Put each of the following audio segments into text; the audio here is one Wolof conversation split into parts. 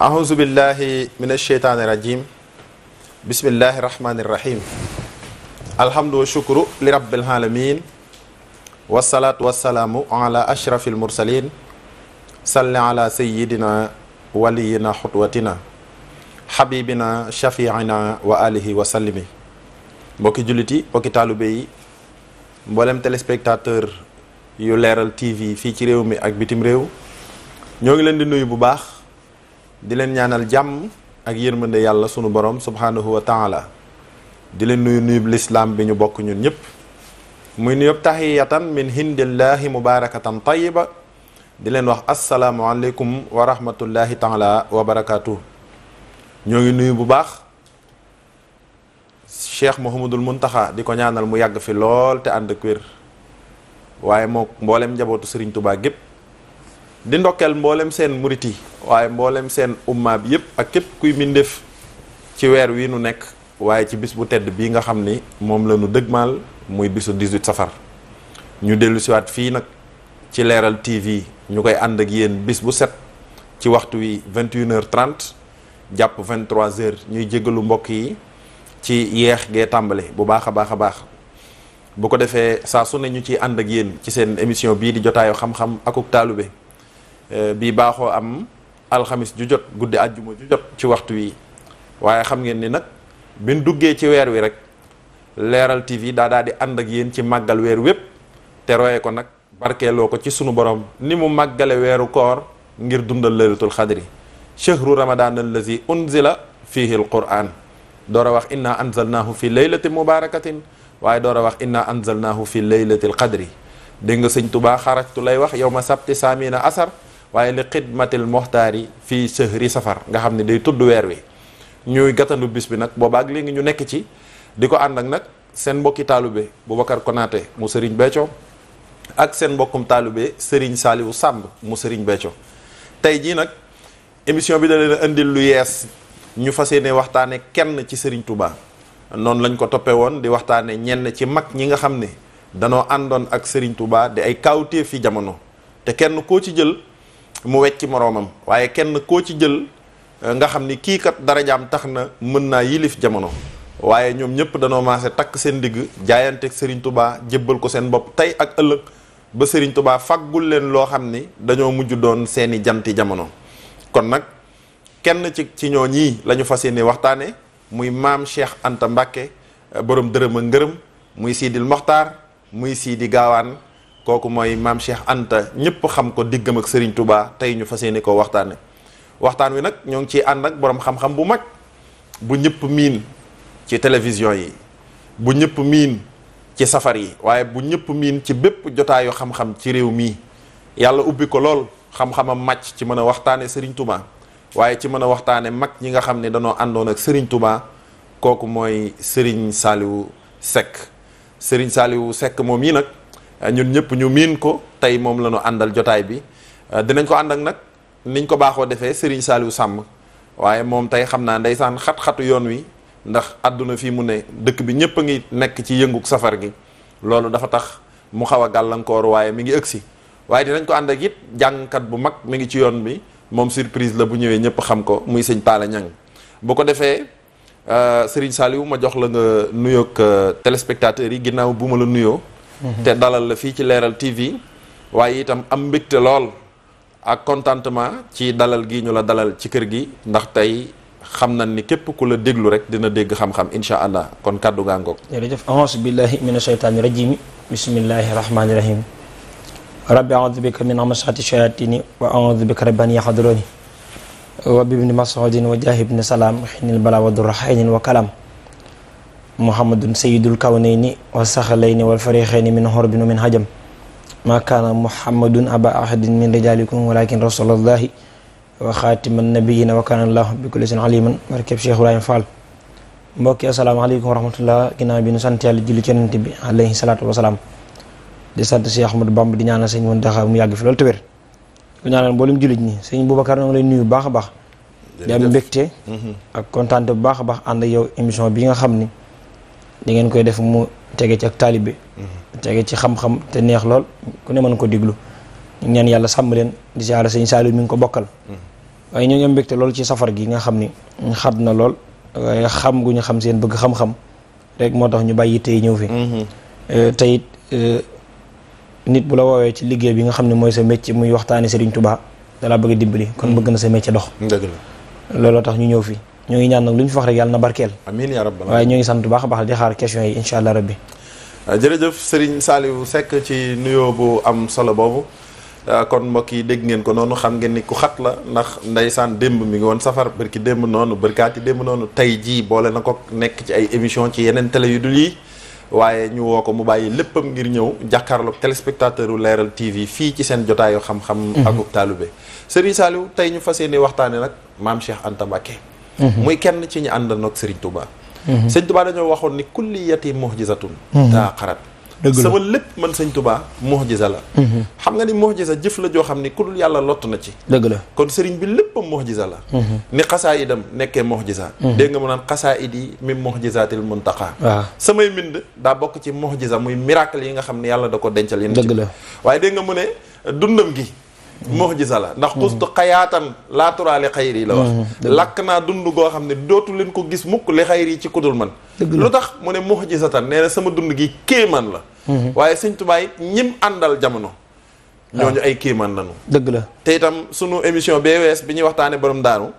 أعوذ بالله من الشيطان الرجيم بسم الله الرحمن الرحيم الحمد والشكر لرب العالمين والصلاة والسلام على أشرف المرسلين صل على سيدنا ولينا خطوتنا حبيبنا شفيعنا وآله وسلم mbokki jullit yi mbokki taalibe yi mboolem téléspectateur yu leeral TV fii ci réew mi ak bitim réew ñoo ngi leen di nuyu bu baax di leen ñaanal jàmm ak yërmande yàlla sunu borom subhanahu wa taala di leen nuyub lislaam bi ñu bokk ñun ñëpp muy nuyub tahiyatan min hindillahi mubarakatan tayyiba di leen wax asalaamualeykum wa rahmatullahi taala wa barakatuh ñoo ngi nuyu bu baax Cheikh Mouhamadul Muntaxa di ko ñaanal mu yàgg fi lool te ànd ak wér waaye moo mboolem njabootu Serigne Touba gépp di ndokkeel mboolem seen murit yi waaye mboolem seen umma bi yëpp ak képp kuy mbindeef ci weer wi nu nekk waaye ci bis bu tedd bii nga xam ni moom la nu dëgmaal muy bisu 18 safar ñu dellu siwaat fii nag ci leeral TV ñu koy ànd ak yéen bis bu set ci waxtu wi 21h30 jàpp 23h ñuy jégalu mbokk yi ci yeex gee tàmbale bu baax a baax a baax bu ko defee saa su ne ñu ciy ànd ak yéen ci seen émission bii di jotaayu xam-xam akuk taalube bii baaxoo am alxamis ju jot guddi àjjuma ju jot ci waxtu wi waaye xam ngeen ni nag bin duggee ci weer wi rek leeral TV daa di ànd ak yéen ci màggal weer wépp te roye ko nag barkeeloo ko ci sunu borom ni mu màggale weeru koor ngir dundal laylatul xadri chahru ramadan allazi unzila fihi al quran door a wax inna anzalnahu fi laylatin mubarakatin waaye door a wax inna anzalnahu fi laylatil qadri dégg nga sëñ Tuubaa xarajtu lay wax yow ma sabti saamina asar waaye li xidmatil moxtaari fii sëhri safar nga xam ne day tudd weer wi ñuy gàttandu bis bi nag boobaak léegi ñu nekk ci di ko ànd ak nag seen mbokki taalube Boubacar Konaté mu Serigne Béthio ak seen mbokkum taalube Serigne Saliou Samb mu Serigne Béthio tey jii nag émission bi da leen a indil lu yees ñu fas yéene waxtaane kenn ci Serigne Touba noonu lañ ko toppee woon di waxtaane ñenn ci mag ñi nga xam ne danoo àndoon ak Serigne Touba di ay kaawteef fi jamono te kenn koo ci jël mu wecc moroomam waaye kenn koo ci jël nga xam ni kii kat darajaam tax na mën naa yilif jamono waaye ñoom ñëpp danoo maase takk seen digg jaayanteeg Serigne Touba jébbal ko seen bopp tey ak ëllëg ba Serigne Touba faggul leen loo xam ni dañoo mujj doon seeni janti jamono kon nag kenn ci ñoo ñii la ñu fas yéene waxtaane muy maam Cheikh Anta Mbacke borom dërëm ak ngërëm muy Sidil Mokhtar muy Sidi Gaawaan kooku mooy maam Cheikh Anta ñëpp xam ko diggam ak Serigne Touba tey ñu fas yéene koo waxtaane waxtaan wi nag ñoo ngi ciy ànd ak borom xam-xam bu mag bu ñëpp miin ci télévision yi bu ñëpp miin ci safar yi waaye bu ñëpp miin ci bépp jotaayu xam-xam ci réew mii yàlla ubbi ko lool xam-xamam màcc ci mën a waxtaane Serigne Touba waaye ci mën a waxtaane mag ñi nga xam ne danoo àndoon ak Serigne Touba kooku mooy Serigne Saliou Seck Serigne Saliou Seck moom yi nag ñun ñëpp ñu miin ko tey moom la ñu àndal jotaay bi dinañ ko ànd ak nag niñ ko baaxoo defee Serigne Saliou Samb waaye moom tey xam naa ndeysaan xat-xatu yoon wi ndax àdduna fii mu ne dëkk bi ñëpp a ngi nekk ci yënguk safar gi loolu dafa tax mu xaw a gàllankoor waaye mi ngi ëgsi waaye dinañ ko ànd ak it jàngkat bu mag mi ngi ci yoon bi moom surprise la bu ñëwee ñëpp xam ko muy sëñ Talla Niang bu ko defee Serigne Saliou ma jox la nga nuyoog téléspectateurs yi ginnaaw bu ma la nuyoo te dalal la fii ci leeral TV waaye itam am mbégte lool ak contentement ci dalal gi ñu la dalal ci kër gi ndax tey xam nañ ni képp ku la déglu rek dina dégg xam-xam insha allah kon kàddu gaa ngoog jërëjëf auzu billahi mina shaytaani rajim bismillahi rahmaani rahim rabbi a'udhu bika min amasati shayatini wa a'udhu bika rabbi an yahduruni wa bibni mas'udin wa jahibni salam hinil bala wa durra haynin wa kalam muhammadun sayyidul kawnayni wa sakhalayni wal fariqayni min hurbin wa min hajam ma kana muhammadun aba ahadin min rijalikum walakin rasulullahi wa khatiman nabiyina wa kana allahu bi kulli shay'in aliman barkeb Cheikh Ibrahima Fall mbokki asalaamaaleykum wa rahmatullah ginnaaw bi nu sant yàlla julli ci yonent bi alayhi salaatu wa salaam di sant Cheikh Ahmadou Bamba di ñaanal sëñ Mountakha mu yàgg fi loolu te wér di ñaanal mboolem jullit ñi sëñ Boubacar na nga lay nuyu bu baax a baax di am mbégte ak kontaan bu baax a baax ànd ak yow émission bi nga xam ni di ngeen koy def mu tege ci ak taalibe tege ci xam-xam te neex lool ku ne mën ko diglu ñu ñaan yàlla sàmm leen di siyaare sëñ Saliou mi ngi ko bokkal waaye ñoo ngi am mbégte lool ci safar gi nga xam ni xat na lool waaye xam gu ñu xam seen bëgg xam-xam rek moo tax ñu bàyyi tey ñëw fi te it nit bu la woowee ci liggéey bi nga xam ne mooy sa métier muy waxtaane Serigne Touba dalaa bëgg a dimbali kon bëgg na sa métier dox. dëgg la looloo tax ñu ñëw fi ñoo ngi ñaan nag lu ñu fi wax rek yàlla na barkeel. amiin yaa rabbal waaye ñoo ngi sant bu baax a baax di xaar question yi incha allah rabbi. jërëjëf Serigne Saliou Seck ci nuyoo bu am solo boobu kon mbokk yi dégg ngeen ko noonu xam ngeen ni ku xat la ndax ndeysaan démb mi ngi woon safar bërki démb noonu bërkaati démb noonu tey jii boole na ko nekk ci ay émission ci yeneen télé yu dul yi waaye ñu woo ko mu bàyyi léppam ngir ñëw jàkkaarloog téléspectateur u Leeral TV fii ci seen jotaayu xam-xam akuk taalube Serigne Saliou tey ñu fas yéene waxtaane nag maam Cheikh Anta Mbacké muy kenn ci ñu àndandoo ak Serigne Touba Sëñ Touba dañoo waxoon ni kulliyati mu'jizatun daa xarat sama lépp man Sëñ Touba mu'jiza la xam nga ni mu'jiza jëf la joo xam ni ku dul yàlla lott na ci dëgg la kon sëriñ bi léppam mu'jiza la ni xasaayidam nekkee mu'jiza dégg nga mu naan xasaayid yi min mu'jizatil muntaqa waaw samay mbind daa bokk ci mu'jiza muy miracle yi nga xam ne yàlla da ko dencal yéen dëgg la waaye dégg nga mu ne dundam gi mu'jiza la ndax xustu xayaatan laa turaali xayri la wax lakk naa dund goo xam ne dootu leen ko gis mukk li xayri ci kudul man lu tax mu ne mu'jizatan nee na sama dund gi kéemaan la waaye Sëñ Tuubaa it ñim àndal jamono ñooñu ay kéemaan lañu dëgg la te itam sunu émission BWS bi ñuy waxtaane borom daaru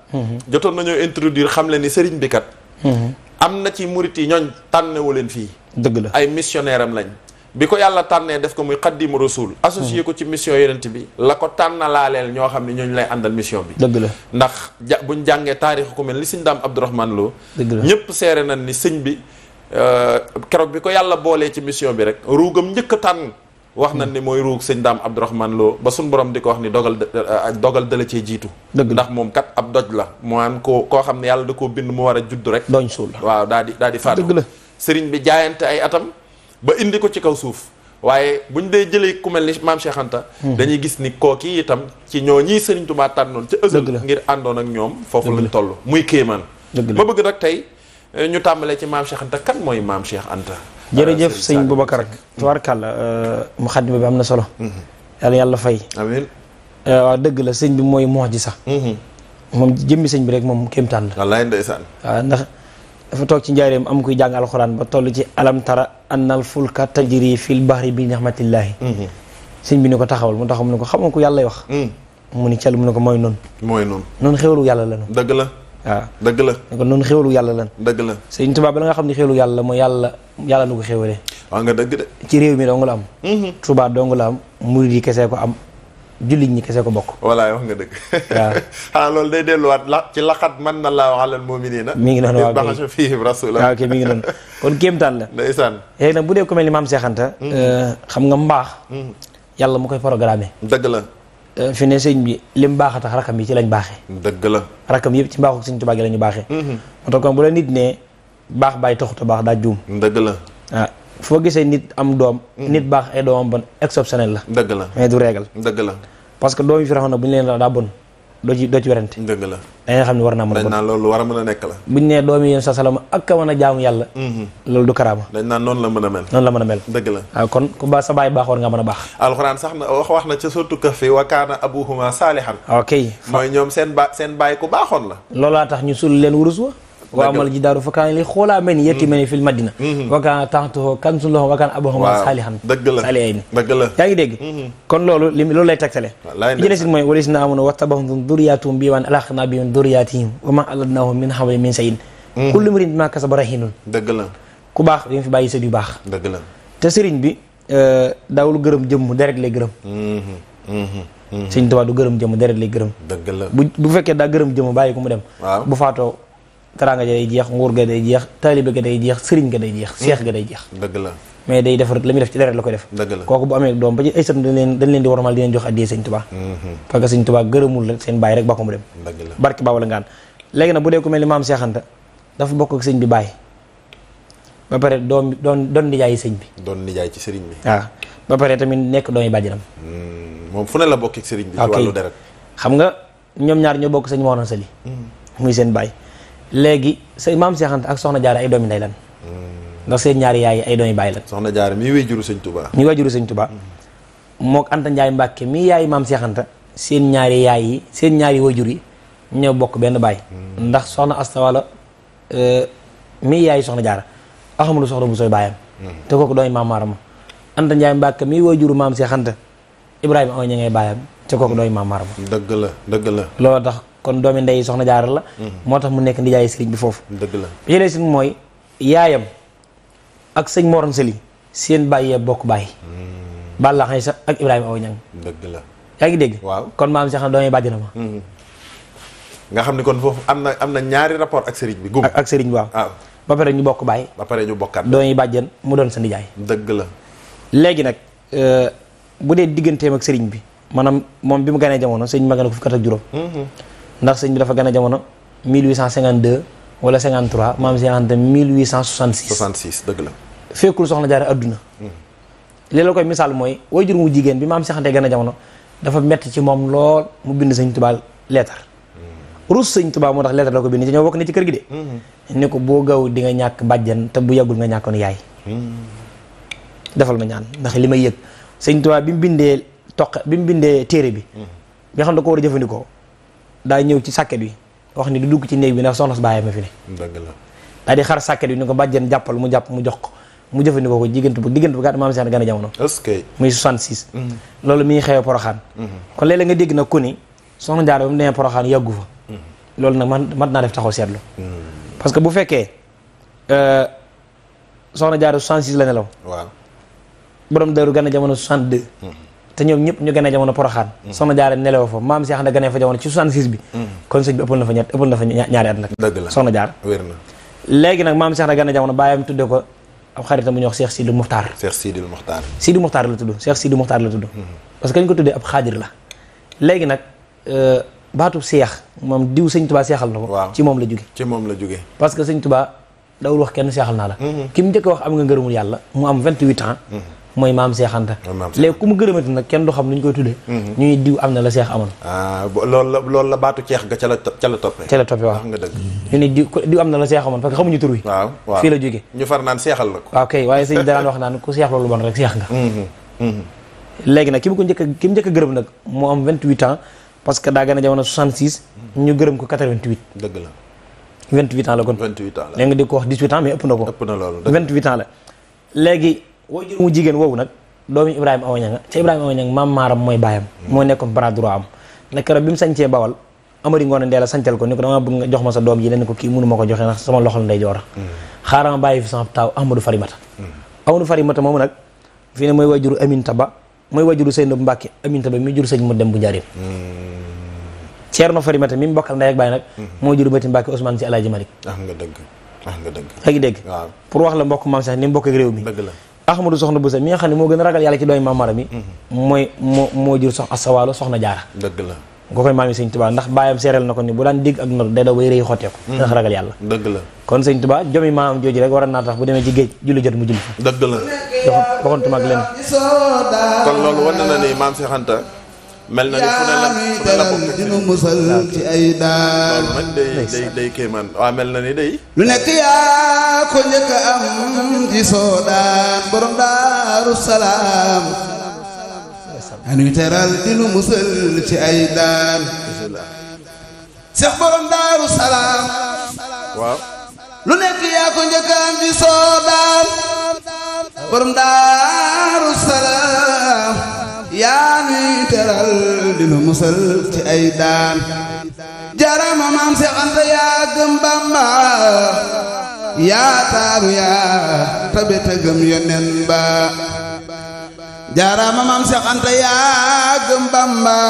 jotoon nañoo introduire xam le ni sëriñ bi kat am na ci murit yi ñooñ tànnewu leen fii dëgg la ay missionnaire am lañ bi ko yàlla tànnee def ko muy xaddimu rasul associé ko ci mission yonent bi la ko tànnalaaleel ñoo xam ne ñooñu lay àndal mission bi dëgg la ndax buñ jàngee taarix ku mel ni sëñ Daam Abdourahmane Lo dëgg la ñëpp seere nañ ni sëñ bi keroog bi ko yàlla boolee ci mission bi rek ruugam njëkk a tànn wax nañ ni mooy ruug sëñ Daam Abdourahmane Lo ba suñ borom di ko wax ni dogal dala cee jiitu ndax moom kat ab doj la mu am koo xam ne yàlla da koo bind mu war a judd rek doñ suul waaw daal di faatu dëgg la sëriñ bi jaayante ay atam ba indi ko ci kaw suuf waaye buñ dee jëlee ku mel ni maam Cheikh Anta dañuy gis ni kooki itam ci ñoo ñii Sëriñ Tuubaa tànnoon ca ësal ngir àndoon ak ñoom foofu lañ toll muy kéemaan ma bëgg nag tey ñu tàmbalee ci maam Cheikh Anta kan mooy maam Cheikh Anta jërëjëf sëñ Boubacar tubaarkàlla mu xadima bi am na solo yàlla fay amiin waaw dëgg la sëñ bi mooy mu'jiza moom jëmmi sëñ bi rek moom kéemtaan la wallaay ndeysaan waaw ndax dafa toog ci njaareem am kuy jàng alxuraan ba toll ci alam tara annal fulka tajri fil bahri bi ni'matillahi sëñ bi ni ko taxawal mu taxaw mu ne ko xam nga ko yàllay wax mu ni cel mu ne ko mooy noonu xéwalu yàlla la dëgg la waaw dëgg la ne ko noonu xéwalu yàlla lan dëgg la sëñ Tuubaa bala nga xam ne xéwalu yàlla la mooy yàlla nu ko xéwalee waaw nga dëgg de ci réew mi dong la am Tuubaa dong la am murid yi kesee ko am jullit ñi kese ko bokk walaay wax nga dëgg waaw xanaa loolu day delluwaat ci laqad manna Allaahu alal mu'miniina mi ngi noonu waaw ba'atha fiihim rasuulan waaw kay mi ngi noonu kon kéemtaan la ndeysaan léegi nag bu dee ko mel ni maam Cheikh Anta xam nga mbaax yàlla mu koy programmé dëgg la fi ne sëñ bi lim baax a tax rakam yi ci lañ baaxee dëgg la rakam yëpp ci mbaaxu sëñ Tuubaa gi la ñu baaxee moo tax kon bu la nit ne baax bàyyi taxuta baax daa juum dëgg la waaw foo gisee nit am doom nit baax ay doomam bon exceptionnel la dëgg la mais du régal dëgg la parce que doom yi fi raxoon na bu ñu leen daa bon doo ci werante dëgg la dañuy xam ne war naa mën a bon dañ naan loolu war a mën a nekk la buñ nee doom yi yéen sa salama ak a mën a jaamu yàlla loolu du karaama dañ naan noonu la mën a mel noonu la mën a mel dëgg la waaw kon ku ba sa baay baax war nga mën a baax alxuraan sax na wax na ca surtout Kahfi wa kaana abuhuma saalihan ok mooy ñoom seen baay ku baaxoon la loolaa tax ñu sul leen wurus wa wa amal ji daaru fa kaana li xoolaa mel ni yetti mel ni fil madina wa kaana taxtuhu kanzun lahum wa kaana abuhuma saalihan dëgg la saalihayn dëgg la yaa ngi dégg kon loolu loolu lay tegtale li jëne si mooy wala si na amoon wattaba'ahum durriyatuhum bi waan alhaqnaa bihim durriyatihim wa maa alatnaahum min amrihim min shay'in kullu imri'in bimaa kasaba rahiinun dëgg la ku baax dañu fi bàyyi sët yu baax dëgg la te sëriñ bi daawul gërëm jëmm deret lay gërëm sëriñ Tuubaa du gërëm jëmm deret lay gërëm dëgg la bu fekkee daa gërëm jëmm bàyyi ko mu dem bu faatoo teraanga ja day jeex nguur ga day jeex taalibe ga day jeex sëriñ ga day jeex seex ga day jeex dëgg la mais day defar la muy def ci deret la koy def dëgg la kooku bu amee doom ba ci ay sët dañ leen di wormal di leen jox addiyee sëñ Tuubaa parce que sëñ Tuubaa gërëmul rek seen bàyyi rek ba ko mu dem dëgg la barke baa wala ngaan léegi nag bu dee ku mel ni maam Cheikh Anta dafa bokk ak sëñ bi bàyyi ba pare doon nijaay sëñ bi doon nijaay ci sëriñ bi waaw ba pare tamit nekk doomi bàjjanam moom fu ne la bokk ak sëriñ bi ci wàllu deret xam nga ñoom ñaar ñoo bokk sëñ Mor Anta Sali muy seen bàyyi léegi say maam Cheikh Anta ak soxna Jaara ay doomi ndey lan ndax seen ñaari yaay ay doomi bàyyi lan soxna Jaara mi wéy juru sëñ Touba mi wéy juru sëñ Touba mook Anta Njaay Mbàkke mi yaay maam Cheikh Anta seen ñaari yaay yi seen ñaari wayjur yi ñëw bokk benn baay. ndax soxna Asta Walo mii yaay soxna Jaara Ahmadu soxna bu sooy baayam. te kooku dooy maam Maaram Anta Njaay Mbàkke mii waajuru maam Seex Anta Ibrahima aw ña ngay baayam te kooku dooy maam Maaram. dëgg la dëgg la. loolu tax kon doomi ndey soxna Jaara la. moo tax mu nekk ndijaay sëriñ bi foofu. dëgg la bi ci des mooy yaayam ak sëñ Moron Sëli seen bàyyee bokk bàyyi. Balla Xaysa ak Ibrahima aw ñang dëgg la. yaa ngi dégg. waaw kon maam Seex doomi bàjjana ma. nga xam ni kon foofu am na ñaari rapport ak sëriñ bi. gum ak sëriñ bi waaw. ba pare ñu bokk bàyyi. ba pare ñu bokkaat. doomi bàjjan mu doon sa ndijaay. dëgg la. léegi nag bu dee digganteem ak sëriñ bi maanaam moom bi mu ganee jamono sëriñ bi ma gën a ko fukki at ak juróom. ndax sëriñ bi dafa gën a jamono 1852 wala 53 maam Seex Anta 1866. 66 dëgg la. fekkul soxna Jaara adduna. li la koy misaal mooy waajur mu jigéen bi maam Seex Anta gën a jamono dafa metti ci moom lool mu bind sëñ Tuubaa leetar. rus sëñ Tuubaa moo tax leetar la ko bind ci ñoo bokk ne ci kër gi de. ne ko boo gaaw di nga ñàkk bàjjan te bu yàggul nga ñàkkoon yaay. defal ma ñaan ndax li may yëg sëñ Tuubaa bi mu bindee téere bi. nga xam da ko war a jëfandikoo daa ñëw ci sàkket bi wax ni du dugg ci néeg bi ndax soxna si bàyyi ma fi ne. dëgg la. daal di xar sàkket bi ni ko bàjjan jàppal mu jàpp mu jox ko mu jëfandikoo ko diggante bu gàtt maam Seex gën a jamono. est-ce que. muy 66. loolu mi ngi xewee Poroxaan. kon léeg-léeg nga dégg nag ku ni soxna Jaara ba mu demee Poroxaan yàggu fa. loolu nag man naa def taxaw seetlu. parce que bu fekkee soxna Jaara 66 la nelaw. waaw. borom Daaru gën a jamono 62. te ñoom ñëpp ñu gën a jamono Poroxaan. soxna Jaara nelaw fa maam Seex gën a fa jamono ci 66 bi. kon sëñ bi ëppal na fa ñaari at nag. dëgg la soxna Jaara. wér na. léegi nag maam Seex gën a jamono bàyyam tudde ko ab xaritam bu ñuy wax Cheikh Sidi Muxtaar. Cheikh Sidi Muxtaar. Sidi Muxtaar la tudd Cheikh Sidi Muxtaar la tudd. parce que ñu ko tuddee ab xaadir la. léegi nag baatu seex moom diw sëñ Tuubaa seexal na ko. waaw ci moom la jóge. ci moom la jóge. parce que sëñ Tuubaa dawul wax kenn seexal naa la. ki mu njëkk a wax am nga ngërëmul yàlla mu am 28 ans. mooy maam Seex Anta. léegi ku mu gërëmati nag kenn du xam nu ñu koy tuddee. ñuy diw am na la seex amoon. loolu la baatu ceex ga ca la toppee. ca la toppee waaw nga dëgg. ñu ne diw am na la seex amoon parce que xamuñu tur wi. waaw fii la jóge. ñu far naan seexal la ko. waaw kay waaye sëñ daan wax naan ku seex loolu bon rek seex nga. léegi nag ki mu njëkk a gërëm nag moo am 28 ans parce que daa gën a jamono 66 ñu gërëm ko 88. dëgg la. 28 ans la kon. 28 ans la léegi nga di ko wax 18 ans mais ëpp na ko. ëpp na loolu 28 ans la. léegi waajur mu jigéen woowu nag doomi Ibrahima Awa Ñang ca Ibrahima Awa Ñang maam Maaram mooy baayam. moo nekkoon bras droit am. nag keroog bi mu sañcee Bawal Amari Ngoone Ndeela sancal ko ni ko dama bëgg nga jox ma sa doom ji ne ko kii mënu ma ko joxe ndax sama loxol ndey joor xaaral ma bàyyi fi sama taaw Ahmadou Farimata. Ahmadou Farimata moomu nag fii ne mooy waajuru Aminta Ba mooy waajuru Seydou Mbacke Aminta Ba mi jur sëñ mu dem bu njaarim Ceerno Farimata mi mu bokkal ndey ak baay nag moo jur Bati Mbacke Ousmane si Alaaji Malik. nga dëgg nga dëgg. yaa ngi dégg. waaw pour wax la mbokk maam sax ni mu bokk ak réew mi. dëgg la. Ahmadou soxna Boussa mi nga xam ne moo gën a ragal yàlla ci doomi maam Maram yi. moo jur Asta Walo soxna Jaara. dëgg la. nga koy maam yi sëñ Tuubaa ndax baayam seereel na ko ni bu daan dégg ak nor day daw bay rëy xotteeku. ndax ragal yàlla. dëgg la. kon sëñ Tuubaa jomi maam jooju rek war naa tax bu demee ci géej julli jot mu julli fa. dëgg la. waxantuma ak leen. kon loolu wan na ni maam Seex Anta mel na ni fu ne la bokk dinu musal ci ay daan. loolu nag day kéemaan waaw mel na ni day. lu nekk yaa ko njëkk a am ci soodaan borom Daaru Salaam. anuy teral dinu musal ci ay daan. Seex borom Daaru Salaam. waaw. lu nekk yaa ko njëkk a am ci soodaan borom Daaru Salaam. yaa nuy teral dinu musal ci ay daan. jarama maam Seex Anta yaa gëm Bamba yaa taaru yaa tabe te gëm yonen ba. jarama maam Seex Anta yaa gëm Bamba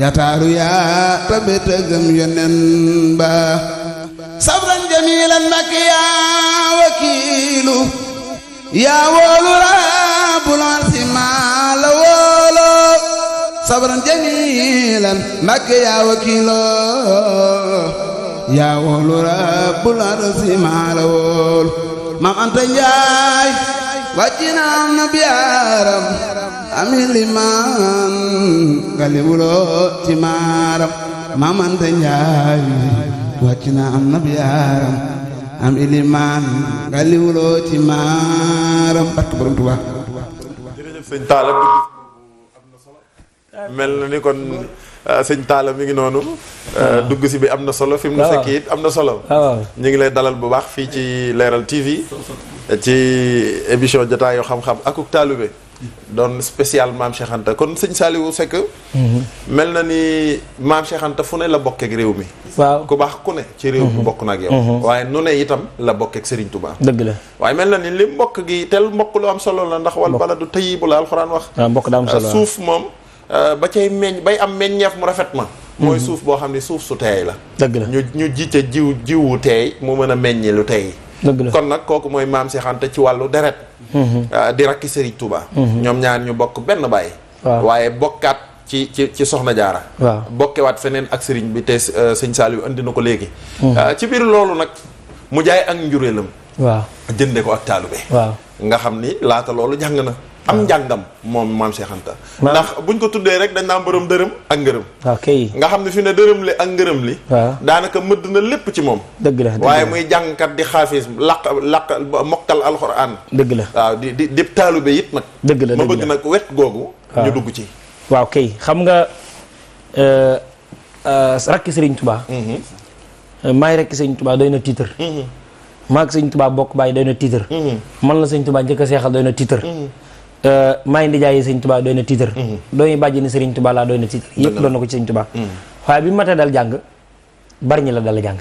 yaa taaru yaa tabe te gëm yonen ba. sabran jamilan Mbakke yaa wakiilu yaa woolu rabbul arsi maa la woolo. sabran jamilan Mbakke yaa wakiilo yaa woolu rabbul arsi maa la woolo. maam Anta Njaay wàcc na am na biyaaram ami limaan galiwuloo ci maaram. maam Anta Njaay wàcc na am na biyaaram am ilimaan galiwuloo ci maaram. barke borom Tuubaa. jërëjëf sëñ Talla am na solo mel na ni kon sëñ Talla mi ngi noonu. dugg si bi am na solo fi mu nu fekk it am na solo. ñu ngi lay dalal bu baax fii ci Leral TV. ci émission jotaayu xam-xam akuk taalube. doon spécial maam Cheikh Anta kon sëñ Saliou Seck. mel na ni maam Cheikh Anta fu ne la bokkeek réew mi. waaw ku baax ku ne ci réew mi bokk na ak yow. waaye nu ne itam la bokkeek Serigne Touba. dëgg la waaye mel na ni li mbokk gi tel mbokk lu am solo la ndax wal baladu tayyibu la alxuraan wax. waaw mbokk daa am solo suuf moom ba cay meññ bay am meññeef mu rafet ma. mooy suuf boo xam ne suuf su teey la. dëgg la ñu jiite jiwu teey mu mën a meññi lu teey. dëgg la kon nag kooku mooy maam Cheikh Anta ci wàllu deret. di rakki Serigne Touba. ñoom ñaar ñu bokk benn baay. waaye bokkaat ci Soxna Jaara. waaw bokkewaat feneen ak Serigne bi te sëñ Saliou andi na ko léegi. ci biir loolu nag mu jaay ak njureelam. waaw jënde ko ak taalube. waaw nga xam ni laata loolu jàng na. am njàngam moom maam Cheikh Anta. ndax buñ ko tuddee rek dañ naan borom dërëm ak ngërëm. ok nga xam ne fi ne dërëm li ak ngërëm li. waaw daanaka mëdd na lépp ci moom. dëgg la waaye muy jàngkat di xaafis laq mokkal alxuraan. dëgg la waaw di taalube it nag. dëgg la ma bëgg nag wet googu. ñu dugg ci. waaw kay xam nga rakki Serigne Touba. maay rakki Serigne Touba doy na titre. maa ak Serigne Touba bokk bàyyi doy na titre. man la Serigne Touba njëkk a seexal doy na titre. maay ndijaay Serigne Touba doy na titre. dooy bàjji ni Serigne Touba laa doy na titre. yëpp doon na ko ci Serigne Touba. waaye bi mu matee dal jàng bari ñi la dal jàng.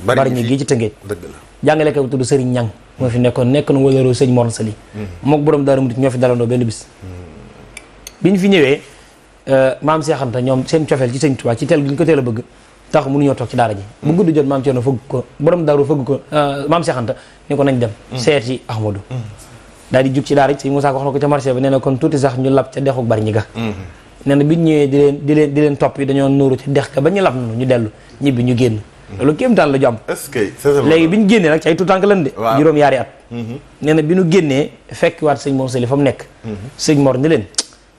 bari ñi gii ci Tëngéej. dëgg la jàngale ko tudd Serigne Ñang moo fi nekk na wëlëroo sëñ Mor Sali. mook borom Daaru Muxti ñoo fi dalandoo benn bis. bi ñu fi ñëwee maam Cheikh Anta ñoom seen cofeel ci Serigne Touba ci teel gi ñu ko teel a bëgg tax mënuñoo toog ci daara ji bu gudd jot maam Thierno fëgg ko borom daaru fëgg ko maam Cheikh Anta ni ko nañ dem seeti Ahmadou daal di jug ci daara ji sëñ Moussa ko wax na ko ca marché ba nee na kon tuuti sax ñu lab ca dexuk bari ñi ga nee na bi ñu ñëwee di leen topp yi dañoo nuuru ci dex ga ba ñu lab nanu ñu dellu ñibbi ñu génn loolu kéemtaan la ju am léegi bi ñu génnee nag ci ay tuutànk lan de juróom yaari at nee na bi ñu génnee fekk waat sëñ Mor Sali fa mu nekk sëñ Mor ni leen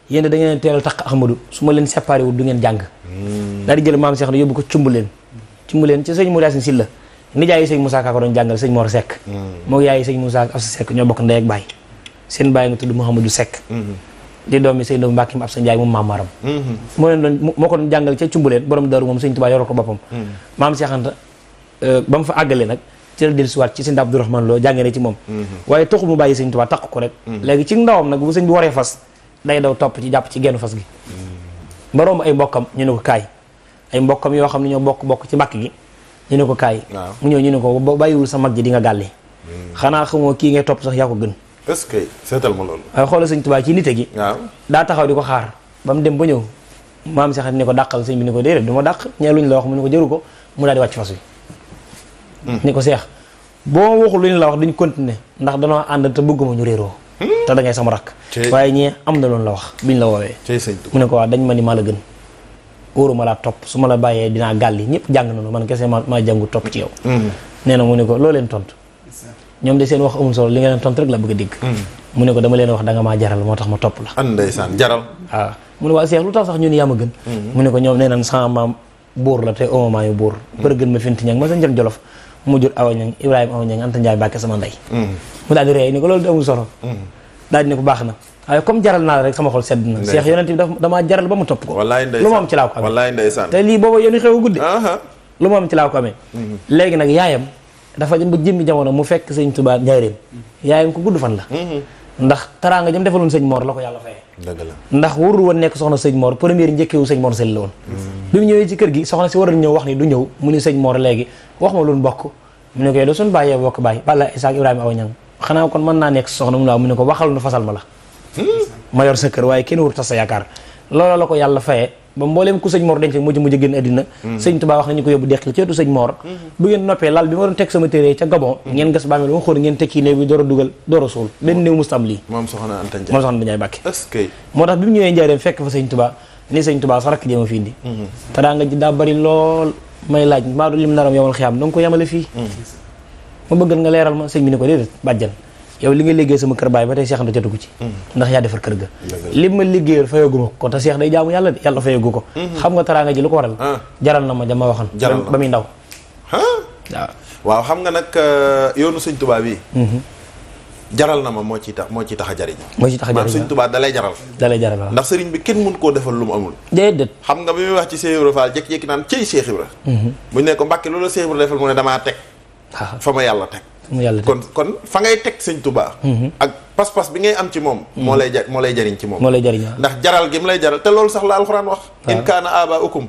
yéen da ngeen teel a tax Ahmadou su ma leen séparé wul du ngeen jàng daal di jël maam Cheikh na yóbbu ko cumb leen ci sëñ Mourou Yacine Sylla nijaayi sëñ Moussa Ka ko doon jàngal sëñ Mor Seck moo yaayi sëñ Moussa Absa Seck ñoo bokk ndey ak baay seen baay nga tudd Mouhamadou Seck di doomi sëñ Doomu Mbàkke Absa Njaay moom maam Maram moo ko doon jàngal ca cumb leen borom daru moom sëñ Tuubaa yoroo ko boppam maam Cheikh Anta ba mu fa àggalee nag ci la dellusiwaat ci sëñ Abdourahmane Lo jàngale ci moom waaye taxul mu bàyyi sëñ Tuubaa takk ko rek léegi ci ndawam nag bu sëñ bi waree fas day daw topp ci jàpp ci genn fas gi ba romb ay mbokkam ñu ne ko kaay ay mbokkam yoo xam ne ñoo bokk ci mbàkk gi ñu ne ko kaay mu ñëw ñu ne ko ba bàyyiwul sa mag ji di nga gàlli xanaa xamoo kii ngay topp sax yaa ko gën est-ce que seetal ma loolu waaye xoolal sëñ Tuubaa ci nite gi daa taxaw di ko xaar ba mu dem ba ñëw maam Cheikh ni ko dàqal sëñ bi ni ko déedéet du ma dàq ñee luñ la wax mu ne ko jëru ko mu daal di wàcc fas wi ni ko Cheikh boo waxul lu ñu la wax duñ continuer ndax danoo ànd te bëgguma ñu réeroo te da ngay sama rakk waaye ñee am na loolu la wax biñ la woowee mu ne ko waaw dañ ma ni maa la gën wóoruma laa topp su ma la bàyyee dinaa gàlli ñëpp jàng nañu man kese maa jàngu topp ci yow nee na mu ne ko loo leen tontu ñoom de seen wax amul solo li nga leen tontu rek la bëgg a dégg mu ne ko dama leen wax da nga maa jaral moo tax ma topp la ndeysaan jaral waaw mu ne waa Cheikh lu tax sax ñu ne yaa ma gën mu ne ko ñoom nee nañ sama maam buur la te oma maa yu buur bër gën ma finti ñang ma sa njën jolof mu jur awa ñang Ibrahima awa ñang Anta Njaay Bàkke sama ndey mu daal di rey ni ko loolu amul solo daal di ne ko baax na waaye comme jaral naa la rek sama xol sedd na Cheikh yonent bi damaa jaral ba mu topp ko lu ma am ci laa ko amee wallaay ndeysaan te lii booba yéen xew a guddi lu ma am ci laa ko amee léegi nag yaayam dafa jëm ba jëmmi jamono mu fekk sëñ Tuubaa njaareem yaayam ko gudd fan la ndax taraanga jëm defaloon sëñ Mor la ko yàlla fayee dëgg la ndax warul woon nekk soxna sëñ Mor première njëkkewu sëñ Mor Sali la woon bi mu ñëwee ci kër gi soxna si war a ñëw wax ni du ñëw mu ni sëñ Mor léegi wax ma lu bokk mu ne ko yow de suñu bàyyee bokk bàyyi Balla Isaak Ibrahima Awa Ñang xanaa kon mën naa nekk soxna mu ne ko waxal nu fasal ma la ma yor sa kër waaye kenn wur tas sa yaakaar loolu la ko yàlla fayee ba mbooleem ku sëñ Mor denc mujj génn àddina sëñ Tuubaa wax nañu ko yóbbu deqil ceetu sëñ Mor bu ngeen noppee lal bi ma doon teg sama téere ca Gabon ngeen gas bàmmeel ba ma xóor ngeen tekki néew bi door a dugal door a suul benn néew mustam lii moom soxna Anta Njaay Bàkke moo tax bi mu ñëwee njaareem fekk fa sëñ Tuubaa ni sëñ Tuubaa sa rakk jéema fi indi te daa nga ji daa bari lool may laaj maa du lim naram yomal xiyaam danga ko yemale fii ma bëggal nga leeral ma sëñ bi ni ko déedéet bàjjan yow li nga liggéey sama kër baay ba tey Cheikh Anta jotu ko ci ndax yaa defar kër ga li ma liggéeyal fayaguma ko te Cheikh day jaamu yàlla de yàlla fayagu ko xam nga teraanga ji lu ko waral jaral na ma jama waxan ba muy ndaw waaw xam nga nag yoonu sëñ Tuubaa bi jaral na ma moo ciy tax a jariñ. moo ciy tax a jariñ maanaam Sëriñ Tuubaa dalay jaral. waaw ndax sëriñ bi kenn mun koo defal lu mu amul. déedéet. xam nga bi muy wax ci Cheikh Ibra Fall jékki-jékki naan cëy Cheikh Ibra. buñ ne ko Mbàkke loolu Cheikh Ibra defal mu ne damaa teg. fa ma yàlla teg. kon fa ngay teg Sëriñ Tuubaa. ak pas-pas bi ngay am ci moom. moo lay jariñ ci moom. moo lay jariñ ndax jaral gi mu lay jaral te loolu sax la alxuraan wax. in kaana abaa'ukum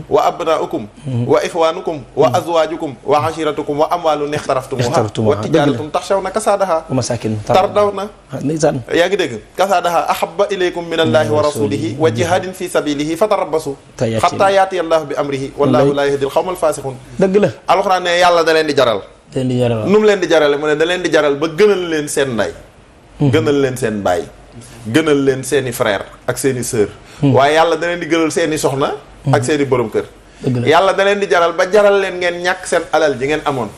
wa abnaa'ukum wa ixwaanukum wa azwaajukum wa ashiratukum wa amwaalun ixtaraftumuuhaa wa tijaaratun taxshawna kasaadahaa wa masaakin tardawna yaa ngi dégg kasaadahaa ahabba ilaykum min allaahi wa rasuulihi wa jihaadin fi sabiilihi fatarabbasu xattaa yaatiya allaahu bi amrihi wallaahu laa yahdil xawmal faasiqiin. dëgg la alxuraan ne yàlla da leen di jaral. nu mu leen di jarale mu ne da leen di jaral ba gënal leen seen ndey. gënal leen seen baay. gënal leen seeni frère ak seeni sœur. waaye yàlla da leen di gënal seeni soxna. ak seeni borom kër. yàlla da leen di jaral ba jaral leen ngeen ñàkk seen alal ji ngeen amoon.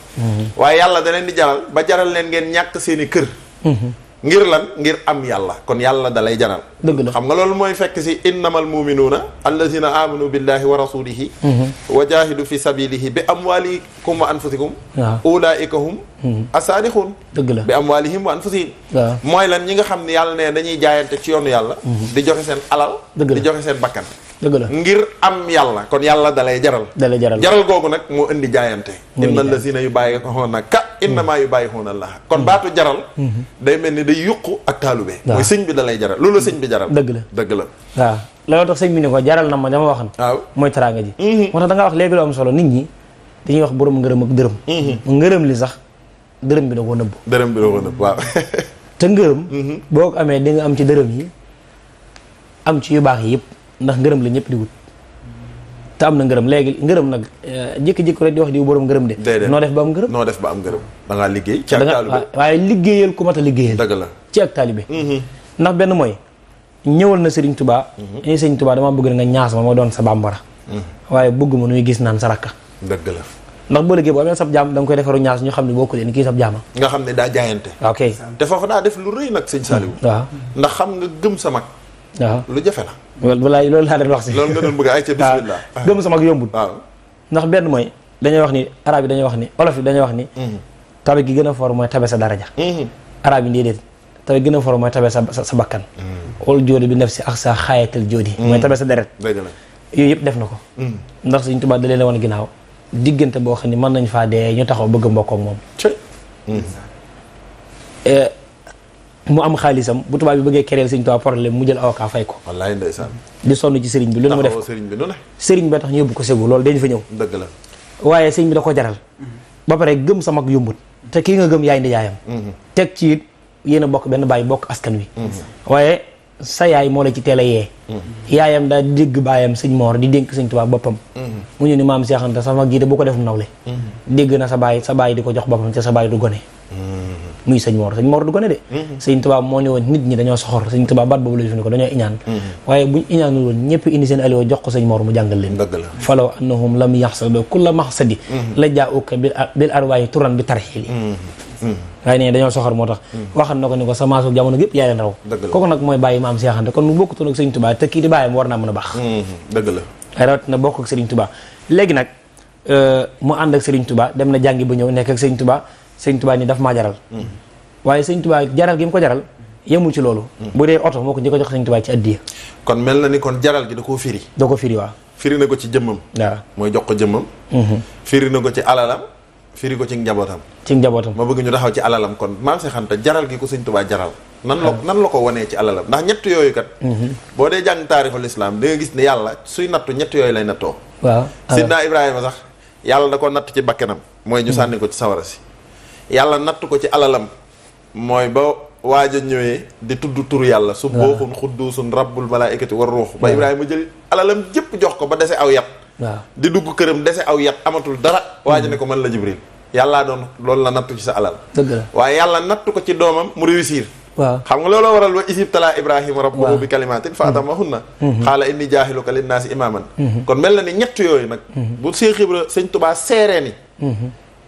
waaye yàlla da leen di jaral ba jaral leen ngeen ñàkk seeni kër. ngir lan ngir am yàlla kon yàlla da lay jaral. dëgg la xam nga loolu mooy fekk si innamal muminuuna allazina amanu billahi wa rasulihi wa jahidu fi sabilihi bi amwalikum wa anfusikum ulaika hum asaadixuun. dëgg la bi amwalihim wa anfusihim. mooy lan ñi nga xam ne yàlla ne dañuy jaayante ci yoonu yàlla. di joxe seen alal. di joxe seen bakkan. dëgg la ngir am yàlla kon yàlla dalay jaral. jaral googu nag moo indi jaayante. inna allazina yubayi'unaka ka innama yubayi'una Allah kon baatu jaral. day mel ni day yuqu ak taalube. mooy sëñ bi dalay jaral loolu sëñ bi jaral. dëgg la waaw loolu tax sëñ bi ni ko jaral na ma dama waxan. waaw mooy teraanga ji. moo tax da nga wax léegi lu am solo nit ñi dañuy wax borom ngërëm ak dërëm. ngërëm li sax dërëm bi da koo nëbb. dërëm bi da koo nëbb waaw. te ngërëm. boo ko amee di nga am ci dërëm yi am ci yu baax yi yëpp ndax ngërëm la ñëpp di wut te am na ngërëm léegi ngërëm nag jékki-jékki rek di wax di borom ngërëm de. noo def ba am ngërëm. da ngaa liggéey ci ak taalibe. waaye liggéeyal ku mat a liggéeyal. dëgg la ci ak taalibe. ndax benn mooy ñëwal na Serigne Touba. ni Serigne Touba dama bëgg nga ñaas ma doon sa bambara. waaye bëgg ma nuy gis naan sa rakka. dëgg la ndax boo liggéey boo amee sab jaam da nga koy defaru ñaas ñu xam ne bokku leen kii sab jaama. nga xam ne daa jaayante. ok te foofu daa def lu rëy nag sëñ Saliou. waaw ndax xam nga gëm sa mag. waaw lu jafe la. loolu laa doon wax si. loolu nga doon bëgg ay ca bismillah. gëm sa mag yombul. waaw ndax benn mooy dañuy wax ni arab yi dañuy wax ni olof yi dañuy wax ni. tabe gi gën a for mooy tabe sa daraja. arab yi déedéet tabe gën a for mooy tabe sa bakkan. xool jóodi bi naf si ak sa xaayatal jóodi. mooy tabe sa deret. dëgg la yooyu yëpp def na ko. ndax Sëriñ Tuubaa da leen a wan ginnaaw diggante boo xam ne mën nañ faa dee ñu taxaw bëgg a mbokk ak moom. mu am xaalisam bu tubaab bi bëggee kereel Sëriñ Tuubaa problème mu jël avocat fay ko. wallaay ndeysaan. di sonn ci sëriñ bi lu ne mu def ko sëriñ bi nu ne. sëriñ ba tax ñu yóbbu ko Ségou loolu dañu fa ñëw. dëgg la waaye sëriñ bi da ko jaral. ba pare gëm sa mag yombut. te kii nga gëm yaay ndi yaayam. teg ci it yéen a bokk benn baay bokk askan wi. waaye sa yaay moo la ci teel a yee. yaayam daa dégg baayam sëñ Moor di dénk Sëriñ Tuubaa boppam. mu ñu ni maam Seex Anta sama mag ji de bu ko def nawle. dégg na sa baay di ko jox boppam te sa baay du gone. muy sëñ Moor du gone de. Sëriñ Tuubaa moo ne woon nit ñi dañoo soxor Sëriñ Tuubaa baat boobu la jëfandikoo dañoo iñaan. waaye buñ iñaanul woon ñëpp indi seen aliwo jox ko sëñ Moor mu jàngal leen. dëgg la falaw annahum lam yaxsadu kulla maxsadi la jaa'uka bil arwaayi turan bi tarxiili. waaye nee dañoo soxor moo tax. waxal na ko ni ko sa maasu jamono gépp yaa leen raw. kooku nag mooy bàyyi maam Seex Anta kon mu bokkutoon ak Sëriñ Tuubaa te kii di bàyyam war naa mën a baax. dëgg la ay rawat na bokk ak Sëriñ Tuubaa léegi nag mu ànd ak Sëriñ Tuubaa dem na jàngi ba ñëw nekk ak Sëriñ Tuubaa Sëriñ Tuubaa ni daf maa jaral. waaye Sëriñ Tuubaa jaral gi mu ko jaral yemul ci loolu. bu dee oto moo ko njëkk a jox Sëriñ Tuubaa ci addiya. kon mel na ni kon jaral gi da koo firi. da ko firi waaw. firi na ko ci jëmmam. waaw mooy jox ko jëmmam. firi na ko ci alalam. firi ko ci njabootam. ma bëgg ñu taxaw ci alalam kon maam Seex Anta jaral gi ko Sëriñ Tuubaa jaral. nan la ko wanee ci alalam ndax ñett yooyu kat. boo dee jàng taarixul islam da nga gis ne yàlla suy nattu ñett yooyu lay nattoo. waaw Sidna Ibrahima sax yàlla da ko natt ci bakkanam mooy ñu sànni ko ci sawara si. yàlla natt ko ci alalam mooy ba waaj a ñëwee di tudd turu yàlla. su booxun xudduusun rabbul malaayikati war ruux ba Ibrahima jël alalam jëpp jox ko ba dese aw yat. waaw di dugg këram dese aw yat amatul dara. waaj ne ko man la Jibril yàllaa doon loolu la nattu ci sa alal. dëgg la waaye yàlla nattu ko ci doomam mu réussir. waaw xam nga looloo waral wa isibtalaa Ibrahima rabbuhu bi kalimatin fa atammahunna. qaala inni jaahiluka linnaasi imaaman. kon mel na ni ñett yooyu nag. bu Seex Ibra Sëñ Tuubaa seeree ni.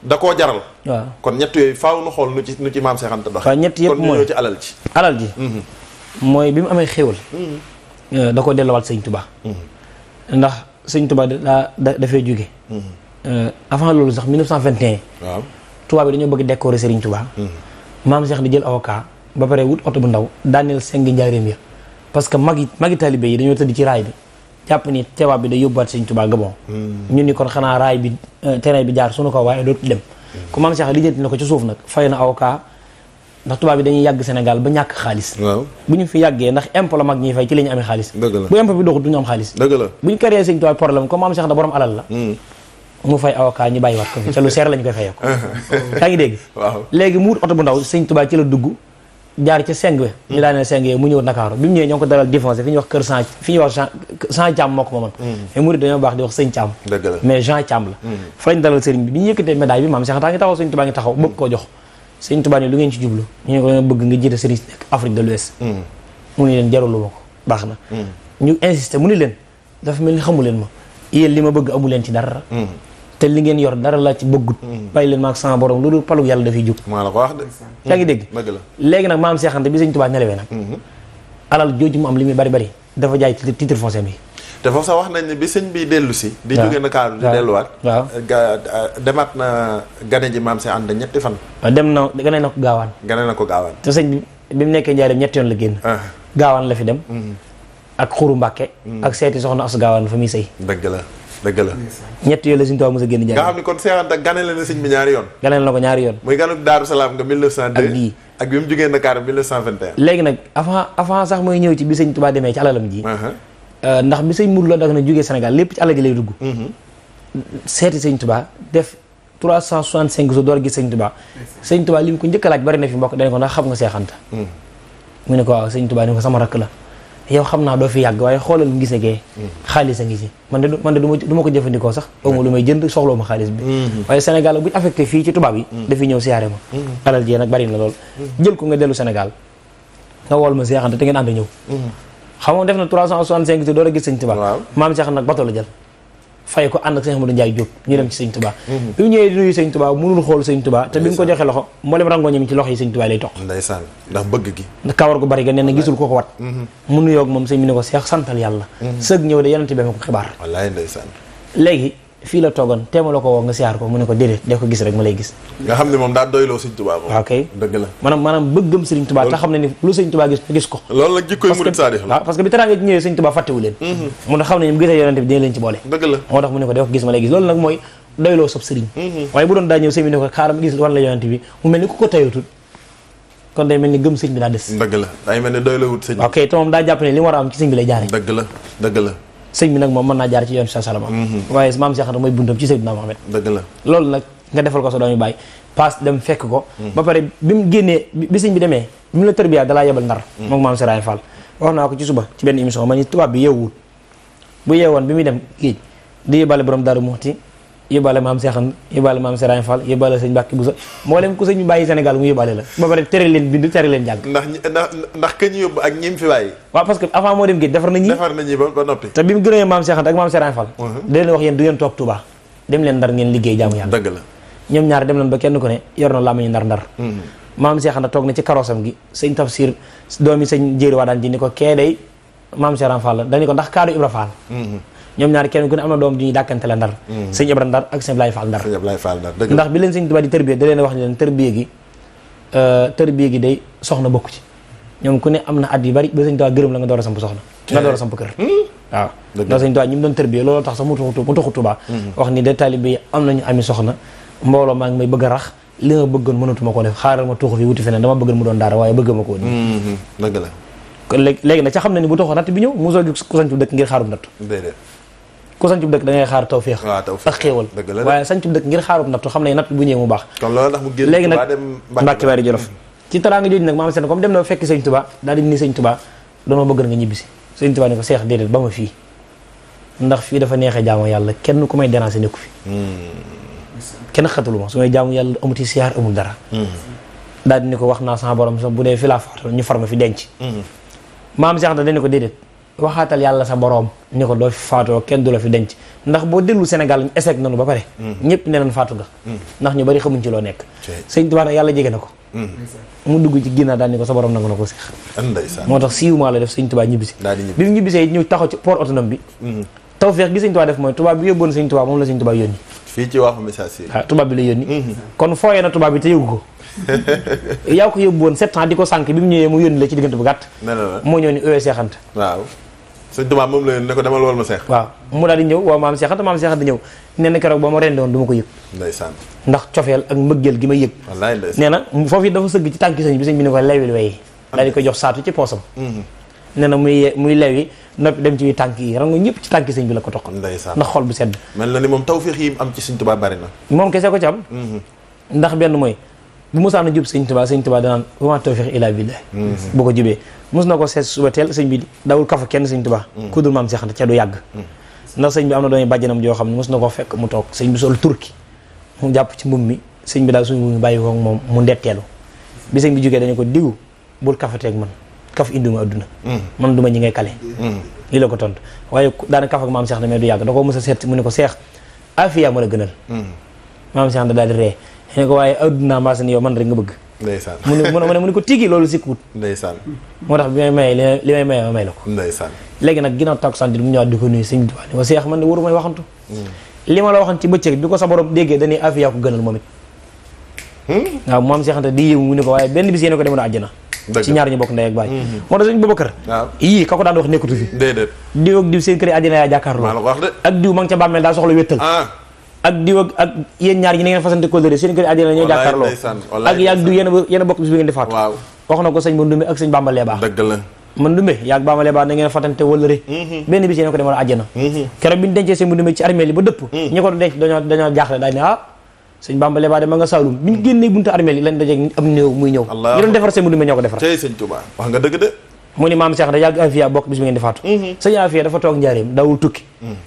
da koo jaral. waaw kon ñett yooyu faaw nu xool nu ci maam Seex Anta dox. waaw ñett yëpp mooy kon ñu ñëw ci alal ji. alal ji. mooy bi mu amee xéwal. da koo delluwaat Sëñ Tuubaa. ndax Sëñ Tuubaa dafay jóge. avant loolu sax 1921. waaw tubaab bi dañoo bëgg décorer Serigne Touba. maam Cheikh di jël avocat ba pare wut oto bu ndaw daaneel seng njaareem ya parce que magi talibé yi dañoo tëdd ci raay bi jàpp ni teewaab bi day yóbbuwaat Sëñ Tuubaa Gabon ñun ni kon xanaa raay bi terrain bi jaar suñu ko waaye dootu dem ku maam Cheikh lijjanti na ko ci suuf nag fay na avocat ndax tubaab bi dañuy yàgg Sénégal ba ñàkk xaalis bu ñu fi yàggee ndax impôt la mag ñiy fay ci la ñu amee xaalis bu impôt bi doxut du ñu am xaalis bu ñu créé Sëñ Tuubaa problème comme maam Cheikh da borom alal la mu fay avocat ñu bàyyi waat ko fi te lu seer lañ koy fayee ko yaa ngi dégg léegi mu wut oto bu ndaw Sëñ Tuubaa ci la dugg jaar ca seng we ñu daaneel seng yee mu ñëw Ndakaaru bi mu ñëwee ñoo ngi ko dalal défoncé fi ñuy wax kër fi ñuy wax Jean Thiam moo ko moomoon mais murid dañoo baax di wax Sëñ Thiam mais Jean Thiam la fa lañ dalal sëriñ bi ñu yëkkatee médaille bi maam Cheikh taa ngi taxaw Sëñ Tuubaa ngi taxaw bëgg koo jox Sëñ Tuubaa ni lu ngeen ci jublu ñu ne ko dañoo bëgg nga jiite sëriñ si nekk Afrique de l'Ouest mu ni leen jarulu ma ko baax na ñu insisté mu ni leen dafa mel ni xamu leen ma yéen li ma bëgg amu leen ci dara te li ngeen yor dara la ci bëggut bàyyi leen maag sama borom loolu palug yàlla dafay jóg maa la ko wax de yaa ngi dégg léegi nag maam Cheikh Anta bi Sëñ Tuubaa nelawee nag alal jooju mu am li muy bari bari dafa jaay titre foncier bi te foofu sax wax nañ ne bi sëñ bi dellu si di jóge Ndakaaru di delluwaat waaw demaat na gane ji maam Cheikh Anta ñetti fan dem na gane na ko gaawaan te sëñ bi mu nekkee njaareem ñetti yoon la génn gaawaan la fi dem ak xuru Mbàkke ak seeti soxna as gaawaan fa muy sëy dëgg la ñett yooyu la Sëñ Tuubaa mos a génn jaay nga xam ni kon Cheikh Anta ganale na sëñ bi ñaari yoon na ko ñaari yoon muy ganuk Daaru Salaam nga 1902 ak bi mu jógee Dakar 1921 léegi nag avant sax mooy ñëw ci bi Sëñ Tuubaa demee ci alalam ji ndax bi sëñ Mourou la dag na jógee Sénégal lépp ci alal ji lay dugg seeti Sëñ Tuubaa def 365 jours door a gis Sëñ Tuubaa Sëñ Tuubaa li mu ko njëkk a laaj bari na fi mbokk dañ ko ndax xam nga Cheikh Anta mu ne ko waaw Sëñ Tuubaa ni ko sama rakk la yow xam naa doo fi yàgg waaye xoolal ngise gee xaalis a ngi ci man de du ma ko jëfandikoo sax awma lu may jënd soxloo ma xaalis bi waaye Sénégal buñ affecté fii ci tubaab yi dafiy ñëw siyaare ma alal jee nag bari na lool jël ko nga dellu Sénégal nga wool ma Cheikh Anta te ngeen ànd ñëw xam nga def na 365 jours door a gis Sëñ Tuubaa maam Cheikh nag bato la jël fay ko ànd ak Sëñ Ahmadou Ndiaye Diop ñu dem ci Sëñ Tuubaa bi mu ñëwee di nuyu Sëñ Tuubaa mënul xool Sëñ Tuubaa te bi mu ko joxee loxo mboolem rangooñam ci loxo yi Sëñ Tuubaa lay toq ndeysaan ndax bëgg gi kawar gu bari ga nee na gisul ko wat mu nuyoog moom sëñ bi ne ko Seex santal yàlla sëg ñëw de yonent bi ma ko xibaar wallaay ndeysaan léegi fii la toogoon teema la ko woo nga siyaar ko mu ne ko déedéet def ko gis rek ma lay gis nga xam ne moom daa doyloo Sëñ Tuubaa moom waaw kay dëgg la maanaam bëggam Sëriñ Tuubaa te xam ne ni lu Sëñ Tuubaa gis ko loolu la jikkoy murid saadix la waaw parce que bi teraanga ci ñëwee Sëñ Tuubaa fàttewu leen mu ne xam ne ñu gisee yonent bi dina leen ci boole dëgg la moo tax mu ne ko def ko gis ma lay gis loolu nag mooy doyloo sab sëriñ waaye bu doon daa ñëw sëñ bi ne ko xaaral gis wan la yonent bi mu mel ni ku ko tayatul kon day mel ni gëm sëñ bi daa des dëgg la day mel ni doyloo wut sëñ ok te moom daa jàpp ne li mu war a am ci sëñ bi lay jaare dëgg la sëñ bi nag moom mën naa jaar ci yoon sa salama waaye maam Cheikh Anta mooy buntam ci Seydina Mohamed dëgg la loolu nag nga defal ko sa doomi bàyyi paas dem fekk ko ba pare bi mu génnee bi sëñ bi demee bi mu la tërbiyaa dalaa yebal Ndar moom maam Serigne Fall wax naa ko ci suba ci benn émission ma ni tubaab bi yeewul bu yeewoon bi muy dem géej di yóbbaale borom Daaru Muxti yóbbaale maam Cheikh Anta yóbbaale maam Serigne Fall yóbbaale sëñ Mbàkke Buso mboolem ku sëñ bi bàyyi Sénégal mu yóbbaale la ba pare tere leen bind tere leen jàng ndax ka ñu yóbbu ak ñim fi bàyyi waaw parce que avant moo dem géej defar nañu ba noppi te bi mu gënee maam Cheikh Anta ak maam Serigne Fall da leen wax yéen du ngeen toog Touba dem leen Ndar ngeen liggéey jaamu yàlla dëgg la ñoom ñaar dem nañ ba kenn ku ne yor na làmmiñu ndar maam Cheikh Anta toog na ci karosam gi sëñ Tafsir doomi sëñ Jéeri waa daan ji ni ko kee day maam Serigne Fall la dañu ko ndax kaadu Ibra Fall ñoom ñaar kenn ku ne am na doom ju ñuy dàkkante la Ndar sëñ Ibra Ndar ak sëñ Ablaye Fall Ndar ndax bi leen sëñ Tuubaa di tërbiye da leen wax ne leen tërbiye gi day soxna bokku ci ñoom ku ne am na at yu bari ba sëñ Tuubaa gërëm la nga door a samp soxna nga door a samp kër waaw ndax sëñ Tuubaa ñi mu doon tërbiye loolu tax sax mu tuxu Tuubaa wax ni de taalibe yi am nañu ami soxna mbooloo maa ngi may bëgg a rax li nga bëggoon mënatuma ko def xaaral ma tuxu fi wuti feneen dama bëggoon mu doon daara waaye bëgg ma ko woon dëgg la kon léegi nag ca xam ne ni bu toxoo natt bi ñëw mosoo gis ku sañcu dëkk ngir xaarum natt ku sañcu dëkk da ngay xaar tawféex ak xéewal waaye sañcu dëkk ngir xaarum natt xam ne natt bu ñëwee mu baax léegi nag Mbàkke Bari Jolof ci teraanga jooju nag maam seen comme dem na fekk sëñ Tuubaa daal di ni sëñ Tuubaa danoo bëgg nga ñibbisi sëñ Tuubaa ne ko seex déedéet ba ma fii ndax fii dafa neexee jaamu yàlla kenn ku may déranger nekku fi kenn xatalu ma su may jaamu yàlla amuti siyaar amul dara daal di ni ko wax naa sama borom sax bu dee fi laa faatu ñu far ma fi denc maam Cheikh Anta dañu ko déedéet waxaatal yàlla sa borom ni ko doo fi faatoo kenn du la fi denc ndax boo dellu Sénégal échec nanu ba pare ñëpp ne nañ faatu nga ndax ñu bari xamuñ ci loo nekk sëñ Tuubaa nag yàlla jege na ko mu dugg ci ginnaaw daal ni ko sa borom nangu na ko seex moo tax 6 mois la def sëñ Tuubaa ñibbisi bi mu ñibbisee ñu taxaw ci port autonome bi tawfeex gi sëñ Tuubaa def mooy tubaab bi yóbboon sëñ Tuubaa moom la sëñ Tuubaa yónni fii ci waxu message yi waaw tubaab bi la yónni kon fooyee na tubaab bi te yëgu ko yaa ko yóbbu woon 7 ans di ko sànk bi mu ñëwee mu yónni la ci diggante bu gàtt moo ñëw ni Seex Anta waaw sëñ Tuubaa moom la yónni ne ko demal wol ma seex waaw mu daal di ñëw waaw maam Seex Anta ñëw nee na keroog ba ma rende woon du ma ko yëg ndeysaan ndax cofeel ak mbëggeel gi ma yëg wallaay ndeysaan nee na foofu it dafa sëgg ci tànki sëñ bi ne ko lewil wey daal di koy jox saatu ci poosam nee na muy lewi noppi dem ci tànk yi rango ñëpp ci tànki sëñ bi la ko toqal ndeysaan ndax xol bu sedd mel na ni moom tawfeex yi am ci sëñ Tuubaa bari na moom kese ko ci am ndax benn mooy bu mosaan a jub sëñ Tuubaa danaan wa maa tawfiiqi illaa billaah bu ko jubee mos na ko seet suba teel sëñ bi dawul kafa kenn sëñ Tuubaa ku dul maam Seex Anta ca du yàgg ndax sëñ bi am na dooñu bàjjanam joo xam ne mos na ko fekk mu toog sëñ bi sol turki mu jàpp ci mbub mi sëñ bi daal suñu mbub mi bàyyi ko moom mu ndetteelu bi sëñ bi jógee dañu ko digu bul kafateeg man kaf induma adduna man duma ñi ngay kale lii la ko tontu waaye daana kaf ak maam Seex Anta mais du yàgg da ko mos a seet mu ne ko seex afiya ma la gënal maam Seex Anta daal di ree ne ko waaye adduna maasa ni yow man rek nga bëgg ndeysaan mu ne ko tigi loolu sikkut ndeysaan moo tax bi may maye li may maye ma may la ko ndeysaan léegi nag ginnaaw takku sant mu ñëwaat di ko nuyu sëñ Tuubaa ne ko seex man de waru may waxantu li ma la waxan ci bëccëg bi ko sa borom déggee dañuy afiya ko gënal moom it waaw maam Seex Anta di yéemu mu ne ko waaye benn bis yéene ko demoon àjjana ci ñaar ñu bokk ndey ak baay moo tax sëñ Babacar yii ka ko daan wax nekkatu fi déedéet diw ak diw seen kër yi àjjana yaa jàkkaarloo maa la ko wax de ak diw ma ngi ca bàmmeel daa soxla wéttal ak diw ak yéen ñaar ñi na ngeen fasante kóllëre seen kër yi àjjana ñoo jàkkaarloo ak yaag diw yéen a bokk bis bi ngeen di faatu waaw wax na ko sëñ ba Ndumbe ak sëñ Bamba Leeba dëgg la man Ndumbe yaag Bamba Leeba na ngeen fatante wëllëre benn bis yéen ko demoon àjjana keroog bi ñu dencee sëñ bu Ndumbe ci armeel yi ba dëpp ñi ko denc dañoo jaaxle daal ne sëñ Bamba Leeba de ma nga Saalum bi ñu génnee buntu armeel yi lañ dajeeg am néew muy ñëw ñu doon defar sëñ bu Ndumbe ñoo ko defar tey sëñ Tuubaa wax nga dëgg de mu ni maam Seex da yàgg Afia bokk bis bi ngeen di faatu sëñ Afia dafa toog njaareem dawul tukki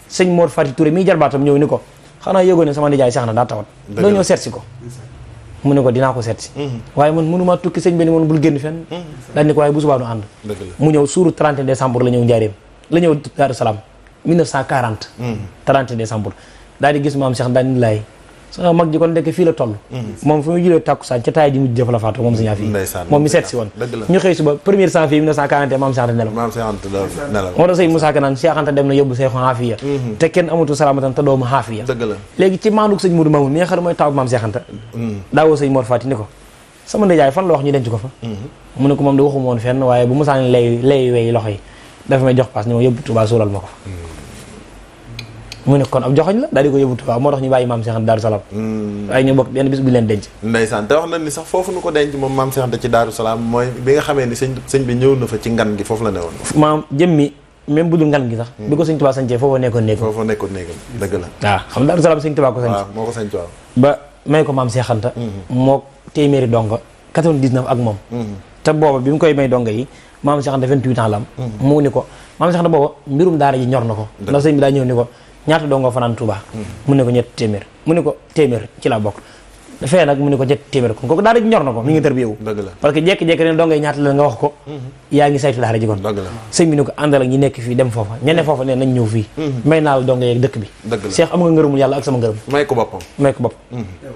sëñ Mor Fati Touré mii jarbaatam ñëw ni ko xanaa yëgoo ne sama nijaay Seex na daa tawat doo ñëw seet si ko mu ne ko dinaa ko seet si waaye man mënumaa tukki sëñ bi ni man bul génn fenn daal ni ko waaye bu subaa nu ànd mu ñëw suuru 30 décembre la ñëw njaareem la ñëw Daaru Salaam 1940 30 décembre daal di gis maam Seex daal ni laay sama mag ji kon ndekk fii la toll moom fi mu julee tàkkusaan ca taay ji mujj jëf la faatu moom sëñ Afia moom mi seet si woon ñu xëy suba première janvier 1940 maam Seex Anta nelaw moo tax sëñ Moussa Ka naan Seex Anta dem na yóbbu Seexu Afia te kenn amatu salaamatan te doomu Afia léegi ci maanduk sëñ Modou Mamoun mi nga xam ne mooy taw maam Seex Anta daawoo sëñ Mor Fati ni ko sama ndijaay fan la wax ñu denc ko fa mu ne ko moom da waxuma woon fenn waaye bu Moussa lay wey loxo yi dafa may jox paas ni ma yóbbu Touba suulal ma ko fa mu ne kon ab joxoñ la daal di ko yóbbu Tuubaa moo tax ñu bàyyi maam Seex Anta Daaru Salaam waaye ñu bokk benn bis bu leen denc ndeysaan te wax na ni sax foofu nu ko denc moom maam Seex Anta ci Daaru Salaam mooy bi nga xamee ni sëñ bi ñëw na fa ci ngan gi foofu la ne woon maam jëmmi même bu dul ngan gi sax bi ko sëñ Tuubaa sañcee foofu nekkoon néegam dëgg la waaw xam Daaru Salaam sëñ Tuubaa ko sañc waaw moo ko sañc waaw ba may ko maam Seex Anta moo téeméeri donga 99 ak moom te booba bi mu koy may donga yi maam Seex Anta 28 ans la am mu ni ko maam Seex Anta booba mbirum daara ji ñor na ko ndax sëñ bi daa ñëw ni ko ñaata doo nga fanaan Touba mu ne ko ñett téeméer mu ne ko téeméer ci laa bokk fee nag mu ne ko ñett téeméer kon kooku daara ji ñor na ko mi ngi tër bi yow parce que jekki-jekki ne doo ngay ñaata la nga wax ko yaa ngi saytu daara ji kon sëñ bi ne ko àndal ak ñi nekk fii dem foofa ñene foofa ne nañ ñëw fii may naa la doo nga yeeg dëkk bi Seex am nga ngërëmul yàlla ak sama ngërëm may ko boppam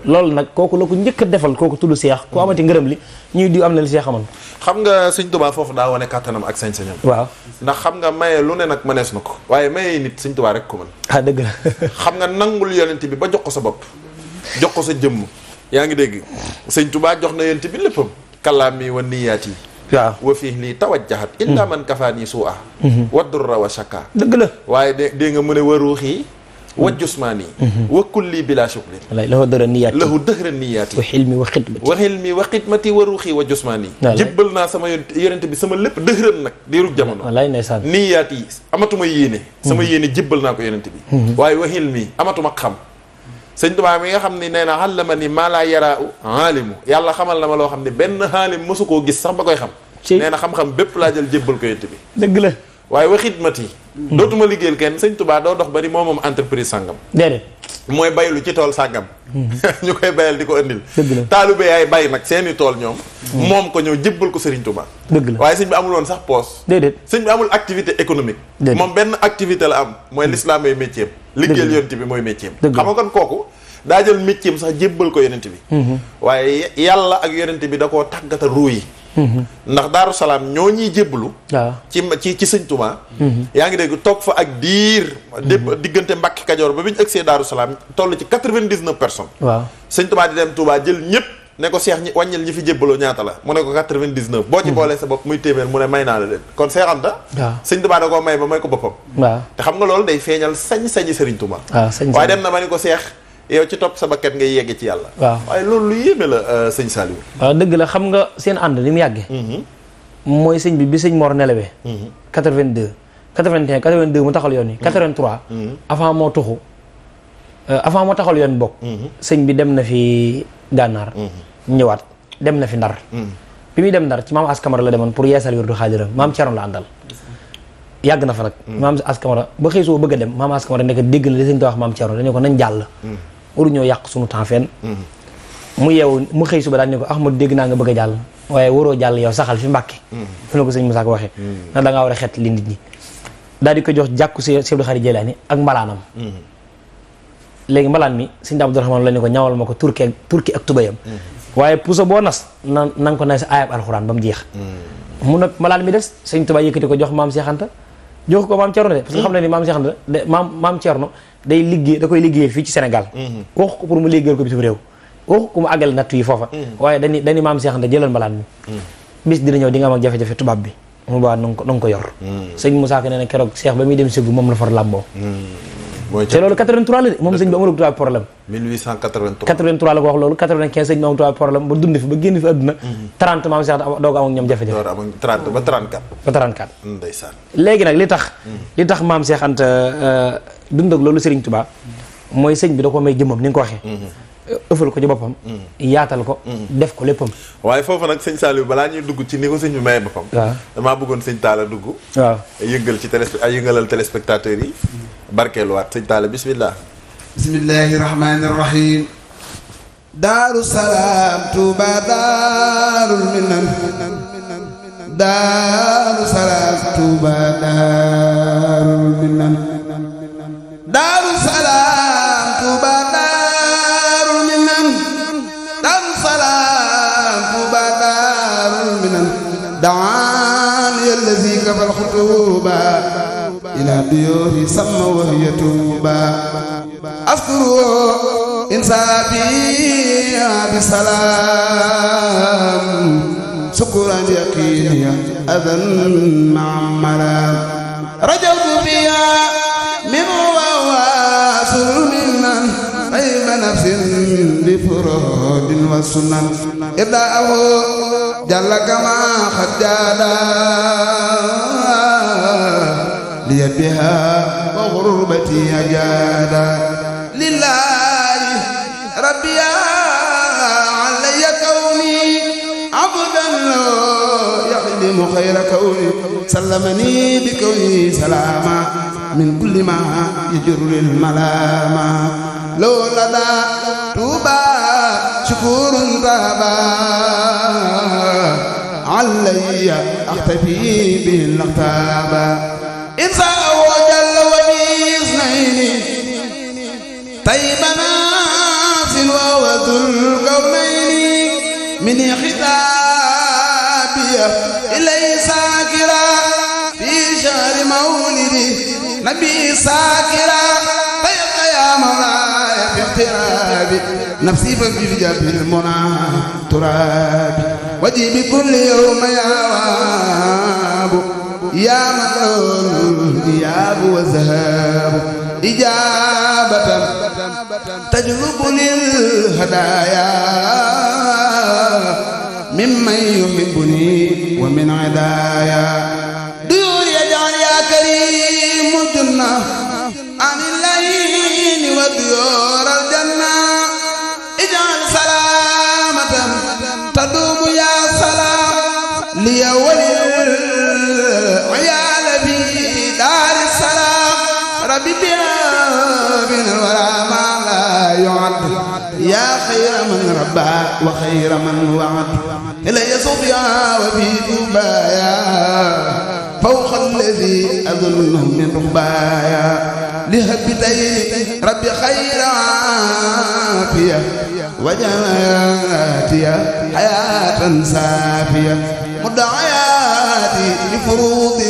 loolu nag kooku la ko njëkk a defal kooku tudd Seex ku amati ngërëm li ñuy diw am na li Seex amoon xam nga sëñ Tuubaa foofu daa wane kàttanam ak sañ-sañam waaw ndax xam nga maye lu ne nag mënees na ko waaye maye nit sëñ Tuubaa rek ko mën dëgg la xam nga nangul yonent bi ba jox ko sa bopp jox ko sa jëmm yaa ngi dégg sëñ Tuubaa jox na yonent bi léppam kalaami wa niyaat yi waaw wa fii lii tawajjahat illa man kafaani suu'a wa durra wa shakka dëgg la waaye dégg nga mu ne wa ruuxi wa jusmaani wa kulli bila shuklin lahu dëhra niyaati wa xilmi wa xidmati wa ruuxi wa jusmaani jébbal naa sama yonent bi sama lépp dëhran nag diirug jamono niyaat yi amatuma yéene sama yéene jébbal naa ko yonent bi waaye wa xilmi amatuma xam sëñ Tuubaa mi nga xam ni nee na allama ni maa laa yaraa aalimu yàlla xamal na ma loo xam ne benn aalim mosu koo gis sax ba koy xam nee na xam-xam bépp laa jël jébbal ko yonent bi dëgg la waaye wa xidmat yi dootuma liggéeyal kenn sëñ Tuubaa doo dox bari moom entreprise sàngam déedéet mooy baylu ci tool sàngam ñu koy bayal di ko andil taalibe yaay bay nag seeni tool ñoom moom ko ñëw jébbal ko Sëriñ Tuubaa dëgg la waaye sëñ bi amul woon sax poos déedéet sëñ bi amul activité économique moom benn activité la am mooy l'islam mooy métier liggéeyal yonent bi mooy métier xam nga kon kooku daa jël métier sax jébbal ko yonent bi waaye yàlla ak yonent bi da koo tàggatal ruu yi ndax Daaru Salaam ñoo ñuy jébbalu ci sëñ Tuubaa yaa ngi dégg toog fa ak diir diggante Mbàkke Kajoor ba bi ñu ëgsee Daaru Salaam toll ci 99 personnes waaw sëñ Tuubaa di dem Tuubaa jël ñëpp ne ko Cheikh ñi wàññil ñi fi jébbaloo ñaata la mu ne ko 99 boo ci boolee sa bopp muy téeméer mu ne may naa la leen kon Cheikh Anta sëñ Touba da koo may ba may ko boppam waaw te xam nga loolu day feeñal sañ-sañi Sëriñ Touba waaw waaye dem na ma ni ko Cheikh yow ci topp sa bakket ngay yegge ci yàlla waaw waaye loolu lu yéeme la sëñ Saliou waaw dëgg la xam nga seen ànd ni mu yàggee mooy sëñ bi sëñ Mor nelawee 82 81 82 mu taxal yoon yi 83 avant moo taxal yoon bokk sëñ bi dem na fi gànnaar ñëwaat dem na fi ndar bi muy dem ndar ci maam askamara la demoon pour yeesal wirdu xaadiram maam Cerno la àndal yàgg na fa nag maam askamara ba xëy soo bëgg a dem maam askamara nekk dégg na li sëñ ta wax maam Cerno dañu ko nañ jàll waru ñoo yàq suñu temps fenn mu yeewu mu xëy suba daal ne ko Ahmadu dégg naa nga bëgg a jàll waaye waroo jàll yow saxal fi Mbàkke fu ne ko sëñ Musaa ko waxee ndax da ngaa war a xeet li nit ñi daal di ko jox jàkku si Abdul Xaadir Jilaani ak mbalaanam léegi mbalaan mi sëñ Abdourahmaan la ne ko ñawal ma ko turki ak tubayam waaye puso boo nas na nga ko nas ayab alxuraan ba mu jeex mu nag mbalaan mi des sëñ Tuubaa yëkkati ko jox maam Seex Anta jox ko maam Cerno de parce que xam ne ni maam Seex Anta maam Cerno day liggéey da koy liggéeyal fii ci Sénégal wax ko pour mu liggéeyal ko bitim réew waxu ko mu àggale natt yi foofa waaye dañi maam Seex Anta jëlal mbalaan mi bis dina ñëw di nga am ak jafe-jafe tubaab bi mu baax na nga ko yor sëñ Moussa Ka nee na keroog Seex ba muy dem Ségou moom la far làmboo te loolu 83 la de moom sëñ bi amul tubaab problème 1883 la ko wax loolu 95 sëñ bi amul tubaab problème ba dund fi ba génn fi àdduna 30 maam Seex doo ko am ak ñoom jafe-jafe 30 ba 34 ba 34 ndeysaan léegi nag li tax maam Seex Anta dund ak loolu Serigne Touba mooy sëñ bi da ko may jëmmam ni nga ko waxee ëffal ko ci boppam yaatal ko def ko léppam waaye foofu nag sëñ Saliou balaa ñuy dugg ci ni ko sëñ bi maye boppam waaw damaa bëggoon sëñ Talla dugg waaw yëngal ci yëngalal téléspectateurs yi barkeeluwaat sëñ Talla bismillah bismillahi rahmani rahim daaru salaam tuuba daarul minan daaru salaam tuuba daarul minan daaru salaam tuuba daarul minan daaru salaam tuuba daarul minan daani allazi kafal xutuba ila duyuri sama wahya tuuba askuru insaabi bisalaam sukuran yaqiniya adan maamara rajawtu fiya min wawasul minan ayba nafsin bi furodin wa sunan irdaahu jalla kama xad jaada liya biha wa gurbati ajada lillahi rabbiya alayya kawni abdan lo yaxdimu xayra kawni sallamani bi kawni salama min kulli ma yajurul malama law lada tuuba shukurun taba alayya axtafi bil aqtaba insa wajal wa bisnayni taybana sin wa wadul kawnayni min khitabiya ilay sakira fi shahri mawlidi nabi sakira tayqa ya mawlaya fi iqtirabi nafsi fa fi jabil muna turabi wajibi kulli yawma ya wabu ya malul iyab wa zahab ijabatan tajlubu lil hadaya mimman yuhibbuni wa min adaya duyur yaj'al ya karim junna anil layn wa duyur al janna ij'al salamatan tadumu ya salam liya walil ayal fi dar salam rabbi biha min al wara ma la yu'ad ya khayra man rabba wa khayra man wa'ad إلي صوفيا وفي دبايا فوق الذي أظنه من ربايا لهبتين ربي خير عافية وجناتي حياة سافية مدعياتي لفروض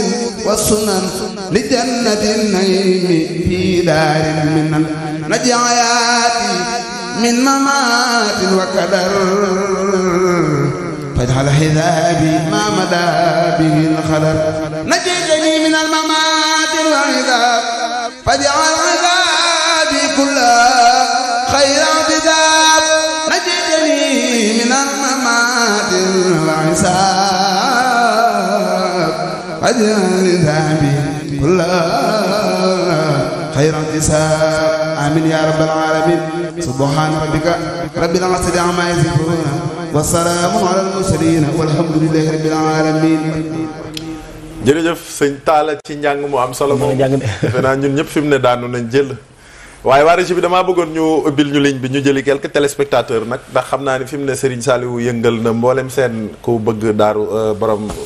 والسنن لجنة النعيم في دار المنن نجعياتي من ممات وكدر فاجعل حذابي ما مدى به الخدر نجيتني من الممات والعذاب فاجعل عذابي كلها خير عذاب نجيتني من الممات والعذاب فاجعل عذابي كلها خير احتساب آمين يا رب العالمين سبحان ربك رب العزة عما يصفون والسلام على المرسلين والحمد لله رب العالمين. jërëjëf sëñ Talla ci njàng mu am solo moom defe naa ñun ñëpp fi mu ne daanu nañ jël waaye waa régie bi damaa bëggoon ñu ubbil ñu ligne bi ñu jëli quelques téléspectateurs nag ndax xam naa ni fi mu ne Serigne Saliou yëngal na mboolem seen ku bëgg daaru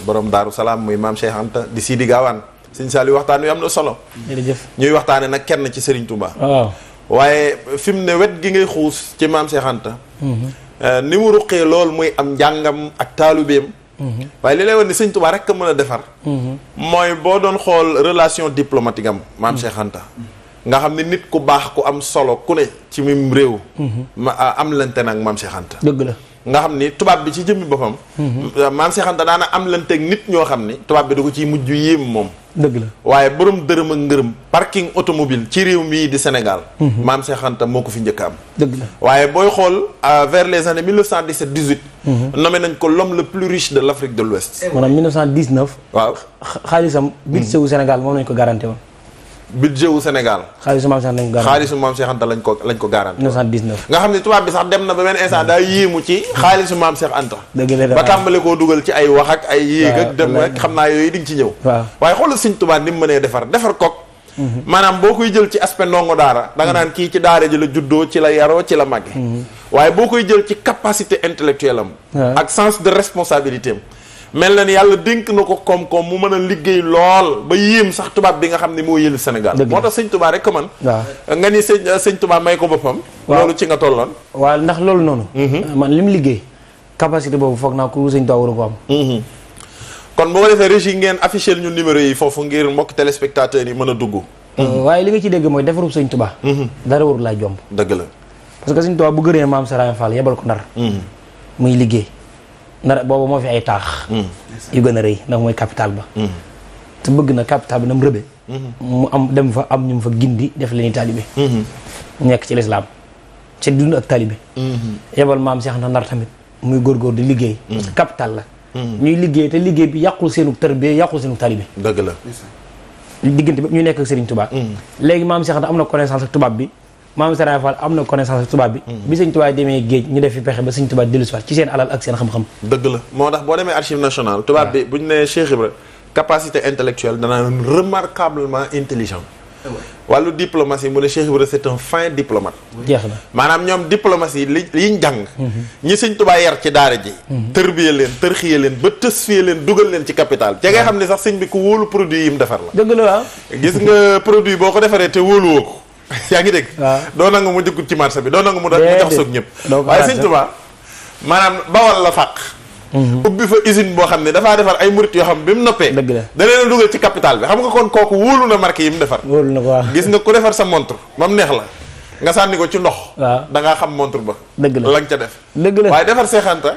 borom daaru salaam muy maam Cheikh Anta di Sidi Gawane Serigne Saliou waxtaan wi am na solo. jërëjëf ñuy waxtaane nag kenn ci Serigne Touba. waaw waaye fi mu ne wet gi ngay xuus ci maam Cheikh Anta. ni mu ruqee lool muy am njàngam ak taalubeem. waaye li lay wax ni Serigne Touba rek a mën a defar. mooy boo doon xool relation diplomatique am maam Cheikh Anta. nga xam ne nit ku baax ku am solo ku ne ci mim réew. ma am lante nag maam Cheikh Anta. dëgg la. nga xam ni tubaab bi ci jëmmi boppam. maam Cheikh Anta daana am lanteeg nit ñoo xam ni tubaab bi da ko ciy mujj yéem moom. dëgg la waaye borom dërëm ak ngërëm parking automobile ci réew mii di Sénégal. maam Cheikh Anta moo ko fi njëkk am. dëgg la waaye booy xool vers les années 1917-18. nommé nañ ko l'homme le plus riche de l'Afrique de l'Ouest. maanaam 1919. waaw xaalisam budget wu Sénégal moom lañ ko garanté woon. budget wu Sénégal. xaalisu maam Cheikh lañ ko garanté xaalisu maam Cheikh Anta lañ ko garanté. 1919. nga xam ne tubaab bi sax dem na ba benn instant daa yéemu ci xaalisu maam Cheikh Anta. dëgg la ba tàmbale koo dugal ci ay wax ak ay yéeg ak dem rek xam naa yooyu di nga ci ñëw. waaw waaye xoolal Sëñ Tuubaa ni mu mënee defar kook maanaam boo koy jël ci aspect ndongo daara da nga naan kii ci daara ji la juddoo ci la yaroo ci la màgge waaye boo koy jël ci capacité intellectuelle am ak sens de responsabilité am mel na ni yàlla dénk na ko koom-koom mu mën a liggéey lool ba yéem sax tubaab bi nga xam ne moo yël Sénégal moo tax Sëñ Tuubaa rek ko man nga ni sëñ Tuubaa may ko boppam loolu ci nga tolloon waaw ndax loolu noonu man li mu liggéey capacité boobu foog naa ko Sëñ Tuubaa waru ko am kon boo ko defee régie ngeen affiché ñu numéro yi foofu ngir mbokk téléspectateurs yi mën a dugg waaye li nga ci dégg mooy defarub Sëñ Tuubaa dara waru laa jomb dëgg la parce que Sëñ Tuubaa bu gëree maam Serigne Fall yebal ko Ndar muy liggéey Ndar boobu moo fi ay taax yu gën a rëy ndax mooy capital ba te bëgg na capital bi na mu rëbe mu am dem fa am ñu fa gindi def leen i taalibe nekk ci lislaam ci dund ak taalibe yebal maam Cheikh Anta Ndar tamit muy góorgóor di liggéey parce que capital la ñuy liggéey te liggéey bi yàqul seenu tarbiya yàqul seenu taalibe dëgg la diggante bi ñuy nekk ak Serigne Touba léegi maam Cheikh Anta am na connaissance ak tubaab bi maam Serigne Fall am na connaissance ak tubaab bi Serigne Touba demee géej ñu def fi pexe ba Serigne Touba dellu si waat ci seen alal ak seen xam-xam dëgg la moo tax boo demee archive nationale tubaab bi bu ñu nee Cheikh Ibra capacité intellectuelle danaa remarquablement intelligent wàllu diplomatie mu ne Cheikh Ibra c'est un fin diplomate jeex na maanaam ñoom diplomatie liñ jàng ñi Sëñ Tuubaa yar ci daara ji tërbiye leen tërxiye leen ba tësfiye leen dugal leen ci capital ca nga xam ne sax sëñ bi ku wóolu produit yi mu defar la dëgg la waaw gis nga produit boo ko defaree te wóoluwoo ko yaa ngi dégg doo nangu mu dugg ci marché bi doo nangu mu jox soog ñëpp waaye Sëñ Tuubaa maanaam bawal la fàq ubbi fa usine boo xam ne dafaa defar ay murit yoo xam bi mu noppee dëgg la da leen a dugal ci capital bi xam nga kon kooku wóolu na marque yi mu defar wóolu na ko waaw gis nga ku defar sa montre ba mu neex la nga sànni ko ci ndox waaw da ngaa xam montre ba dëgg la la nga ca def dëgg la waaye defar Cheikh Anta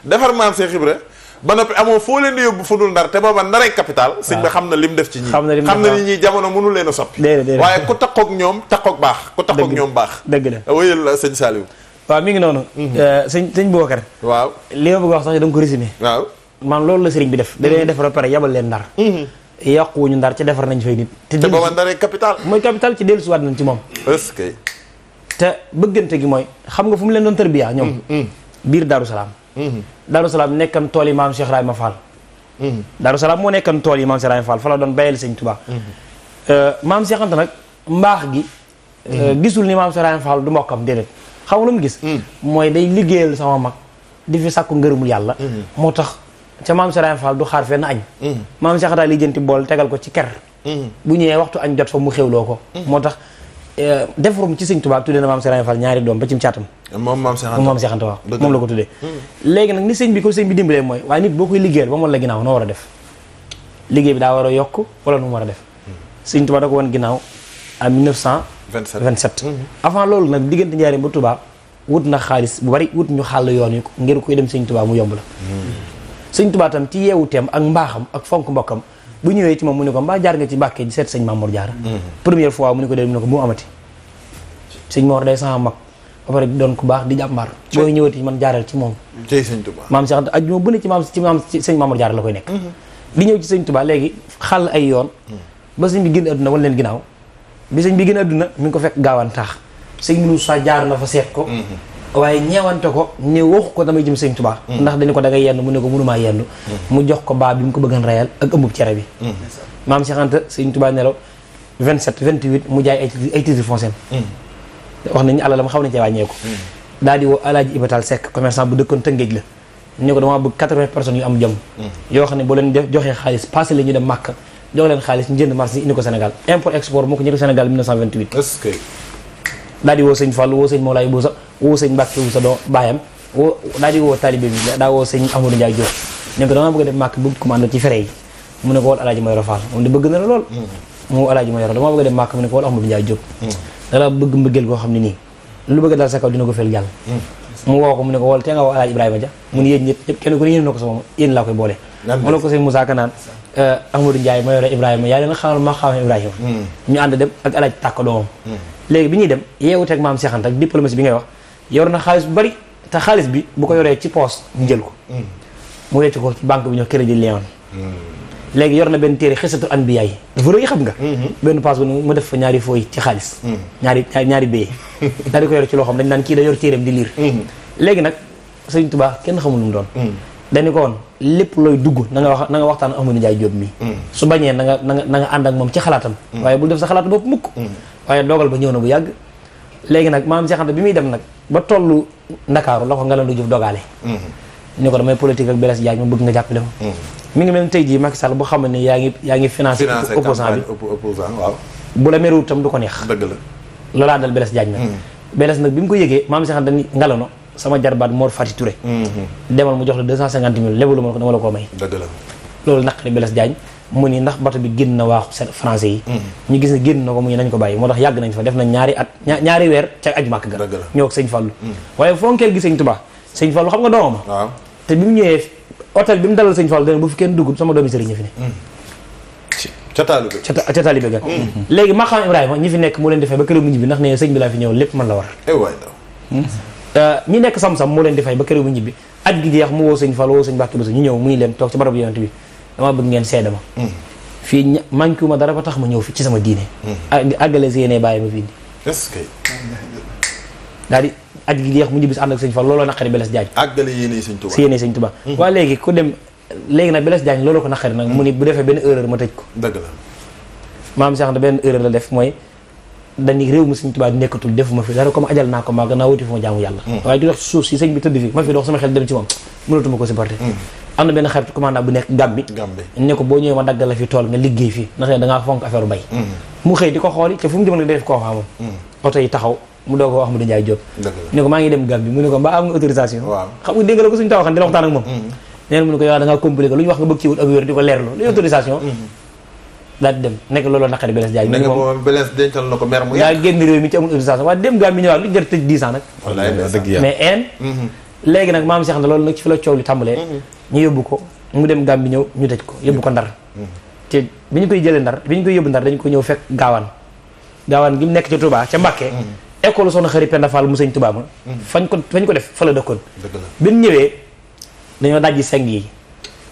defar maam Cheikh Ibra ba noppi amoo foo leen di yóbbu fu dul Ndar te booba Ndaray capital sëñ bi xam na lim def ci ñii xam na ni ñii jamono mënu leen a soppi waaye ku takkook ñoom takkook baax ku takkook ñoom baax dëgg la wéyal sëñ Saliou waaw mi ngi noonu sëñ Boubacar waaw li ma bëgg wax sax da nga ko résumé waaw man loolu la sëriñ bi def da leen defar ba pare yabal leen Ndar yàquwuñu Ndar ci defar nañ fay nit te booba Ndaray capital mooy capital ci dellusiwaat nañ ci moom est-ce que te bëggante gi mooy xam nga fu mu leen doon tërbiya ñoom biir Daaru Salaam Daaru Salaam nekkan tool yi maam Cheikh Ibrahima Fall Daaru Salaam moo nekkan tool yi maam Cheikh Ibrahima Fall fa la doon bayal sëñ Tuubaa maam Cheikh Anta nag mbaax gi gisul ni maam Cheikh Ibrahima Fall du mbokkam déedéet xam nga lu mu gis mooy day liggéeyal sama mag di fi sàkku ngërëmul yàlla moo tax ca maam Cheikh Ibrahima Fall du xaar fenn añ maam Cheikh Anta lijjanti bool tegal ko ci ker bu ñëwee waxtu añ jot fa mu xewloo ko moo tax defarum ci sëñ Tuubaa tuddee na maam Cheikh Ibrahima Fall ñaari doom ba ci caatam moom maam Cheikh Anta moom maam Cheikh Anta waaw moom la ko tuddee léegi nag ni sëñ bi ko sëñ bi dimbalee mooy waaye nit boo koy liggéeyal ba mu la ginnaaw noo war a def liggéey bi daa war a yokk wala nu mu war a def sëñ Tuubaa da ko woon ginnaaw en 1927 avant loolu nag diggante Njaaréem ba Touba wut na xaalis bu bari wut ñu xàll yoon yi ngir koy dem sëñ Tuubaa mu yomb la sëñ Tuubaa tam ci yeewuteem ak mbaaxam ak fonk mbokkam bu ñëwee ci moom mu ne ko mbaa jaar nga ci Mbàkke ji seet sëñ Mamour Diarra première fois mu ne ko dee mu ne ko mu amati sëñ Mor day sama mag ba pare doon ku baax di jàmbaar booy ñëwati man jaaral ci moom tey sëñ Tuubaa maam Cheikh Anta ajjuma bu ne ci sëñ Mamour Diarra la koy nekk di ñëw ci sëñ Tuubaa léegi xàll ay yoon ba sëñ bi génn àdduna wala leen ginnaaw bi sëñ bi génn àdduna mi ngi ko fekk gaawaan taax sëñ Moussa jaar na fa seet ko waaye ñeewante ko ne waxu ko damay jëm sëñ Tuubaa ndax dañu ko da ngay yenn mu ne ko mënumaa yendu mu jox ko baa bi mu ko bëggan reyal ak ëmbub cere bi maam Cheikh Anta sëñ Tuubaa nelaw 27 28 mu jaay ay titre foncier wax nañu alalam xaw nañ cee wàññeeku daal di woo Alaaji Ibatal Seck commerçant bu dëkkoon Tëngéej la ne ko dama bëgg 80 personnes yu am jom yoo xam ne boo leen joxee xaalis passé la ñu dem Màkka jox leen xaalis ñu jënd marché indi ko Sénégal import export moo ko ñëw Sénégal 1928 est-ce que daal di woo sëñ Fallou woo sëñ Mawlaay Boussa woo sëñ Mbàkke Boussa doo baayam woo daal di woo talibé bi daa woo sëñ Amadou Ndiaye Diop ne ko dama bëgg a def Màkka bëgg commande ci fere yi mu ne ko wol Alaaji Mayoro Fall moom de bëgg na la lool mu Alaaji Mayoro dama bëgg a def Màkka mu ne ko wol Amadou Ndiaye Diop dala bëgg mbëggeel koo xam ne nii lu bëgg dal sa kaw dina ko fel jàll mu woo ko mu ne ko wol te nga woo Alaaji Ibrahima Dia mu ne yéen ñëpp kenn ku ne yéen na ko sama yéen laa koy boole mu la ko sëñ Moussa Ka naan Amadou Ndiaye Mayoro Ibrahima yaa leen xamal ma xamal Ibrahima ñu ànd dem ak Alaaji Tàkk doomam léegi bi ñuy dem yeewuteeg maam Cheikh Anta ak diplomatie bi ngay wax yor na xaalis bu bari te xaalis bi bu ko yoree ci poos ñu jël ko mu wecc ko ci banque bi ñoo Crédit Lyons léegi yor na benn téere Xisatul Anbiya yi dafa rëy xam nga benn paas bu mu def fa ñaari fooy ci xaalis ñaari béyee daal di ko yor ci loo xam dañ naan kii da yor téereem di liir léegi nag Sëriñ Tuubaa kenn xamul lu mu doon dañu ko woon lépp looy dugg na nga waxtaan ak Amadou Ndiaye Diop mi su bañee na nga ànd ak moom ci xalaatam waaye bul def sa xalaat bopp mukk waaye dogal ba ñëw na bu yàgg léegi nag maam Cheikh Anta bi muy dem nag ba tollu Ndakaaru la ko Ngalandou Diouf dogaale ni ko damay politique ak Blaise Diagne ma bëgg nga jàppale ma mi ngi mel ni tey jii Macky Sall bu xam ne yaa ngi financé opposant bi waaw bu la meru tam du ko neex dëgg la loolaa dal Blaise Diagne nag Blaise nag bi mu ko yëgee maam Cheikh Anta ni Ngalano sama jarbaat Mor Fati Touré demal mu jox la 250 000 lebalu ma ko dama la koo may dëgg la loolu naqari Blaise Diagne mu ni ndax bato bi génn na waaxu français yi ñu gis ne génn na ko mu ñu nañ ko bàyyi moo tax yàgg nañ fa def nañ ñaari weer ca aj màkk ga ñëw ak sëñ Fallou waaye fonkeel gi sëñ Touba sëñ Fallou xam nga doomam waaw te bi mu ñëwee hôtel bi mu dalal sëñ Fallou dana bu fi kenn dugg sama doomi sëriñ ñi fi ne ca taalibe ga léegi Maqaam Ibrahima ñi fi nekk moo leen defee ba kër mu ñibbi ndax ne sëñ bi laa fi ñëw lépp man la war ñi nekk sam-sam moo leen di fay ba kër mu ñibbi aj gi jeex mu woo sëñ Fallou woo sëñ Mbàkke Bousso ñu ñëw mu ñu leen toog ci barabu yonent bi dama bëgg ngeen seede ma fii manqué ma dara ba tax ma ñëw fi ci sama diine àggale si yéene bàyyi ma fi indi est-ce que daal di aj gi jeex mu ñibbi si ànd ak sëñ Fall looloo naqari Blaise Diagne àggale yéene sëñ Tuubaa si yéene sëñ Tuubaa waaye léegi ku dem léegi nag Blaise Diagne looloo ko naqari nag mu ni bu defee benn erreur ma tëj ko dëgg la maam Cheikh Anta benn erreur la def mooy dañuy réew mi sëñ Tuubaa di nekkatul defuma fi dara comme ajal naa ko maa gannaaw wuti fu ma jaamu yàlla waaye di dox ci suuf si sëñ bi tëdd fi ma fi dox sama xel dem ci moom mënatuma ko supporter am na benn xarit commandant bu nekk Gàmbi ne ko boo ñëwee ma daggal la fi tool nga liggéey fii ndax ne da ngaa fonk affaire bay mu xëy di ko xooli te fu mu jëm nag day def koo fa moom oto yi taxaw mu doog ko wax Amadou Ndiaye Diop ne ko maa ngi dem Gàmbi mu ne ko mbaa am nga autorisation xam nga dégg la ko suñu tawaxan di la waxtaan ak moom neen mu ne ko yow da ngaa compliqué lu ñu wax nga bëgg ci wut ak wér di ko leerlu lu autorisation daal di dem nekk looloo naqari Blaise Diagne nekk moom Blaise dencal na ko mer mu yaa génn réew mi ci amul autorisation waaye dem Gàmbi ñëwaat lu jar tëj 10 ans nag mais léegi nag maam Cheikh Anta loolu nag ci fi la coow li tàmbalee ñu yóbbu ko mu dem Gàmbi ñëw ñu tëj ko yóbbu ko Ndar te bi ñu koy jëlee Ndar bi ñu koy yóbbu Ndar dañu ko ñëw fekk gaawaan gi mu nekk ca Touba ca Mbàkke école soxna Xari Penda Fall mu sëñ Touba ma fañ ko def fa la dëkkoon bi ñu ñëwee dañoo dajji seng yi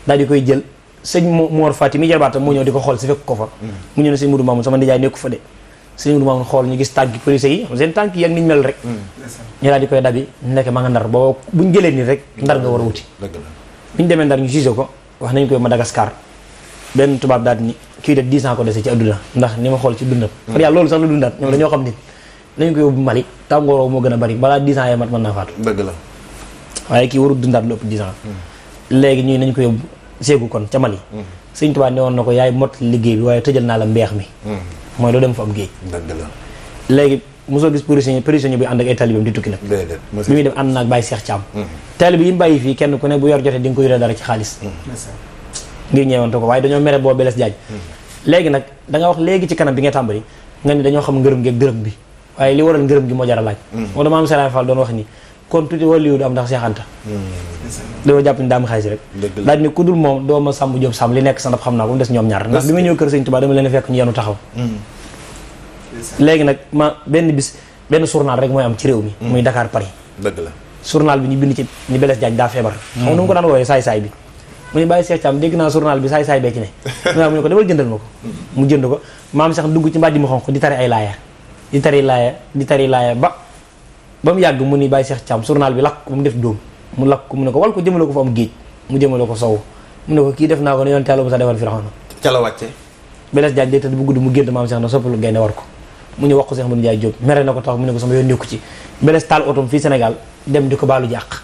daal di koy jël sëñ Mor Fati mi jarbaatam moo ñëw di ko xool si fekk ko fa mu ñëw ne sëñ Moudou Mamoun sama nijaay nekku fa de sëñ Moudou Mamoun xool ñu gis tànki police yi seen tànk yi ak niñ mel rek ñu daal di koy dabi nekk ma nga Ndar boo buñ jëlee nii rek Ndar nga war a wuti bi ñu demee Ndar ñu jugé ko wax nañ koy Madagascar benn tubaab daal ni kii de 10 ans ko dese ci adduna ndax ni ma xool ci dundam far yàlla loolu sax la dundaat ñoom dañoo xam ni lañu ko yóbbu Mali tàngooroo moo gën a bari balaa 10 ans yee mat mën naa faatu dëgg la waaye kii warul dundaat lu ëpp 10 ans léegi ñuy nañ ko yóbbu séegu kon ca Mali sëñ Tuubaa ne woon na ko yaay mot liggéey bi waaye tëjal naa la mbeex mi mooy doo dem fa am géej dëgg la léegi mosoo gis prisonnier bi ànd ak ay talibam di tukki nag bi muy dem ànd naag Baye Cheikh Thiam talib yi mu bàyyi fii kenn ku ne bu yor jotee di nga ko yore dara ci xaalis ngir ñeewante ko waaye dañoo mere boo Blaise Diagne léegi nag da nga wax léegi ci kanam bi nga tàmbali nga ni dañoo xam ngërëm ngeeg dërëm bi waaye li waral ngërëm gi moo jar a laaj moo dama am Serigne Fall doon wax ni kon tuuti waliyu du am ndax Cheikh Anta dañoo jàpp ni daam xaalis rek daal ni ku dul moom doo ma sàmm Jóob sàmm li nekk sa ndab xam naa ko mu des ñoom ñaar ndax bi ma ñëw kër Sëñ Tuubaa dama leen fekk ñu yenu taxaw léegi nag ma benn journal rek mooy am ci réew mi muy Dakar Paris dëgg la journal bi ñu bind ci ni Blaise Diagne daa feebar xam nga nu mu ko daan woowee saay-saay bi mu ne bàyyi Cheikh Thiam dégg naa journal bi saay-saay bee ci ne mu ne ko demal jëndal ma ko mu jënd ko maam sax dugg ci mbàjj mu xonq di tari ay laaya di tari laaya ba mu yàgg mu ni bàyyi Cheikh Thiam journal bi lakk ko mu def dóom mu lakk ko mu ne ko wal ko jëmale ko fa am géej mu jëmale ko sow mu ne ko kii def naa ko ne yoon Yàlla Musaa defal Firawna ca la wàcce Blaise Diagne day tëdd bu guddi mu gént maam Cheikh na soppalu gaynde war ko mu ñu wax ko Cheikh Modou Ndiaye Diop mere na ko tax mu ne ko sama yoon nekku ci Blaise taal otom fii Sénégal dem di ko baalu jàq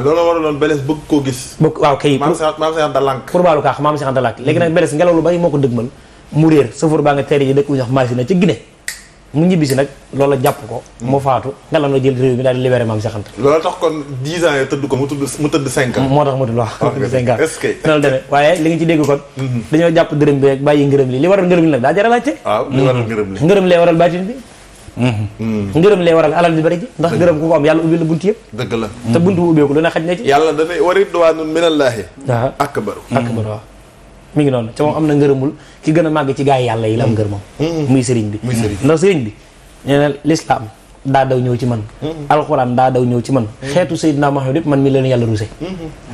loolu waraloon Blaise bëgg koo gis waaw kay maam Cheikh Anta lànk pour baalu kaax maam Cheikh Anta lànk léegi nag Blaise ngelaw lu bari moo ko dëgmal mu réer sëfoor baa nga teere ji dëkk bu ñuy wax Maasi na ca Guinée mu ñibbisi nag loolu la jàpp ko mu faatu ngelaw la jël réew mi daal di libéré maam Cheikh Anta loolu tax kon 10 ans yo tëdd ko mu tëdd 5 ans moo tax mu tudd waaw 5 ans est-ce que noonu demee waaye li nga ci dégg kon dañoo jàpp dërëm bi rek bàyyi ngërëm li waral ngërëm li nag daa jar a laajte waaw li waral ngërëm li ngërëm lee waral baatin bi ngërëm lee waral alal bi bari ji ndax ngërëm ku ko am yàlla ubbi la bunt yëpp dëgg la te bunt bu ubbeeku lu ne xaj na ci yàlla danay wa ridwaanun minallaahi waaw akbaru waaw mi ngi noonu te moom am na ngërëmul ki gën a màgg ci gaa yi yàlla yi la am ngërëmam muy sëriñ bi ndax sëriñ bi nee na lislaam daa daw ñëw ci man alxuraan daa daw ñëw ci man xeetu Seydina Muhammad yëpp man mi leen yàlla ruse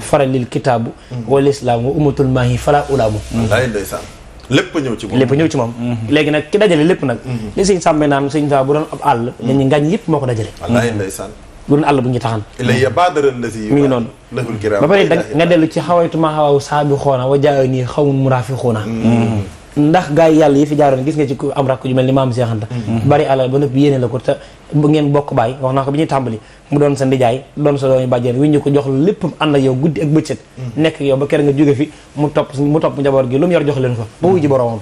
faral lil kitaabu wal islaam wa ummatul maahi fala ulaamu lépp ñëw ci moom lépp ñëw ci moom léegi nag ki dajale lépp nag li sëñ sàmbe naan sëñ saa bu doon ab àll nit ñi ngañ yëpp moo ko dajale wallaay ndeysaan bu doon àll bu ñu taxan ilayya baadara allazi mi ngi noonu ba pare nga dellu ci xawaytuma xawaw saabi xoona wa jaa nii xawmun muraafi xoona ndax gaa yi yàlla yi fi jaaroon gis nga ci ku am rakk ju mel ni maam Cheikh Anta bari alal ba nëpp yéene la ko te bu ngeen bokk baay wax naa ko bi ñuy tàmbali mu doon sa ndijaay doon sa doomi bàjjen wi ñu ko jox lépp ànd ak yow guddi ak bëccëg nekk yow ba kër nga jóge fi mu topp njaboot gi lu mu yor jox leen ko ba wuy ji boroomam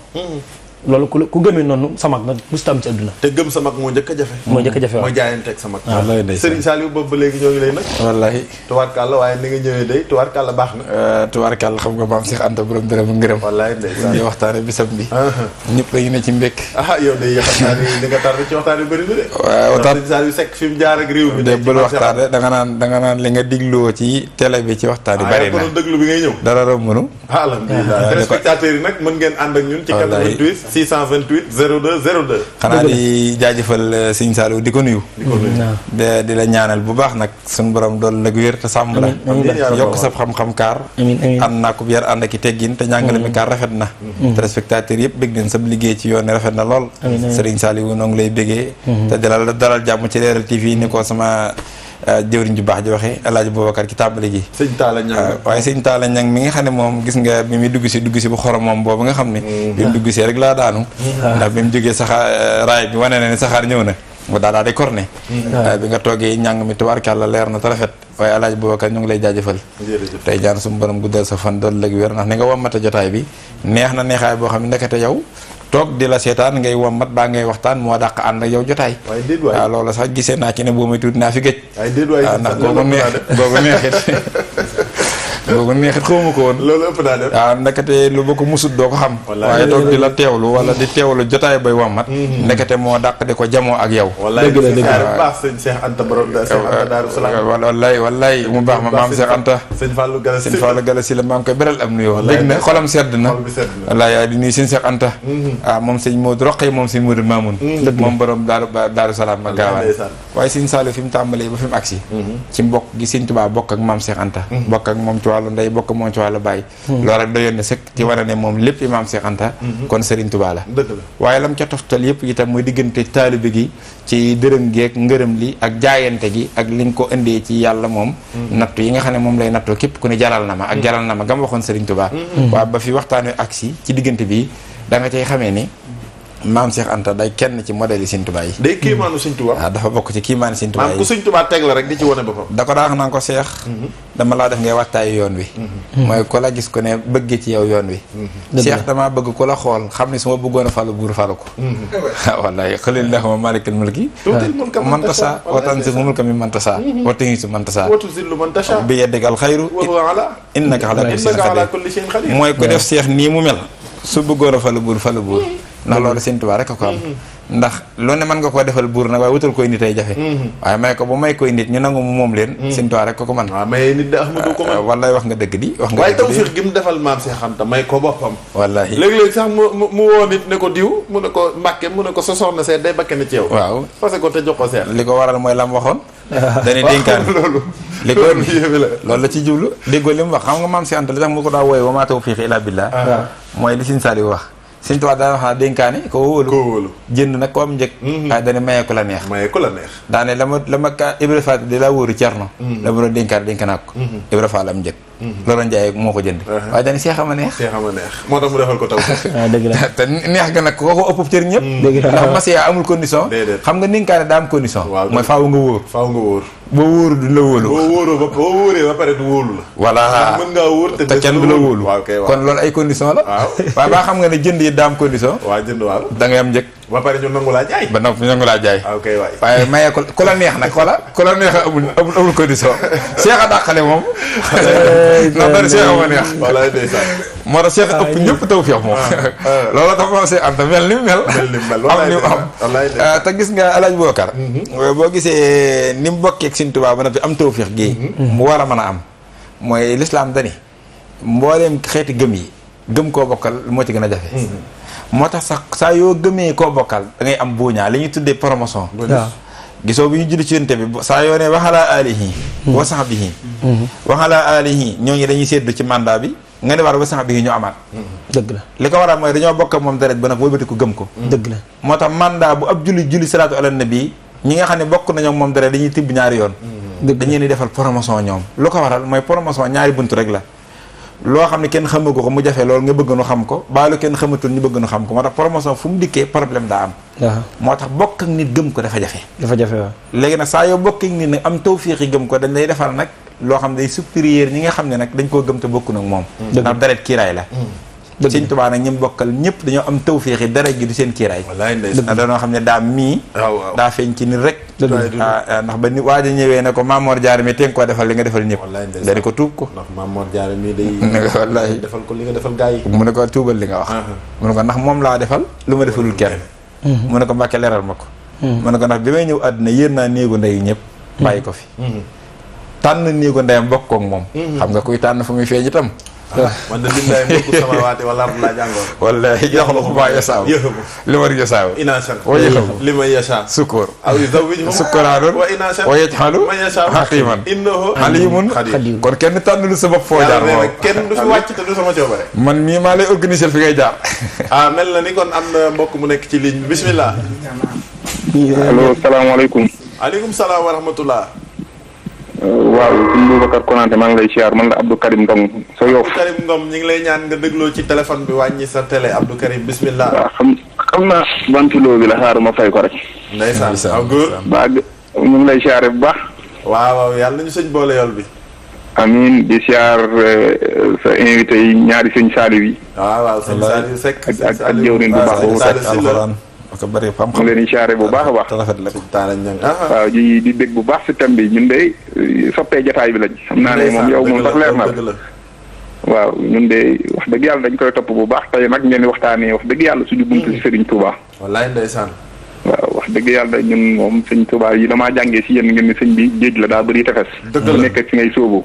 loolu ku gëmee noonu sa mag nag musta am ci àdduna te gëm sa mag moo njëkk a jafe mooy jaayanteeg sa mag Serigne Saliou boobu ba léegi ñoo ngi lay nag wallahi tubaarkàlla waaye ni nga ñëwee day tubaarkàlla baax na tubaarkàlla xam nga maam Cheikh Anta borom dërëm ak ngërëm wallahi ndeysaan ñu waxtaane bisam bi ñëpp lañu ne ci mbékk yow day xam naa ni nga tar ci waxtaan yu bëri na de waaw Serigne Saliou Seck fi mu jaar ak réew mi de bul waxtaane da nga naan li nga digloo ci télé bi ci waxtaan yi bari na déglu bi ngay ñëw dara rombunu alhamdulilah téléspectateurs yi nag mën ngeen ànd ak ñun ci 88 628 02 02 xanaa di jaajëfal Serigne Saliou di ko nuyu di la ñaanal bu baax nag suñu borom dool nag wér te sàmm la yokk sa xam-xam kaar ànd naa ko yar ànd ak i teggin te njàngale mi kaar rafet na téléspectateurs yëpp bégg nañ sa liggéey ci yoon rafet na lool Serigne Saliou noo ngi lay béggee te dalal jàmm ci Leral TV ni ko sama jëwriñ ju baax ji waxee El Hadj Boubacar ci tàmbali gi sëñ Talla Niang waaye sëñ Talla Niang mi nga xam ne moom gis nga bi muy dugg si bu xorom moom boobu nga xam ne bi mu dugg si rek laa daanu ndax bi mu jógee saxaar raay bi wane na ne saxaar ñëw na mu daal di korne bi nga toogee njàng mi tubaarkàlla leer na te rafet waaye El Hadj Boubacar ñu ngi lay jaajëfal tey jaan suñu borom guddal sa fan doon lëg wér ndax ni nga wammate jotaay bi neex na neexaay boo xam ne ndekete yow toog di la seetaan ngay wammat baa ngay waxtaan moo dàq ànd ak yow jotaay waaw loolu sax gisee naa ci ne boo may tuuti naa fi gëj ndax googu neexit xawma ko woon loolu ëpp naa def waaw ndekete lu ba ko musut doo ko xam waaye toog di la teewlu wala di teewlu jotaay bay wammat ndekete moo dàq di ko jamoo ak yow dëgg la baax sëñ Cheikh Anta borom Daaru Salaam wallaay mu baax ma maam Cheikh Anta sëñ Fallou Gala si la maa ngi koy beral am nuyoo dégg na xolam sedd na wallaay di nuyu sëñ Cheikh Anta moom sëñ Modou Roqe moom sëñ Modou Mamoun moom borom Daaru Salaam ak gaawaan waaye sëñ Saliou fi mu tàmbalee ba fi mu agsi ci mbokk gi sëñ Tuubaa bokk ak maam Cheikh Anta bokk ak moom ci wàllu ndey bokk moom ci wàllu bàyyi loolu rek doyoon na sëkk ci wane ne moom lépp maam Cheikh Anta kon Serigne Touba la waaye lam ca toftal yëpp itam mooy diggante taalibe gi ci dërëm geek ngërëm li ak jaayante gi ak li nga ko indee ci yàlla moom nattu yi nga xam ne moom lay nattoo képp ku ne jaral na ma ak jaral na ma gam waxoon Serigne Touba waaye ba fi waxtaan wi agsi ci diggante bi da nga cay xamee ni maam Cheikh Anta day kenn ci modèle yi Sëñ Tuubaa yi day kiimaanu Sëñ Tuubaa waaw dafa bokk ci kiimaanu Sëñ Tuubaa yi ku Sëñ Tuubaa teg la rek di ci wane boppam da ko daa wax naan ko Cheikh dama laa def ngay waxtaayu yoon wi mooy ku la gis ko ne bëgg ci yow yoon wi Cheikh damaa bëgg ku la xool xam ne su ma bëggoon a falu buur falu ko wallaay xulil lahuma malikal mulki man tasa wa tanzi'ul mulka mimman tasa wa tu'izzu man tasa wa tuzillu man tasha bi yadikal xayru innaka ala kulli shay'in qadir mooy ku def Cheikh nii mu mel su bëggoon a falu buur ndax loolu Sëñ Tuubaa rek a ko am ndax lu ne mën nga koo defal buur nag waaye wutal koy nit ay jafe waaye may ko ba may koy nit ñu nangu mu moom leen Sëñ Tuubaa rek ko man waaw may nit de Ahmadu ko man wallaay wax nga dëgg di wax nga waaye tawfiix gi mu defal maam Cheikh Anta may ko boppam wallaahi léeg-léeg sax mu woo nit ne ko diw mu ne ko Mbàkke mu ne ko sa soxna seet day bakke na ci yow waaw parce que te jox ko seet li ko waral mooy lam waxoon dañuy dénkaan loolu li ko loolu la ci jublu déggoo li mu wax xam nga maam Cheikh Anta li tax mu ko daa wooye wa maa tawfiiqi illaa billaah mooy li Sëñ Saaliw wax Sëñ Tuubaa daa wax naa dénkaane ko wóolu jënd nag ko am njëg waaye dana mayee ko la neex daane la ma ka Ibra Faal di laa wóoru Cerno la ma doon dénkaane dénk naa ko Ibra Faal am njëg loolu njaay moo ko jënd waaye dañu seex ama neex moo tax mu defal ko taw dëgg la te neex ga nag ko ëpp cër ñëpp ndax masiya amul condition xam nga dénkaane daa am condition mooy faaw nga wóor boo wóoru du la wóolu boo wóoree ba pare du wóolu la voilà mën ngaa wóor te kenn du la wóolu kon loolu ay condition la waaye baa xam nga ne jënd yi daa am condition waaw da ngay am njëg ba pare ñu nangu laa jaay ba noppi nangu laa jaay waaye mayee ko ku la neex nag ku la neex amul condition Cheikh a dàqale moom ndax dara Cheikh ama neex moo tax Cheikh ëpp ñëpp tawfiix moom loolu dafa ma see am te mel ni mel am ni mu am te gis nga Alaaji Boubacar boo gisee ni mu bokkee ak Sëñ Tuubaa ba noppi am tawfiix gi mu war a mën a am mooy lislaam dani mbooleem xeeti gëm yi gëm koo bokkal moo ci gën a jafe moo tax sax saa yoo gëmee koo bokkal da ngay am buuñaa li ñuy tuddee promotion gisoo bi ñu julli ci yonent bi saa yoo ne waxalaa alihi wa sahbihi waxalaa alihi ñooñu dañuy seddu ci mandat bi nga ne war wa sahbihi ñu amaat dëgg la li ko waral mooy dañoo bokk moom deret ba nag wëlbati ko gëm ko dëgg la moo tax mandat bu ab julli salaatu ala nabi ñi nga xam ne bokk nañoo moom deret dañuy tibb ñaari yoon dañu ni defal promotion ñoom lu ko waral mooy promotion ñaari buntu rek la loo xam ne kenn xamagu ko mu jafe loolu nga bëgg nu xam ko baalu kenn xamatul ñu bëgg nu xam ko moo tax promotion fu mu dikkee problème daa am moo tax bokk ak nit gëm ko dafa jafe waaw léegi nag saa yoo bokk ak nit nag am tawfiix gëm ko dañ lay defal nag loo xam ne day supérieur ñi nga xam ne nag dañ koo gëm te bokku nag moom ndax deret kiiraay la Sëñ Tuubaa nag ñi bokkal ñëpp dañoo am tawfiix deret gi du seen kiiraay dañoo xam ne daa mii daa feeñ ci nit rek ndax ba ni waaj a ñëwee ne ko Mamor Diarra mi teen koo defal li nga defal ñëpp dañu ko tuub ko ndax Mamor Diarra mi day wallaahi defal ko li nga defal gaa yi mu ne ko tuubal li nga wax mu ne ko ndax moom laa defal lu ma defalul kenn mu ne ko Mbàkke leeral ma ko mu ne ko ndax bi may ñëw àdduna yéen naa néegu ndey ñëpp bàyyi ko fi tànn néegu ndeyam bokk koog moom xam nga kuy tànn fu muy feeñ itam man de lillahi mulku samaawaati wal ardi laa jàngoon wallaahi yaxluqu maa yashaa li ma yashaa inaasan wa yaxluqu li man yashaa sukkur aw yuzawwijuhum sukkuraanan wa inaasan wa yaj'alu man yashaa hakiiman innahu aliimun xadiir kon kenn tànnul sa bopp foo jaar moom kenn du fi wàcc te du sama coobare man mii maa lay organiser fi ngay jaar mel na ni kon am na mbokk mu nekk ci ligne bi bismillah allo salaamaaleykum aleykum salaam wa rahmatullah waaw sëñ Boubacar Konaté maa ngi lay siyaar man la Abdou Karim Ndong sa Yoff. Abdou Karim Ngom ñu ngi lay ñaan nga dégloo ci téléphone bi wàññi sa télé Abdou Karim bismillah. waaw xam naa ventilo bi la xaaral ma fay ko rek. ndeysaan waaw góor. ba ñu ngi lay siyaare bu baax. waaw yàlla nañu sëñ boole yool bi. amiin di siyaar sa invité yi ñaari sëñ Saliou yi. waaw sëñ Saliou Seck. ak jëwriñ bu baax boobu alxuraan ak bari xam mu leen di siyaare bu baax a baax. rafet la waaw di dégg bu baax si thème bi ñun de soppee jataay bi lañ. xam naa ne moom yow moom sax leer na la. waaw ñun de wax dëgg yàlla dañ koy topp bu baax tey nag ngeen di waxtaanee wax dëgg yàlla suñu buntu si Serigne Touba. wallaay ndeysaan. waaw wax dëgg yàlla ñun moom sëñ Touba yi damaa jàngee si yéen ngeen ni sëñ bi géej la daa bëri tefes. dëgg la bu nekk si ngay sóoboo.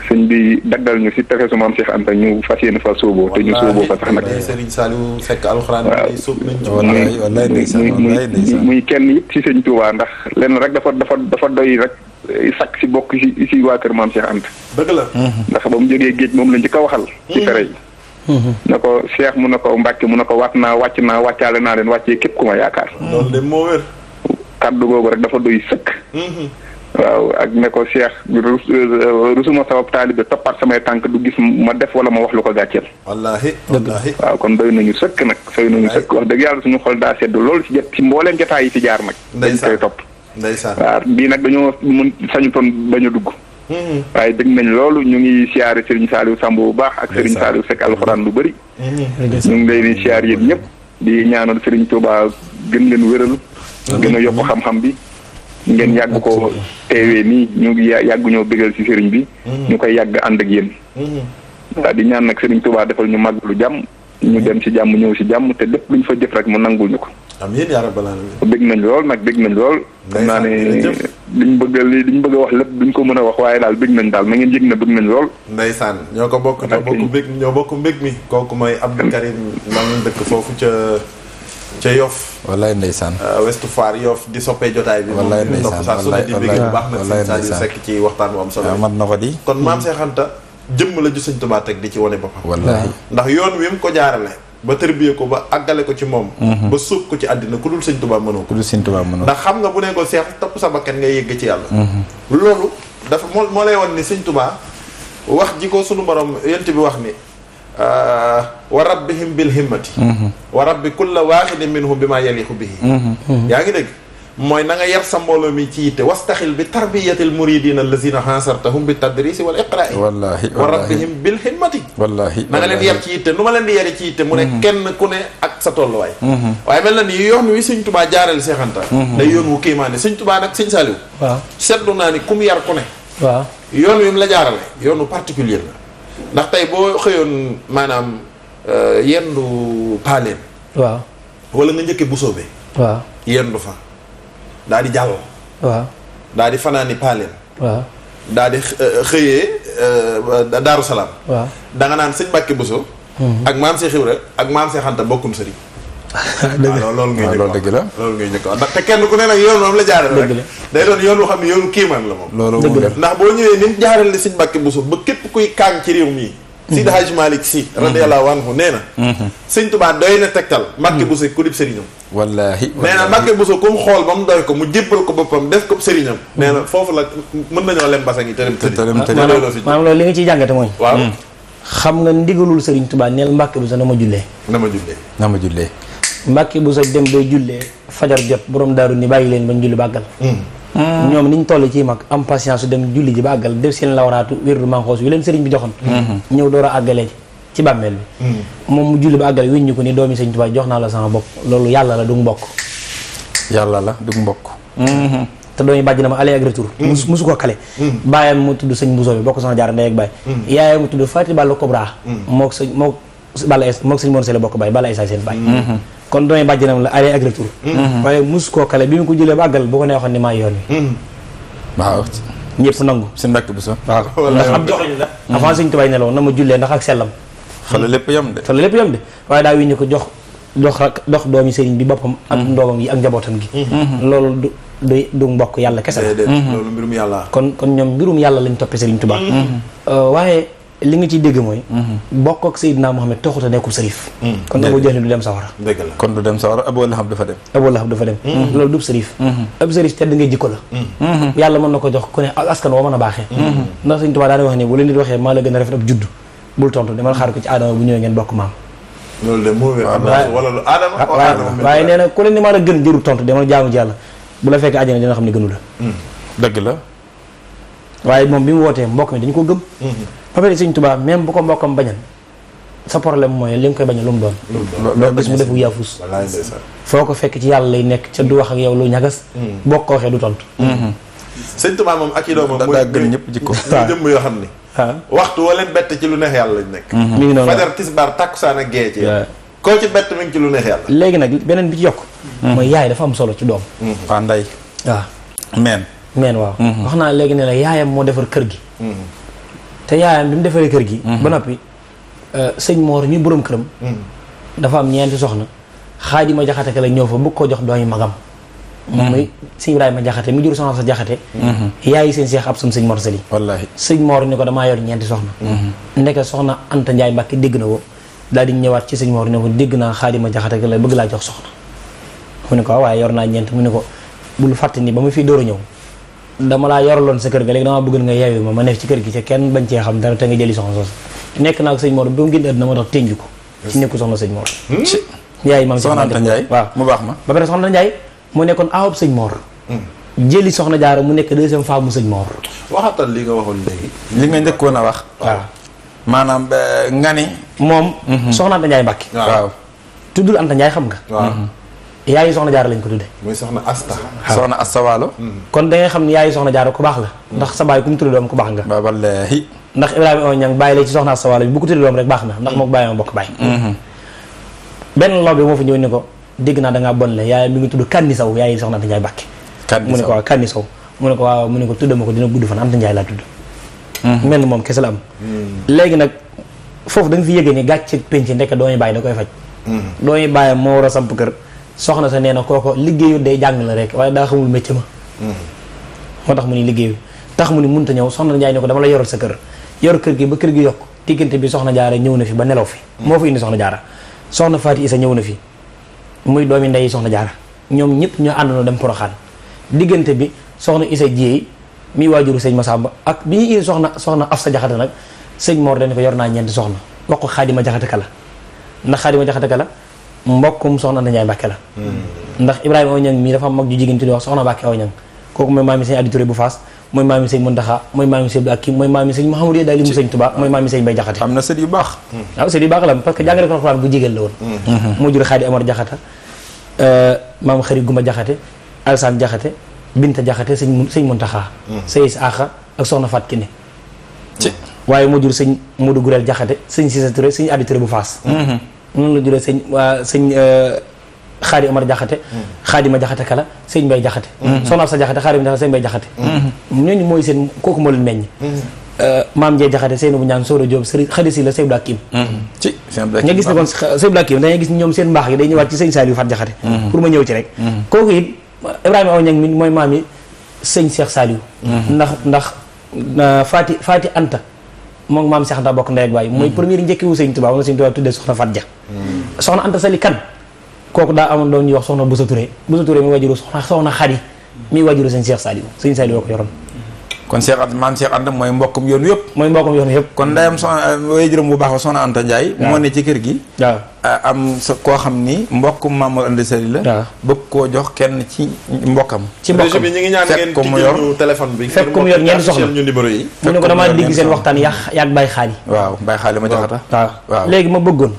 sëñ bi daggal ñu si tefesu maam Cheikh Anta ñu fas yéene fa sóoboo te ñu sóoboo fa sax nag. Serigne Saliou Seck alxuraan bi sóob nañ ci. muy kenn yëpp si sëñ Touba ndax lenn rek dafa doy rek sakk si bokk si waa kër maam Cheikh Anta. dëgg la. ndax ba mu jógee géej moom la njëkk a waxal. ci tere yi. na ko Cheikh mu na ko Mbàkke mu na ko wàcc naa wàccaale naa leen wàccee képp ku ma yaakaar. loolu de moo wér. kàddu googu rek dafa doy sëkk. waaw ak ne ko Cheikh rusuma sabab taalibe toppaat samay tànk du gis ma def wala ma wax lu ko gàcceel. wallaahi. waaw kon doy nañu sëkk nag. doy nañu sëkk wax dëgg yàlla suñu xol daa sedd loolu si mbooleem jotaay yi fi jaar nag. dañ koy topp. ndeysaan waaw bii nag dañoo mun sañu toon bañ a dugg. waaye dëgg nañ loolu ñu ngi siyaare Serigne Saliou Samb bu baax ak Serigne Saliou Seck alxuraan lu bëri. ñu ngi leen di siyaar yéen ñëpp di ñaanal Serigne Touba gën leen wéral gën a yokk xam-xam bi ngeen yàgg ko teewee nii ñu ngi yàgg ñoo bégal ci sëriñ bi. ñu koy yàgg ànd ak yéen. waaw di ñaan nag Serigne Touba defal ñu màggalu jàmm ñu dem ci jàmm ñëw ci jàmm te lépp luñ fa jëf rek mu nangul ñu ko. amiin yaa rabbal alamin. bëgg nañ lool nag bëgg nañ lool. xam naa ne liñ bëgg a wax lépp duñ ko mën a wax waaye daal bëgg nañ daal na ngeen yëg na bëgg nañ lool. ndeysaan ñoo ko bokk ñoo bokk mbég mi kooku mooy Abdou Karim man dëkk foofu ca Yoff. wallaay ndeysaan. Ouest Foire Yoff di soppee jotaay bi. wallaay ndeysaan wallaay di bëgg bu baax nag sëñ Saliou Seck ci waxtaan bu am solo. mat na ko di. kon maam Cheikh Anta jëmm la ju sëñ Tuubaa teg di ci wane boppam. wallaahi ndax yoon wi mu ko jaarale ba tërbiyee ko ba àggale ko ci moom. ba suub ko ci àddina ku dul sëñ Tuubaa mënoo ko. ku dul sëñ Tuubaa mënoo ko. ndax xam nga bu ne ko seex topp sa bakkan ngay yëgg ci yàlla. loolu dafa moo lay wan ni sëñ Tuubaa wax ji ko sunu borom yent bi wax ni wa rabbihim bil himmati wa rabbi kulla waaxidin minhum bi maa yaliqu bihi yaa ngi dégg mooy na nga yar sa mbooloo mi ci yitte wastaxil bi tarbiyatil muridina allazina xaasartahum bi tadrisi wal iqraai wallaahi wa rabbihim bil himmati wallaahi na nga leen yar ci yitte nu ma leen di yare ci yitte mu ne kenn ku ne ak sa tolluwaay waaye mel na ni yoon wi sëñ Tubaa jaareel Seex Anta day yoon wu kéemaane sëñ Tubaa nag sëñ Saliou waaw seetlu naa ni kum yar ku ne waaw yoon wi mu la jaarale yoonu particulier la ndax tey boo xëyoon maanaam yendu paaleen waaw wala nga njëkke busoobe waaw yendu fa daa di jàll waaw daa di fanaani paaleen waaw daa di xëyee Daaru Salaam waaw da nga naan sëñ Mbàkke Buso ak maam Seex Ibra ak maam Seex Anta bokkum sëriñ waaw loolu ngay loolu dëgg la loolu ngay njëkk ndax te kenn ku ne nag yoon moom la jaarale rek day doon yoon woo xam ne yoonu kiimaan la moom loolu ndax boo ñëwee ni mu jaarale sëñ Mbàkke Buso ba képp kuy kaang ci réew mii Seydi Hadji Malick Sy radiyallahu anhu nee na sëñ Tuubaa doy na tegtal Mbàkke Buso ku dib sëriñam wallaahi nee na Mbàkke Buso ku mu xool ba mu doy ko mu jébbal ko boppam def ko sëriñam nee na foofu la mën nañoo lem basang yi tërëm maanaam loolu li nga ciy jàngate mooy waaw xam nga ndigalul Sëriñ Tuubaa neel Mbàkke Buso na ma jullee Mbàkke Buso dem bay jullee fajar jot borom daaru ni bàyyi leen bañ julli bàggal ñoom niñ toll ci mag am patience su dem julli ji bàggal def seen lawraatu wérdu manxoos wi leen sëriñ bi joxoon ñëw door a àggale ci bàmmeel bi moom mu julli ba àggale wiñ ñu ko ni doomi Sëriñ Tuubaa jox naa la sama bopp loolu yàlla la du mbokk te doomi bàjj na ma aller ak retour musu ko kale bàyyam mu tudd sëñ Buso bi bokk sama jaar ndey ak baay yaayam mu tudd Faati Balla Cobra mook sëñ Mor Sele bokk baay Balla Isa seen baay kon doomi bàjjanam la aller ak retour waaye mus koo kale bi mu ko jëlee ba àggal bu ko neexoon ni maa yoon wi waaw ñëpp nangu sëñ Mbàkke Buso waaw ndax ab joxoñ la avant sëñ Tuubaa nelaw na ma jullee ndax ak sellam fa la lépp yam de waaye daa wiññi ko dox doomi sëriñ bi boppam ak ndoomam yi ak njabootam gi loolu du mbokk yàlla kese la loolu mbirum yàlla kon ñoom mbirum yàlla lañ toppee sëriñ Tuubaa waaye li nga ciy dégg mooy bokk ak Seydina Muhammad taxut a nekkul sërif kon Abu Jahl du dem sawara dëgg la kon du dem sawara Abu Lahab dafa dem loolu du sërif ab sërif tedd ngay jikko la yàlla mën na ko jox ku ne askan woo mën a baaxee ndax Sëriñ Tuubaa daana wax ni bu leen nit waxee maa la gën a rafet ab judd bul tontu demal xaar ko ci aadama bu ñëwee ngeen bokk maam loolu de moo wala lu aadama waaye nee na ku leen ni maa la gën jërul tontu demal jaamu ci yàlla bu la fekk àjjana dina xam ne gënu la dëgg la waaye moom bi mu wootee mbokk mi dañu ko gëm ba pare Sëriñ Tuubaa même bu ko mbokkam bañan sa problème mooy li nga koy bañal lu mu doon loo gis mu defu yaafus foo ko fekk ci yàlla lay nekk ca du wax ak yow lu ñagas boo ko waxee du tontu Sëriñ Tuubaa moom ak i doomam daa gën ñëpp jikko jëmm yoo xam ni waxtu woo leen bett ci lu neex yàlla lañ nekk mi ngi noonu fajar tisbaar takkusaan ak gee ci koo ci bett mi ngi ci lu neex yàlla léegi nag beneen bi ci yokk mooy yaay dafa am solo ci doom waa nday waaw meen waaw wax naa léegi ne la yaayam moo defar kër gi te yaayam bi mu defaree kër gi ba noppi sëñ Moor ñu boroom këram dafa am ñeenti soxna Xaadima Jaxate ka la ñëw fa bëgg koo jox doomi magam muy sëñ Ibrahima Jaxate mu jur soxna sa Jaxate yaayi seen seex ab sëñ Mor Sali wallaahi sëñ Moor ni ko damaa yor ñeenti soxna ndeke soxna Anta Njaay Mbàkke dégg na ko daal di ñëwaat ci sëñ Moor ne ko dégg naa Xaadima Jaxate ka la bëgg laa jox soxna mu ne ko waaye yor naa ñeent mu ne ko bul fàtte ni ba mu fi door a ñëw dama laa yoraloon sa kër ga léegi damaa bëgg nga yeewi ma neef ci kër gi te kenn bañ cee xam dara te nga jëli soxna soos nekk naa ak sëñ Mor ba mu génn àddina moo tax tënju ko ci nekku soxna sëñ Mor yaay maam soxna Anta Ndiaye waaw mu baax ma ba pare soxna Ndiaye mu nekkoon aawab sëñ Mor jëli soxna Jaara mu nekk deuxième femme mu sëñ Mor waxatal li nga waxoon léegi li nga njëkkoon a wax waaw maanaam nga ni moom soxna Anta Ndiaye Mbàkke waaw tuddul Anta Ndiaye xam nga yaayi soxna Jaara lañ ko tudde muy soxna Asta soxna Asta Waalo kon da ngay xam ne yaayi soxna Jaara ku baax la ndax sa baay ku mu tudde doom ku baax nga wallaahi ndax Ibrahima Awa Ñang bàyyi la ci soxna Asta Waalo bi bu ko tudde doom rek baax na ndax mook bàyyi ma bokk bàyyi benn law bi moo fa ñëw ni ko dégg naa da ngaa bon le yaay mi ngi tudd Kandi Sow yaay soxna Anta Ndiaye Mbàkke mu ne ko waaw Kandi Sow mu ne ko waaw mu ne ko tudda ma ko dina gudd fan Anta Ndiaye laa tudd mel moom kese la am léegi nag foofu da nga fi yëgee ni gàcce penc ndekk dooñu bàyyi da koy faj dooñu bàyyi moo war a samp kër soxna sa nee na kooko liggéeyu day jàng la rek waaye daa xamul métier ma moo tax mu ni liggéeyu tax mu ni munta ñëw soxna Njaay ne ko dama la yoral sa kër yor kër gi ba kër gi yokk diggante bi soxna jaara ñëw na fi ba nelaw fi moo fa indi soxna jaara soxna Faati Isa ñëw na fi muy doomi ndey soxna jaara ñoom ñëpp ñoo àndandoo dem Poroxaan diggante bi soxna Isa Jéey mi waajuru sëñ Masamba ak bi ñuy indi soxna Afsa Jaxate nag sëñ Mor dañ ko yor naa ñeenti soxna wax ko Xaadima Jaxate Kala ndax Xaadima Jaxate Kala mbokkum soxna Anta Ndiaye Mbàkke la ndax Ibrahima Aw Ñang mii dafa am mag ju jigéen tuddi wax soxna Mbàkke Aw Ñang kooku mooy maami sëñ Adi Touré bu Faas mooy maami sëñ Muntaxa mooy maami sëñ Abdou Akim mooy maami sëñ Mouhamadou daal li mu sëñ Tuubaa mooy maami sëñ Mbay Jaxate am na sët yu baax waaw sët yu baax la parce que jàngale ko Alxuraan bu jigéen la woon moo jur Xaadi Amar Jaxata maam Xari Gumba Jaxate Alsaan Jaxate Binta Jaxate sëñ Muntaxa sëy Axa ak soxna Fat Kine waaye moo jur sëñ Modou Gurel Jaxate sëñ Sisa Touré sëñ Adi Touré bu Faas noonu la juree sëñ Xaadi Amar Jaxate Xaadima Jaxate Kala sëñ Mbay Jaxate soxna sa Jaxate Xaadima Jaxate sëñ Mbay Jaxate ñooñu mooy seen kooku moo leen meññ maam Jee Jaxate sëy na bu ñaan Sooro Jóob sëriñ xadi si la sëñ Abdou Akim nga gis ne kon sëñ Abdou Akim dangay gis ñoom seen mbaax yi day ñëwaat ci sëñ Saliou Fat Jaxate pour ma ñëw ci rek kooku it Ibrahima Aw Ñang mi mooy maam yi sëñ Cheikh Saliou ndax Faati Anta moom maam Cheikh Anta bokk ndey ak baay mooy première njëkkiwu sëñ Tuubaa moom la sëñ Tuubaa tuddee soxna Fat Ja soxna Anta Sali kan kooku daa amoon doon ñuy wax soxna Boussa Touré mi wajuru soxna Xadi mi wajuru sëñ Cheikh Saliou sëñ Saliou ko yoroon kon maam Cheikh Anta mooy mbokkum yoon yëpp mooy mbokkum yoon yëpp kon ndeyam soxna waajuram bu baax soxna Anta Ndiaye moo ne ci kër gi waaw am sa koo xam ni mbokkum Maam Anta Sali la bëgg koo jox kenn ci mbokkam bi ñu ngi ñaan ngeen tijjelu téléphone bi fekk ko mu yor ñeenti soxna ñu numéro yi mu ne ko damaa digg seen waxtaan yaag Baye Xaali waaw Baye Xaali ma Jaxata waaw léegi ma bëggoon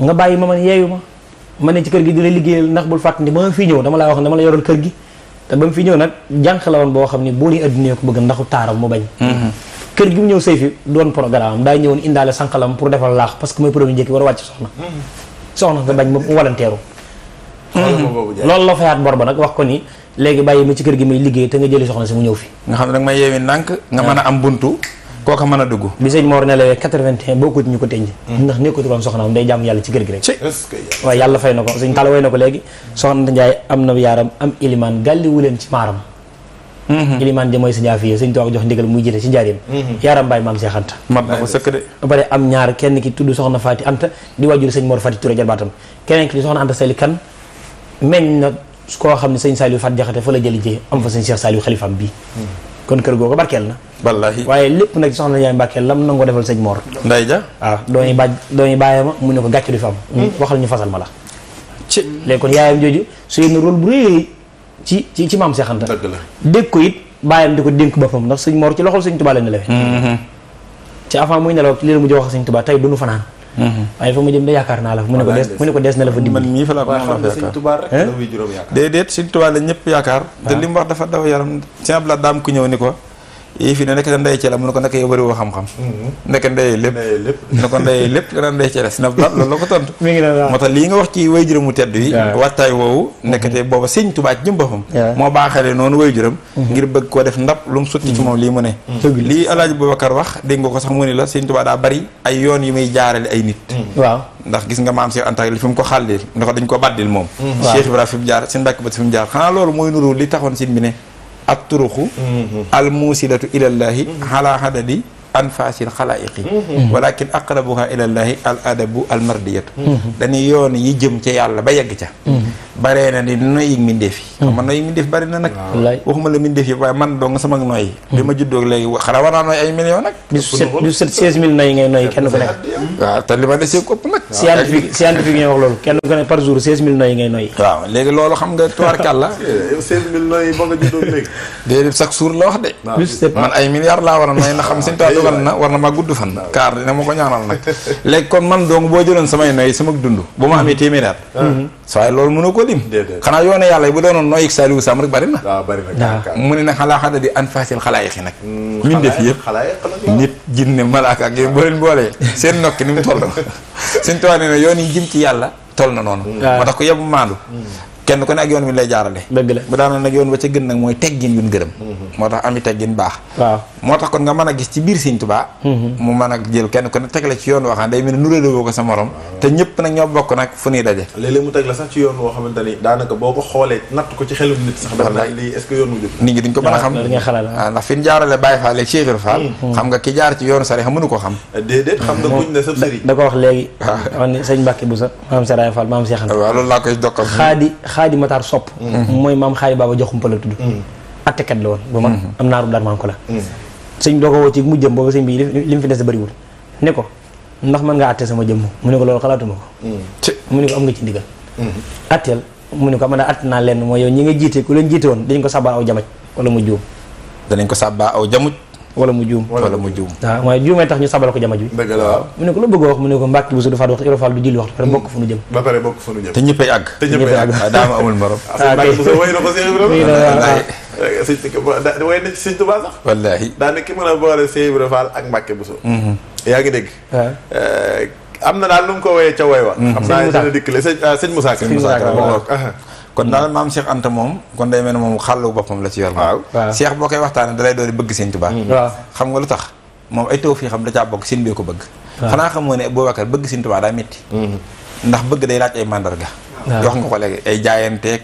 nga bàyyi ma man yeeyu ma ne ci kër gi di la liggéeyal ndax bul fàttali ba ma fii ñëw dama laa wax ne dama la yoral kër gi te ba mu fi ñëw nag jànq la woon boo xam ni boo ni addunee ko bëgg ndaxu taaram mu bañ kër gi mu ñëw sëy fi doon programme am daa ñëwoon indaale sànqalam pour defal laax parce que mooy premier njëkk war a wàcc soxna nga bañ ma walanteeru loolu la fayaat bor ba nag wax ko ni léegi bàyyi ma ci kër gi may liggéey te nga jëli soxna si mu ñëw fi nga xam ne nag may yeewi ndànk nga mën a am buntu kooka mën a dugg bi sëñ Mor nelawee 81 bokkut ñu ko tënj ndax nekkatu koon soxnaam day jàmm yàlla ci kër gi rek waaye yàlla fay na ko sëñ Talla way na ko léegi soxna Anta Ndiaye am na yaaram am ilimaan gàlliwu leen ci maaram ilimaan ja mooy sa jaafiye sëñ Tuubaa jox ndigal muy jiite ci njaareem yaaram bàyyi maam Cheikh Anta mat na ko sëkk de ba pare am ñaar kenn ki tudd soxna Faati Anta di wàjjur sëñ Mor Faati Touré jarbaatam keneen ki di soxna Anta Sali kan meññ na koo xam ne sëñ Saliou Fat Jaxate fa la jëli jee am fa sëñ Cheikh Saliou xalifaam bii kon kër googu barkeel na wallaahi waaye lépp nag soxna Njaay Mbàkke lam nangoo defal sëñ Mor nday ja waaw dooñu bàyyi ma mu ne ko gàcce du fi am waxal ñu fasal ma la ci léegi kon yaayam jooju su yéen rôle bu rëy ci maam Cheikh Anta dëgg la dégg ko it bàyyam di ko dénk boppam ndax sëñ Mor ci loxol sëñ Tuubaa la nelawee ci avant muy nelaw li la mu jox sëñ Tuubaa tey duñu fanaan waaye fa ma jëm de yaakaar naa la mu ne ko dees na la fa dimbali man mii fa la ko yaakaar déedéet sëñ Tuubaa la ñëpp yaakaar te li mu wax dafa daw yaram sëñ Abdou Lahad daam ku ñëw ni ko yii fi ne nekk ndey ci la mu ne ko nekk yow bëri woo xam-xam nekk ndey lépp ne ko ndey lépp nga naan ndey ci la sëñ Abdou Lahad loolu la ko tontu moo tax lii nga wax ci waajuram mu tedd yi wattaay woowu nekkate booba sëñ Tuubaa ci jëm boppam moo baaxale noonu waajuram ngir bëgg koo def ndab lu mu sotti ci moom lii mu ne lii Alaaji Boubacar wax dégg nga ko sax mu ni la sëñ Tuubaa daa bari ay yoon yu muy jaarale ay nit waaw ndax gis nga maam Cheikh Anta li fi mu ko xàllil ne ko dañ ko baddil moom Cheikh Ibrahima fi mu jaar seen mbàkk ba fi mu jaar xanaa loolu mooy nuru li taxoon sin bi ne at turuxu al muusilatu ilallahi ala hadadi anfasil xalaayiqi walakin aqrabuha ilallahi al adabu al mardiyatu dañuy yoon yi jëm ca yàlla ba yegg ca baree na ni noyyi mindeef yi xam nga noyyi mindeef bari na nag waxuma la mindeef yi waaye man doo nga sama noyyi bi ma juddoo léegi xanaa war naa nooy ay millions nag du 16000 noyyi ngay noyyi kenn ku nekk waaw te li ma desee ko ëpp nag scientifique ngay wax loolu kenn ku nekk par jour 16000 noyyi ngay noyyi waaw léegi loolu xam nga tubaarkàlla 16000 noyyi ba nga juddoo léegi déedéet chaque jour la wax de man ay milliards laa war a noyyi na xam seen taal dugal na war na maa gudd fan car dina ma ko ñaanal nag léegi kon man donc boo jëloon samay noyyi sama dund bu ma amee téeméeri at waaye loolu mënoo ko lim xanaa yoone yàlla yi bu doonoon nooy ak Saliou Sam rek bari na mu ne nag xalaa xada di an fasil xalaayiqi nag min def yëpp nit jinne malaaka ak yooyu boo leen boolee seen tokki ni mu toll Sëñ Tuubaa nee na yoon yi jëm ci yàlla toll na noonu moo tax ku yebu maandu kenn ku ne ak yoon wi lay jaarale dëgg la bu daanoon nag yoon ba ca gën nag mooy teggin yuñ gërëm moo tax ami teggin baax waaw moo tax kon nga mën a gis ci biir Sëñ Tuubaa mu mën a jël kenn ku ne teg la ci yoon woo xam ne day mel ne nuréele woo ko sa morom te ñëpp nag ñoo bokk nag fu ñuy daje léeg-léeg mu teg la sax ci yoon woo xamante ni daanaka boo ko xoolee natt ko ci xelum nit sax dafa lii est-ce que yoon mu jub nit ñi duñ ko mën a xam loolu nga xalaat waaw ndax fi ñu jaarale Baye Fall ak Cheikh Ibra Fall xam nga ki jaar ci yoonu sari xam mënu ko xam déedéet xam nga kuñ ne sa sëriñ da ko wax léegi wax ni sëñ Mbàkke Buso maam Seraay Fall maam Cheikh Anta waaw loolu laa koy dokkal xaadi Matar Sopp mooy maam xaadi baaba joxumpa la tudd attekat la woon ba ma am naaru dar maan ko la sëñ doo ko woo ci mujjëm booba sëñ bi li mu fi des da bëriwul ne ko ndax mën nga atte sama jëmm mu ne ko loolu xalaatuma ko mu ne ko am nga ci ndigal atteel mu ne ko man a att naa lenn mooy yow ñi nga jiite ku leen jiite woon dañ ko sabaa aw jamaj wala mu juum danañ ko sàbbaa aw jamuj wala mu juum wala mu juum waaw mooy juumee tax ñu sabal ko jamaj bi dëgg la waaw mu ne ko lu bëgg a wax mu ne ko Mbàkke Buso du faat waxtu Ibra Fall du julli waxtu pare bokk fu nu jëm ba pare bokk fa nu jëm te ñëppay àgg te ñëppay àgg waaw daa ma amul morom Mbàkke Buso way na ko Cheikh Ibrahima way na ci Sëñ Tuubaa sax wallaahi daa ne ki mën a boole Cheikh Ibrahima Fall ak Mbàkke Buso yaa ngi dégg am na daal nu mu ko woyee ca woy wa xam naa dina dikkale sëñ Moussa Ka kon daal maam Cheikh Anta moom kon day mel ne moom xàllu boppam la ci yor waaw Cheikh boo koy waxtaane dalay doon bëgg Sëñ Tuubaa waaw xam nga lu tax moom ay taw fii xam da caa bokk seen bee ko bëgg xanaa xamoo ne Aboubacar bëgg Sëñ Tuubaa daa métti ndax bëgg day laaj ay mandarga wax nga ko léegi ay jaayanteeg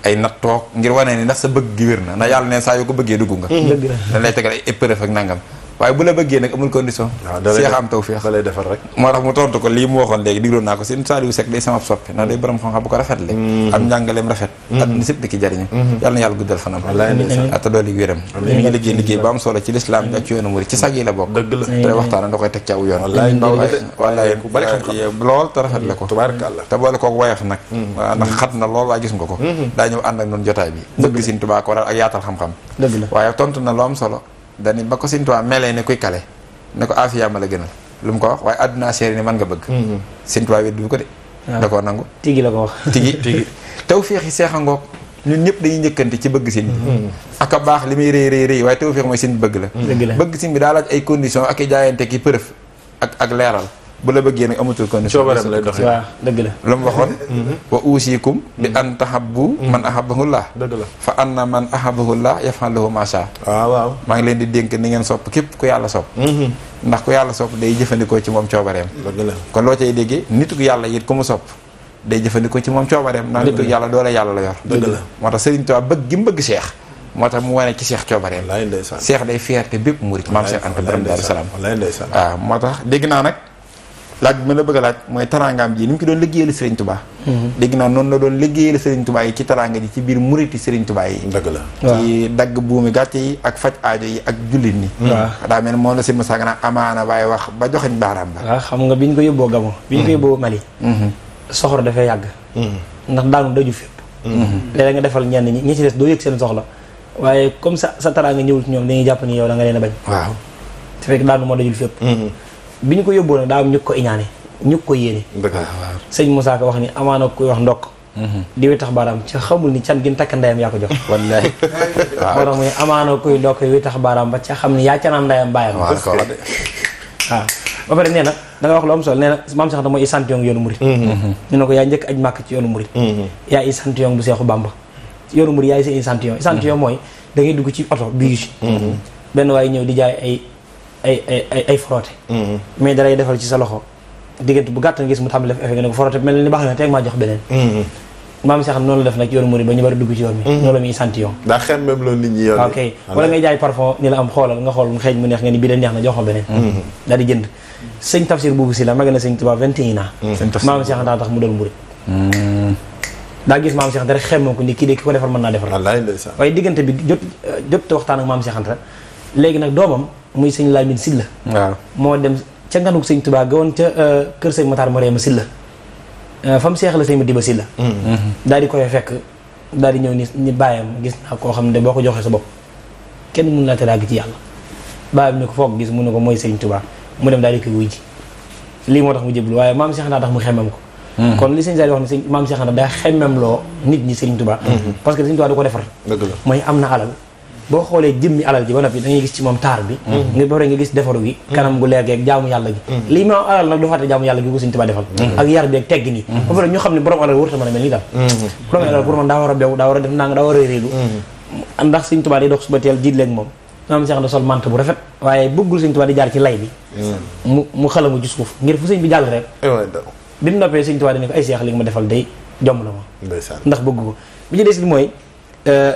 ay nattoog ngir wane ni ndax sa bëgg gi wér na ndax yàlla ne saa yoo ko bëggee dugg nga dañ lay tegal ay épreuve ak nangam waaye bu la bëggee nag amul condition Cheikh am tawfeex da lay defar rek moo tax mu tontu ko lii mu waxoon léegi digloon naa ko Sëñ Saliou Seck day sama soppi ndax day borom xam-xam bu ko rafet le am njàngaleem rafet at ni sëpp di ki jariñu yàlla na yàlla guddal fanam te dooli wéram mi ngi liggéey ba am solo ci lislaam bi ak ci yoonu murid ci sag yi la bokk dëgg la te waxtaan da koy teg ci aw yoon wallaay ku bari xam-xam lool te rafet la ko tubaarkàlla te boole kook woyof nag waaw ndax xat na lool waaye gis nga ko daa ñëw ànd ak noonu jotaay bi bëgg Sëñ Tuubaa ko waral ak yaatal xam-xam dëgg la waaye tontu na lu am solo dani ba ko Sëñ Tuubaa melee ne kuy kale ne ko afiya ma la gënal lu mu ko wax waaye àdduna seeri ni man nga bëgg Sëñ Tuubaa wet du ko de da koo nangu tigi la ko wax tigi tawfeex yi seex a ngoog ñun ñëpp dañuy njëkkante ci bëgg sëñ bi ak a baax li muy rëy waaye tawfeex mooy sëñ bi bëgg la bëgg sëñ bi daa laaj ay conditions ak i jaayante ki përëf ak leeral bu la bëggee nag amatul condition coobareem lay doxee waaw dëgg la lu mu waxoon wa uusikum bi an tahabbu man ahabbahullah dëgg la fa anna man ahabbahullah yaf'al lahu ma sha waaw maa ngi leen di dénk ni ngeen sopp képp ku yàlla sopp ndax ku yàlla sopp day jëfandikoo ci moom coobareem dëgg la kon loo cay déggee nitu yàlla it ku mu sopp day jëfandikoo ci moom coobareem ndax nitu yàlla doole yàlla la yor dëgg la moo tax Sëriñ Tuubaa bëgg gi mu bëgg Cheikh moo tax mu wane ci Cheikh coobareem Cheikh day fierté bépp murit maam Cheikh Anta borom Daaru Salaam waaw moo tax dégg naa nag laaj bi ma la bëgg a laaj mooy taraangaam ji ni mu ki doon liggéeyal Sëriñ Tuubaa dégg naa noonu la doon liggéeyal Sëriñ Tuubaa yi ci taraanga ji ci biir muriti Sëriñ Tuubaa yi dëgg la ci dagg buumi gàcce yi ak faj aajo yi ak jullit ñi daa mel moom la si Musaa Ka amaana waaye wax ba joxeñ baaraam ba waaw xam nga bi ñu ko yóbboo Gabon bi ñu ko yóbboo Mali soxor dafay yàgg ndax daanu daju fépp léeg-léeg nga defal ñenn ñi ci des doo yëg seen soxla waaye comme sa taraanga ñëwul ci ñoom dañuy jàpp ni yow da nga leen a bañ waaw te fekk daanu moo dajul fépp bi ñu ko yóbboo nag daa am ñu ko iñaane ñu ko yéene sëñ Moussa Ka wax ni amaana kuy wax ndokk di wi tax baaraam ci xamul ni can gin takk ndeyam yaa ko jox wallaahi moo tax muy amaana kuy ndokk wi tax baaraam ba ca xam ni yaa canaan ndeyam bàyyam waaw ba pare nee na da nga wax lu am solo nee na maam Cheikh Anta mooy échantillon yoonu murit ñu ne ko yaa njëkk aj màkk ci yoonu murit yaa échantillon bu Seexu Bàmba yoonu murit yaay seen échantillon mooy da ngay dugg ci oto bii benn waaye ñëw di jaay ay frotté mais dalay defal ci sa loxo diggante bu gàtt nga gis mu tàmbali def effet nga ne ko frotté mel ni baax na teg maa jox beneen maam Cheikh noonu la def nag yoonu murid ba ñu bari dugg ci yoon mi noonu la muy échantillon daa xem même loolu nit ñi yoon ok wala ngay jaay parfum ni la am xoolal nga xool mu xeeñ mu neex nga ni bii de neex na jox ma beneen daal di jënd sëñ Tafsir boobu si la mag na sëñ Tuubaa 21 ans maam Cheikh daa tax mu doon murid daa gis maam Cheikh Anta rek xemmam ko ni kii de ki ko defar mën naa defar waaye diggante bi jot waxtaan ak maam Cheikh Anta léegi nag doomam muy sëñ Lamine Silla waaw moo dem ca nganuk sëñ Tuubaa ga woon ca kër sëñ Matar Mariama Silla fa mu seex la sëñ Madiba Silla daal di koy fekk daal di ñëw ni bàyyam gis naa koo xam ne boo ko joxee sa bopp kenn mun laa teraag ci yàlla bàyyam ni ko foog gis mu ne ko mooy sëñ Tuubaa mu dem daal di koy wuy ji lii moo tax mu jéblu waaye maam Cheikh Anta tax mu xemmem ko kon li sëñ Saliou wax ne sëñ maam Cheikh Anta daa xemmem loo nit ñi sëñ Tuubaa parce que sëñ Tuubaa du ko defar mooy am na alal boo xoolee jëmmi alal ji ba noppi da ngay gis ci moom taar bi nga ba nga gis defaru gi kanam gu leer gi ak jaamu yàlla gi lii ma alal nag du fàtte jaamu yàlla gi ko Sëñ Tuubaa defal ak yar bi ak teggi nii ba pare ñu xam ne borom alal wërta mën a mel nii daal borom alal pour man daa war a bew daa war a def nang daa war a réelu ndax Sëñ Tuubaa day dox suba teel jiit léegi moom maam Cheikh da sol mante bu rafet waaye bëggul Sëñ Tuubaa di jaar ci lay bi mu xalamu ci suuf ngir fu sëñ bi jàll rek bi mu noppee Sëñ Tuubaa dane ko ay Cheikh li nga ma defal day jomb na ma ndax bëgg ko bi ci des bi mooy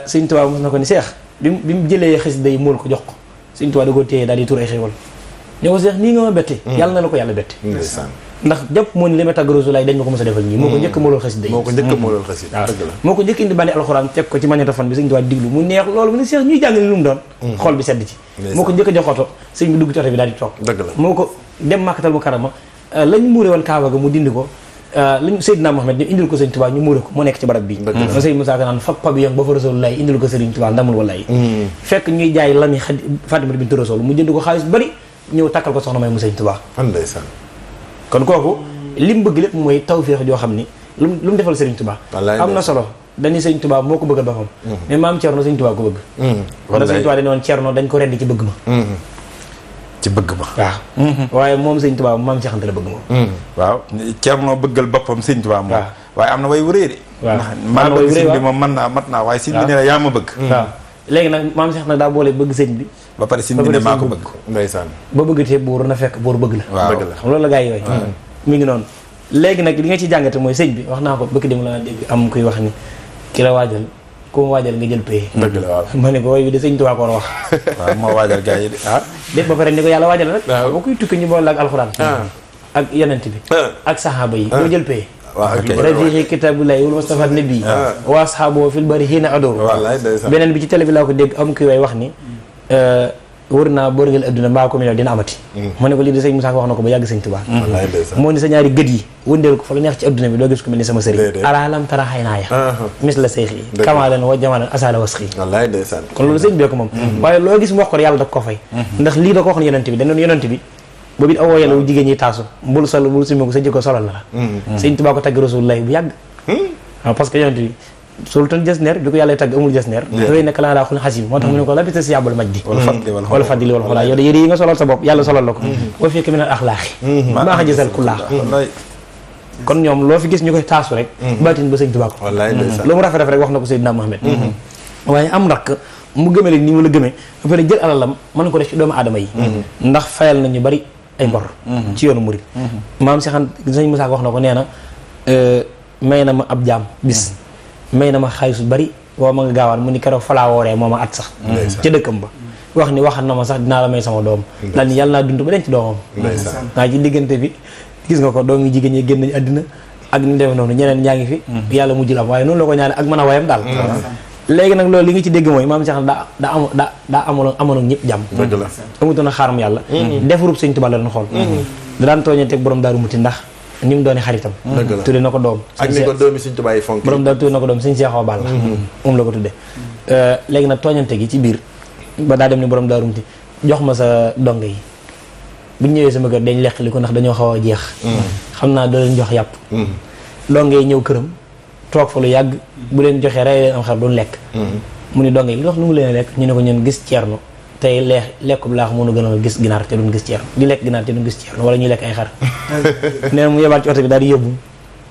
Sëñ Tuubaa mos na ko ni Cheikh bi mu jëlee xasida yi mool ko jox ko Sëñ Tuubaa da ko téye daal di tur ay xéewal ne ko Cheikh nii nga ma bette yàlla na la ko yàlla bette ndax jàpp moo ni li ma tàgg Rasulaay dañ ma ko mos a defal ñii moo ko njëkk moolool xasida yi moo ko njëkk indi bandi alxuraan teg ko ci magnétophone bi Sëñ Tuubaa diglu mu neex loolu mu ne Cheikh ñuy jàng ni lu mu doon xol bi sedd ci moo ko njëkk a jox oto sëñ bi dugg ci oto bi daal di toog moo ko dem Makkatal Mukarrama lañ muure woon Kaaba ga mu dindi ko lañ Seydina Mohamed ñu indil ko Sëñ Tuubaa ñu muure ko mu nekk ci barab bi ma sëñ Moussa Ka naan fab pavillon ba fa Rasulullaay indil ko Sëriñ Tuubaa ndamul wallaay fekk ñuy jaay lami Fatima bintu Rasul mu jënd ko xaalis bari ñëw takkal ko soxna may mu Sëñ Tuubaa kon kooku li mu bëgg lépp mooy tawféex joo xam ni lu mu defal Sëriñ Tuubaa am na solo dañuy Sëñ Tuubaa moo ko bëggal boppam mais maam Cerno Sëñ Tuubaa ko bëgg wala Sëñ Tuubaa dañu woon Cerno dañ ko rendi ci bëgg ma ci bëgg ma waaw waaye moom Sëñ Tuubaa maam Cheikh Anta la bëgg moom waaw Cerno bëggal boppam Sëñ Tuubaa moom waaye am na way wurée de waaw maa bëgg sëñ bi moom mën naa mat naa waaye sëñ bi ne la yaa ma bëgg waaw léegi nag maam Cheikh nag daa boole bëgg sëñ bi ba pare sëñ bi ne maa ko bëgg ndeysaan ba bëgg te buur na fekk buur bëgg la waaw xam loolu la gaa yi yooyu mi ngi noonu léegi nag li nga ci jàngate mooy sëñ bi wax naa ko bëgg dem la dégg am kuy wax ni ki la waajal ku ma waajal nga jël paye dëgg la waaw ma ne ko woy bi de Sëñ Tuubaa ko war a wax waaw moo waajal gars yi de dégg ba pare ni ko yàlla waajal rek boo koy tukki ñu boole ak alxuraan ak yonent bi ak saxaaba yi boo jël paye rafiqi kitaabulaay wal Mustafa nabi wa ashaaboo fil bari hiina adoor beneen bi ci télé bi laa ko dégg am kuy way wax ni wër naa bërngal adduna mbaa ko million dina amati ma ne ko lii de sëñ Moussa wax na ko ba yàgg Sëñ Tuubaa moo ni sa ñaari gët yi wëndeel ko fa la neex ci adduna bi doo gis ko mel ni sama sëriñ alaalam tara xay naaya mis la seyx yi kamaalan wa jamaalan asala wasxi kon loolu sëñ bee ko moom waaye loo gis mu wax ko yàlla da ko fay ndax lii da ko wax ne yonent bi dañ doon yonent bi boobu it awoo yàlla wu jigéen ñi taasu bul sol bul sumi ko sa jikko solal na la Sëñ Tuubaa ko tagg Rasulullaay bu yàgg waaw parce que yonent bi sultan jasneer bi ko yàlla tagg amul jasneer dafay nekk laa daa xul xasim moo tax mu ne ko labita si yàbbal majdi wala fadli wala xolaa yow de yére yi nga solal sa bopp yàlla solal la ko wa fekk min al axlaaqi maa xa jësal kullaa kon ñoom loo fi gis ñu koy taasu rek baatin ba Sëñ Tuubaa ko lu mu rafet rek wax na ko Seydina Mohamed waaye am rakk mu gëmee leen ni mu la gëmee ba pare jël alalam mën ko def ci doomu aadama yi ndax fayal nañu bari ay bor ci yoonu murid maam si xam Sëñ Musaa wax na ko nee na may na ma ab jaam bis may na ma xaalis bari woo ma nga gaawaan mu ni keroog falaa wooree moo ma at sax ca dëkkam ba wax ni waxal na ma sax dinaa la may sama doom daal ni yàlla naa dund ba denc doomam waaye ci diggante bi gis nga ko doom yi jigéen ñi génn nañu àddina ak ñu demee noonu ñeneen ñaa ngi fi yàlla mujjul am waaye noonu la ko ñaane ak mën a wayam daal léegi nag loolu li nga ci dégg mooy maam Cheikh daa amoon ak ñëpp jàmm amutoon a xaaram yàlla defarub Sëñ Tuubaa la doon xool da daan tooñanteeg borom Daaru Muti ndax ni mu doone xaritam tudde na ko doom ak ni ko doomi Sëñ Tuubaa yi fonk borom daal tudde na ko doom Sëñ Seex Awa Balla moom la ko tudde léegi nag tooñante gi ci biir ba daa dem ni borom Daaru Muti jox ma sa donge yi bu ñu ñëwee sama kër dañ lekk li ko ndax dañoo xaw a jeex xam naa doo leen jox yàpp donge yi ñëw këram toog fa lu yàgg bu leen joxee rey leen am xar duñ lekk mu ni donge yi li wax lu mu leen lekk ñu ne ko ñun gis Ceerno tey lekkub laax mënu gën a gis ginaar te duñ gis Ceerno di lekk ginaar te duñ gis Ceerno wala ñuy lekk ay xar nee na mu yebaat ci oto bi daal di yóbbu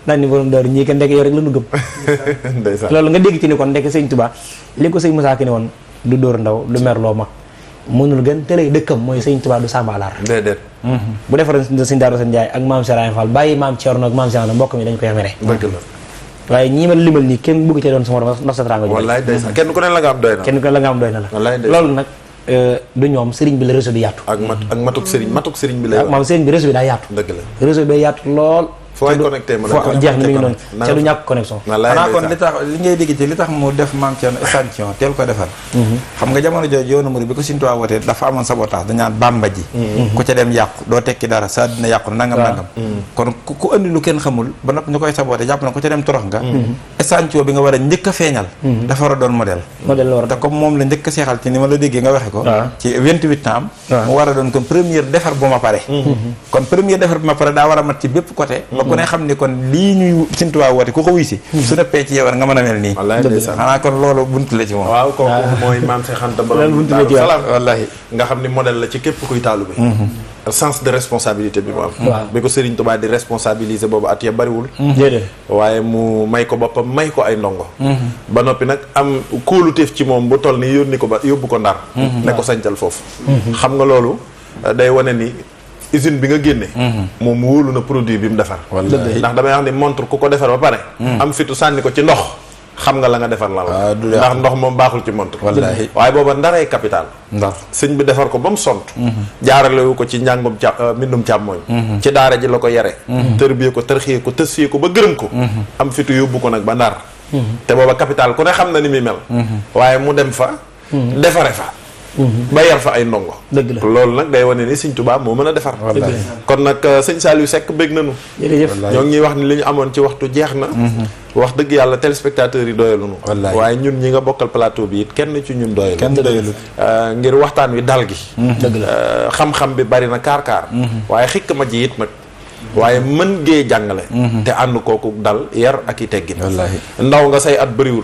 daal ni borom daaru ñii ka ndekk yow rek la nu gëm loolu nga dégg ci ni kon ndekk Sëñ Tuubaa li ko Sëñ Musaa Ka ni woon du dóor ndaw du merloo mag mënul gën tëlay dëkkam mooy Sëñ Tuubaa du sàmbaalaar déedéet bu defaroon Sëñ Daaru Asan Njaay ak maam Serigne Fall bàyyi maam Ceerno ak maam Serigne mbokk mi dañ koy mere waaye ñii ma limal nii kenn bëgg cee doon sama morom ndax sa teraanga ju wallaay ndeysaan kenn ku ne la nga am doy na kenn ku ne la nga am doy na la loolu nag du ñoom sëriñ bi la réseau bi yaatu ak matuk sëriñ bi la maam sëriñ bi réseau bi daa yaatu dëgg la réseau bi yaatu lool foo ay connecté ma foo jeex na mi ngi noonu ca du ñàkk connexion xanaa kon li tax li ngay dégg ci li tax mu def maam Cerno échantillon teel ko defal xam nga jamono jooju yoonu murid bi ko Sëñ Tuubaa wootee dafa amoon sabotage dañaan bàmba ji ku ca dem yàqu doo tekki dara sa dina yàqu nangam kon ku andi lu kenn xamul ba nopp ñu koy saboté jàpp na ku ca dem torox nga échantillon bi nga war a njëkk a feeñal dafa war a doon modèle modèle la war a te comme moom la njëkk a seexal ci ni ma la déggee nga waxe ko ci 28 ans mu war a doon kon première defar bu ma pare kon première defar bu ma pare daa war a mat ci bépp côté ba ku ne xam ni kon lii ñuy Sëñ Tuubaa woote ku ko wuy si su neppee ci yow war nga mën a mel nii xanaa kon loolu buntu la ci moom waaw kooku mooy maam Cheikh Anta borom Daaru Salaam wallaahi nga xam ni modèle la ci képp kuy taalube sens de responsabilité bi mu am bi ko Serigne Touba di responsabiliser boobu at ya bariwul waaye mu may ko boppam may ko ay ndongo ba noppi nag am kóoluteef ci moom bu toll ni yónni ko ba yóbbu ko Ndar ne ko sañcal foofu xam nga loolu day wane ni usine bi nga génne moom wóolu na produit bi mu defar ndax damay wax ni montre ku ko defar ba pare am fitu sànni ko ci ndox xam nga la nga defar la ndax ndox moom baaxul ci montre waaye booba Ndaree capital Ndar sëñ bi defar ko ba mu sont jaaralewu ko ci njàngum mbindum càmmooñ ci daara ji la ko yare tërbiyee ko tërxiyee ko tësfiyee ko ba gërëm ko am fitu yóbbu ko nag ba Ndar te booba capital ku ne xam na ni muy mel waaye mu dem fa defare fa ba yar fa ay ndongo dëgg la loolu nag day wane ni Sëñ Tuubaa moo mën a defar kon nag sëñ Saliou Seck bég nañu ñoo ngi ñuy wax ni li ñu amoon ci waxtu jeex na wax dëgg yàlla téléspectateurs yi doyaluñu waaye ñun ñi nga bokkal plateau bi it kenn ci ñun doyalu ngir waxtaan wi dal gi dëgg la xam-xam bi bari na kaar-kaar waaye xikk ma ji it nag waaye mën gee jàngale te ànd kooku dal yar ak i teggin ndaw nga say at bëriwul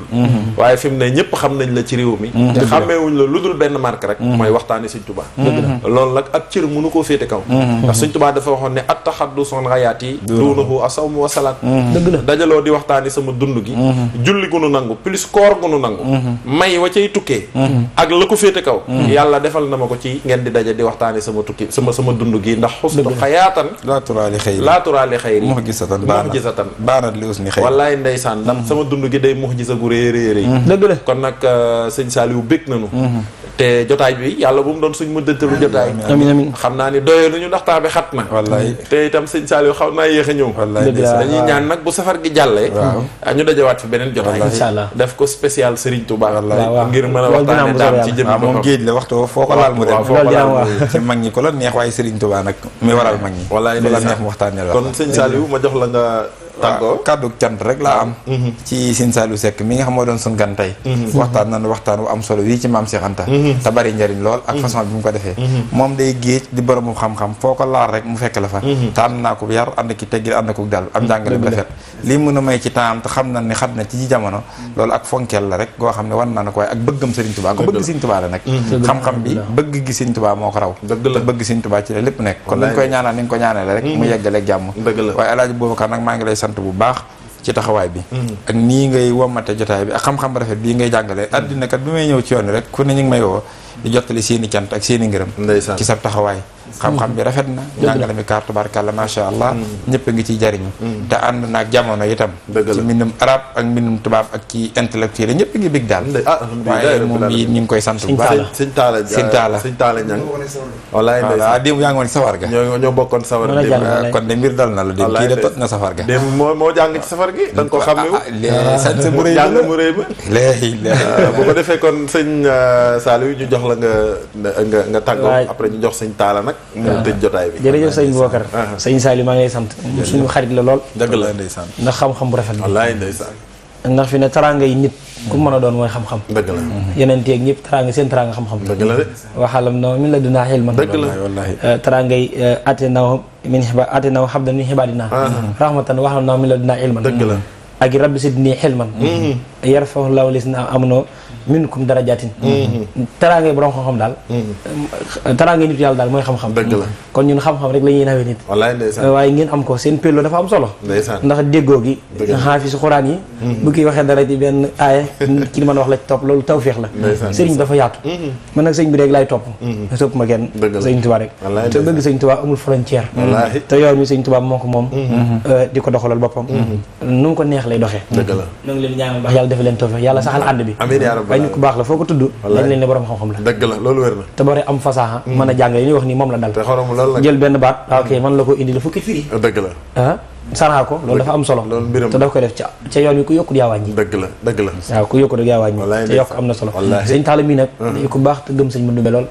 waaye fi mu ne ñëpp xam nañ la ci réew mi te xàmmeewuñ la lu dul benn marque rek mooy waxtaani Sëñ Tuubaa loolu nag ak cër mënu koo féete kaw ndax Sëñ Tuubaa dafa waxoon ne at-tahaddus an hayaati duunahu as-sawmu wa salaat dëgg la dajaloo di waxtaani sama dund gi julli gu nu nangu plus koor gu nu nangu may wa cay tukkee ak la ko féete kaw yàlla defal na ma ko ci ngeen di daje di waxtaani sama tukki sama dund gi ndax xustu xayaatan laaturaali xayri muxjisatan baanat li usni xayri wallaay ndeysaan ndax sama dund gi day muxjisa gu rëy rëy dëgg la kon nag sëñ Saliou bég nañu te jotaay bi yàlla bu mu doon suñ mëddantalu jotaay amiin xam naa ni doyee lu ñu ndax temps bi xat na wallaay te itam sëñ Saliou xaw naa yéex a ñëw dañuy ñaan nag bu safar gi jàllee ñu dajewaat fi beneen jotaay inshallah def ko spécial Serigne Touba ngir mën a waxtaane daam ci jëm moom géej la waxtu foo ko laal mu dem ci mag ñi ko la neex waaye Serigne Touba nag mi waral mag ñi wallaay la neex mu waxtaane la kon sëñ Saliou ma jox la nga tàggoo kàddu cant rek laa am ci Sëñ Saliou Seck mi nga xam moo doon sun gan tey waxtaan nañu waxtaan wu am solo wii ci maam Cheikh Anta te bari njariñ lool ak façon bi mu ko defee moom day géej di borom xam-xam foo ko laal rek mu fekk la fa te ànd naa ko yar ànd ki teggil ànd ko dal am njàngale bu rafet lii mën a may ci temps te xam na ni xat na ci jamono loolu ak fonkeel la rek goo xam ne wan na ko waaye ak bëggam Serigne Touba ko bëgg Serigne Touba la nag xam-xam bi bëgg gi Serigne Touba moo ko raw te bëgg Serigne Touba ci la lépp nekk kon dañ koy ñaanal ni nga ko ñaanale rek mu yeggale ak jàmm waaye Alaaji Boubacar nag maa ngi lay sant bu baax ci taxawaay bi ak nii ngay womate jotaay bi ak xam-xam ba rafet bii ngay jàngale àddina kat bi may ñëw ci yoon rek ku ne ñu ngi may woo di jottali seeni cant ak seeni ngërëm ci sa taxawaay xam-xam bi rafet na jàngale mi kaar tubaarkàlla masha Allah ñëpp a ngi ciy jariñu te ànd naag jamono itam ci mbindum arab ak mbindum tubaab ak ci intellectuel ñëpp a ngi bég daal waaye moom yi ñu ngi koy sant bu baax sëñ Talla ñang wallaay ndeysaan démb yaa ngi woon ci safar ga ñoo bokkoon safar démb kon de mbir dal na la démb kii de tot na safar ga démb moo jàng ci safar gi da nga ko xàmmewu sañ sa mu rëy jàng mu rëy ba léegi bu ko defee kon sëñ Saliou ñu jox la nga tàggoo après ñu jox sëñ Talla nag mu tëj jotaay bi jërëjëf sëñ Boubacar sëñ Saliou maa ngi lay sant suñu xarit la lool dëgg la ndeysaan ndax xam-xam bu rafet wallaay ndeysaan ndax fi ne teraanga yi nit ku mën a doon mooy xam-xam dëgg la yeneen teeg ñëpp teraanga seen teraanga xam-xam dëgg la de waxalam no min la dunaa xel man dëgg la teraanga yi ate naw xam dan min xibaadinaa rahmatan waxalam no min la dunaa ilman dëgg la ak rabbi sidni xilman yarfahu llahu lisna amono minkum darajatin teraangay borom xam-xam daal teraangay nit yàlla daal mooy xam-xam dëgg la kon ñun xam-xam rek la ñuy nawee nit wallaay ndeysaan waaye ngeen am ko seen pello dafa am solo ndeysaan ndax déggoo gi xaafi su xuraan yi bu kii waxee dara ci benn aaya ki li mën a wax la ci topp loolu tawféex la sëriñ dafa yaatu man nag sëñ bi rek laay topp topp ma kenn sëñ Tuubaa rek te bëgg sëñ Tuubaa amul frontière te yow mi sëñ Tuubaa moo ko moom di ko doxalal boppam nu mu ko neex lay doxee dëgg la ñoo ngi leen ñaanal baax yàlla defal leen tawféex yàlla saxal ànd bi waaye nit ku baax la foo ko tudd dañ leen ne borom xam-xam la dëgg la loolu wér na te bari am fasaaxa mën a jàng yi ñuy wax ni moom la dal te xorom loolu la jël benn baat ok man la ko indi la fukki firi dëgg la saraa ko loolu dafa am solo te daf koy def ca yoon wi ku yokkut yaa wàññi dëgg la dëgg la waaw ku yokkut rek yaa wàññi te yokk am na solo sëñ Talla mii nag ku baax te gëm sëñ Mandumbe lool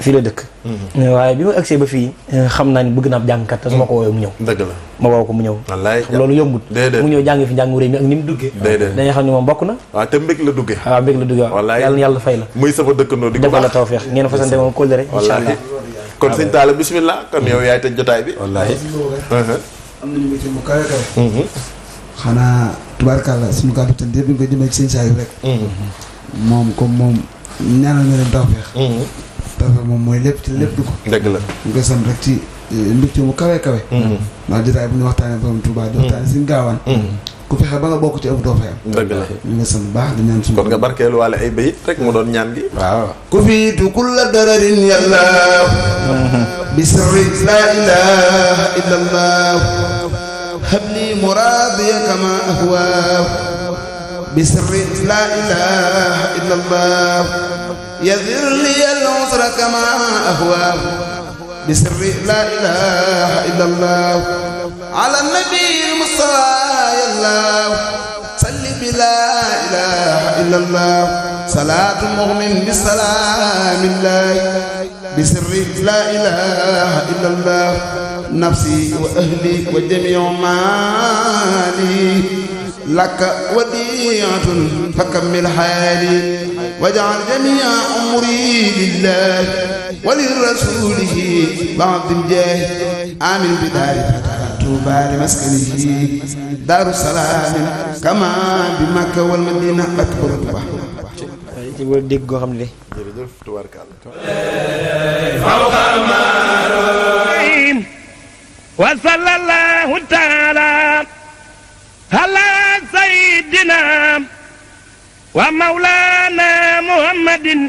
fii la dëkk. waaye bi ma agsee ba fii xam naa ni bëgg naa ab jàngkat te su ma ko woowee mu ñëw. dëgg la ma woo ko mu ñëw. wallaay xam loolu yombut. mu ñëw jàng fi njàngu réew mi ak ni mu duggee. dañuy xam ne moom bokk na. waaw te mbég la duggee. waaw mbég la duggee waaw. wallaay yàlla na yàlla fay la. muy sama dëkkandoo di ko defal la tawfeex ngeen fasante moom kóllëre. incha allah kon sëñ Talla bismillah kon yow yaay tëj jotaay bi. wallaahi. am nañu métier mu kawe kawe. xanaa tubaarkàlla suñu kàddu te bi nga ko jëmee ci sëñ Saliou rek. moom comme moom ñaanal na leen tawfeex. tawfeex moom mooy lépp ci lépp du ko. dëgg la ñu koy sant rek ci mbégte mu kawe kawe. ndax jotaay bu ñu waxtaanee borom Touba di waxtaanee suñu gaawaan. ku fexe ba nga bokk ci ëpp doo fa yam. dëgg la ñu ngi sant bu baax di ñaan suñu. kon nga barkeelu waale ay bayit rek mu doon ñaan gi. waaw. ku fiitu kulla dararin yàlla. bi sirri laa ilaaha illallah. habli muraadiya kama ahwaa. bi sirri laa ilaaha illallah. yadir li al-usra kama ahwaa. bi sirri laa ilaaha illallah. ala nabi al-Mustafa yàlla. salli bi laa ilaaha illallah. salaatu mu'min bi salaamillah. bi sirri laa ilaaha illallah. nafsi wa ahli wa jamii'u maali. laka wadi'atun fakammil haali. waj'al jamii'a umri lillahi wa li rasuulihi ba'dil jaahi. amiin bi daari Tuuba li maskanihi daaru salaamin kama bi Makka wal Madina ak borom Tuuba. ci boo dégg goo xam ne. jërëjëf tubaarkàlla. wa sallallahu taala ala sayyidina wa mawlana Muhammadin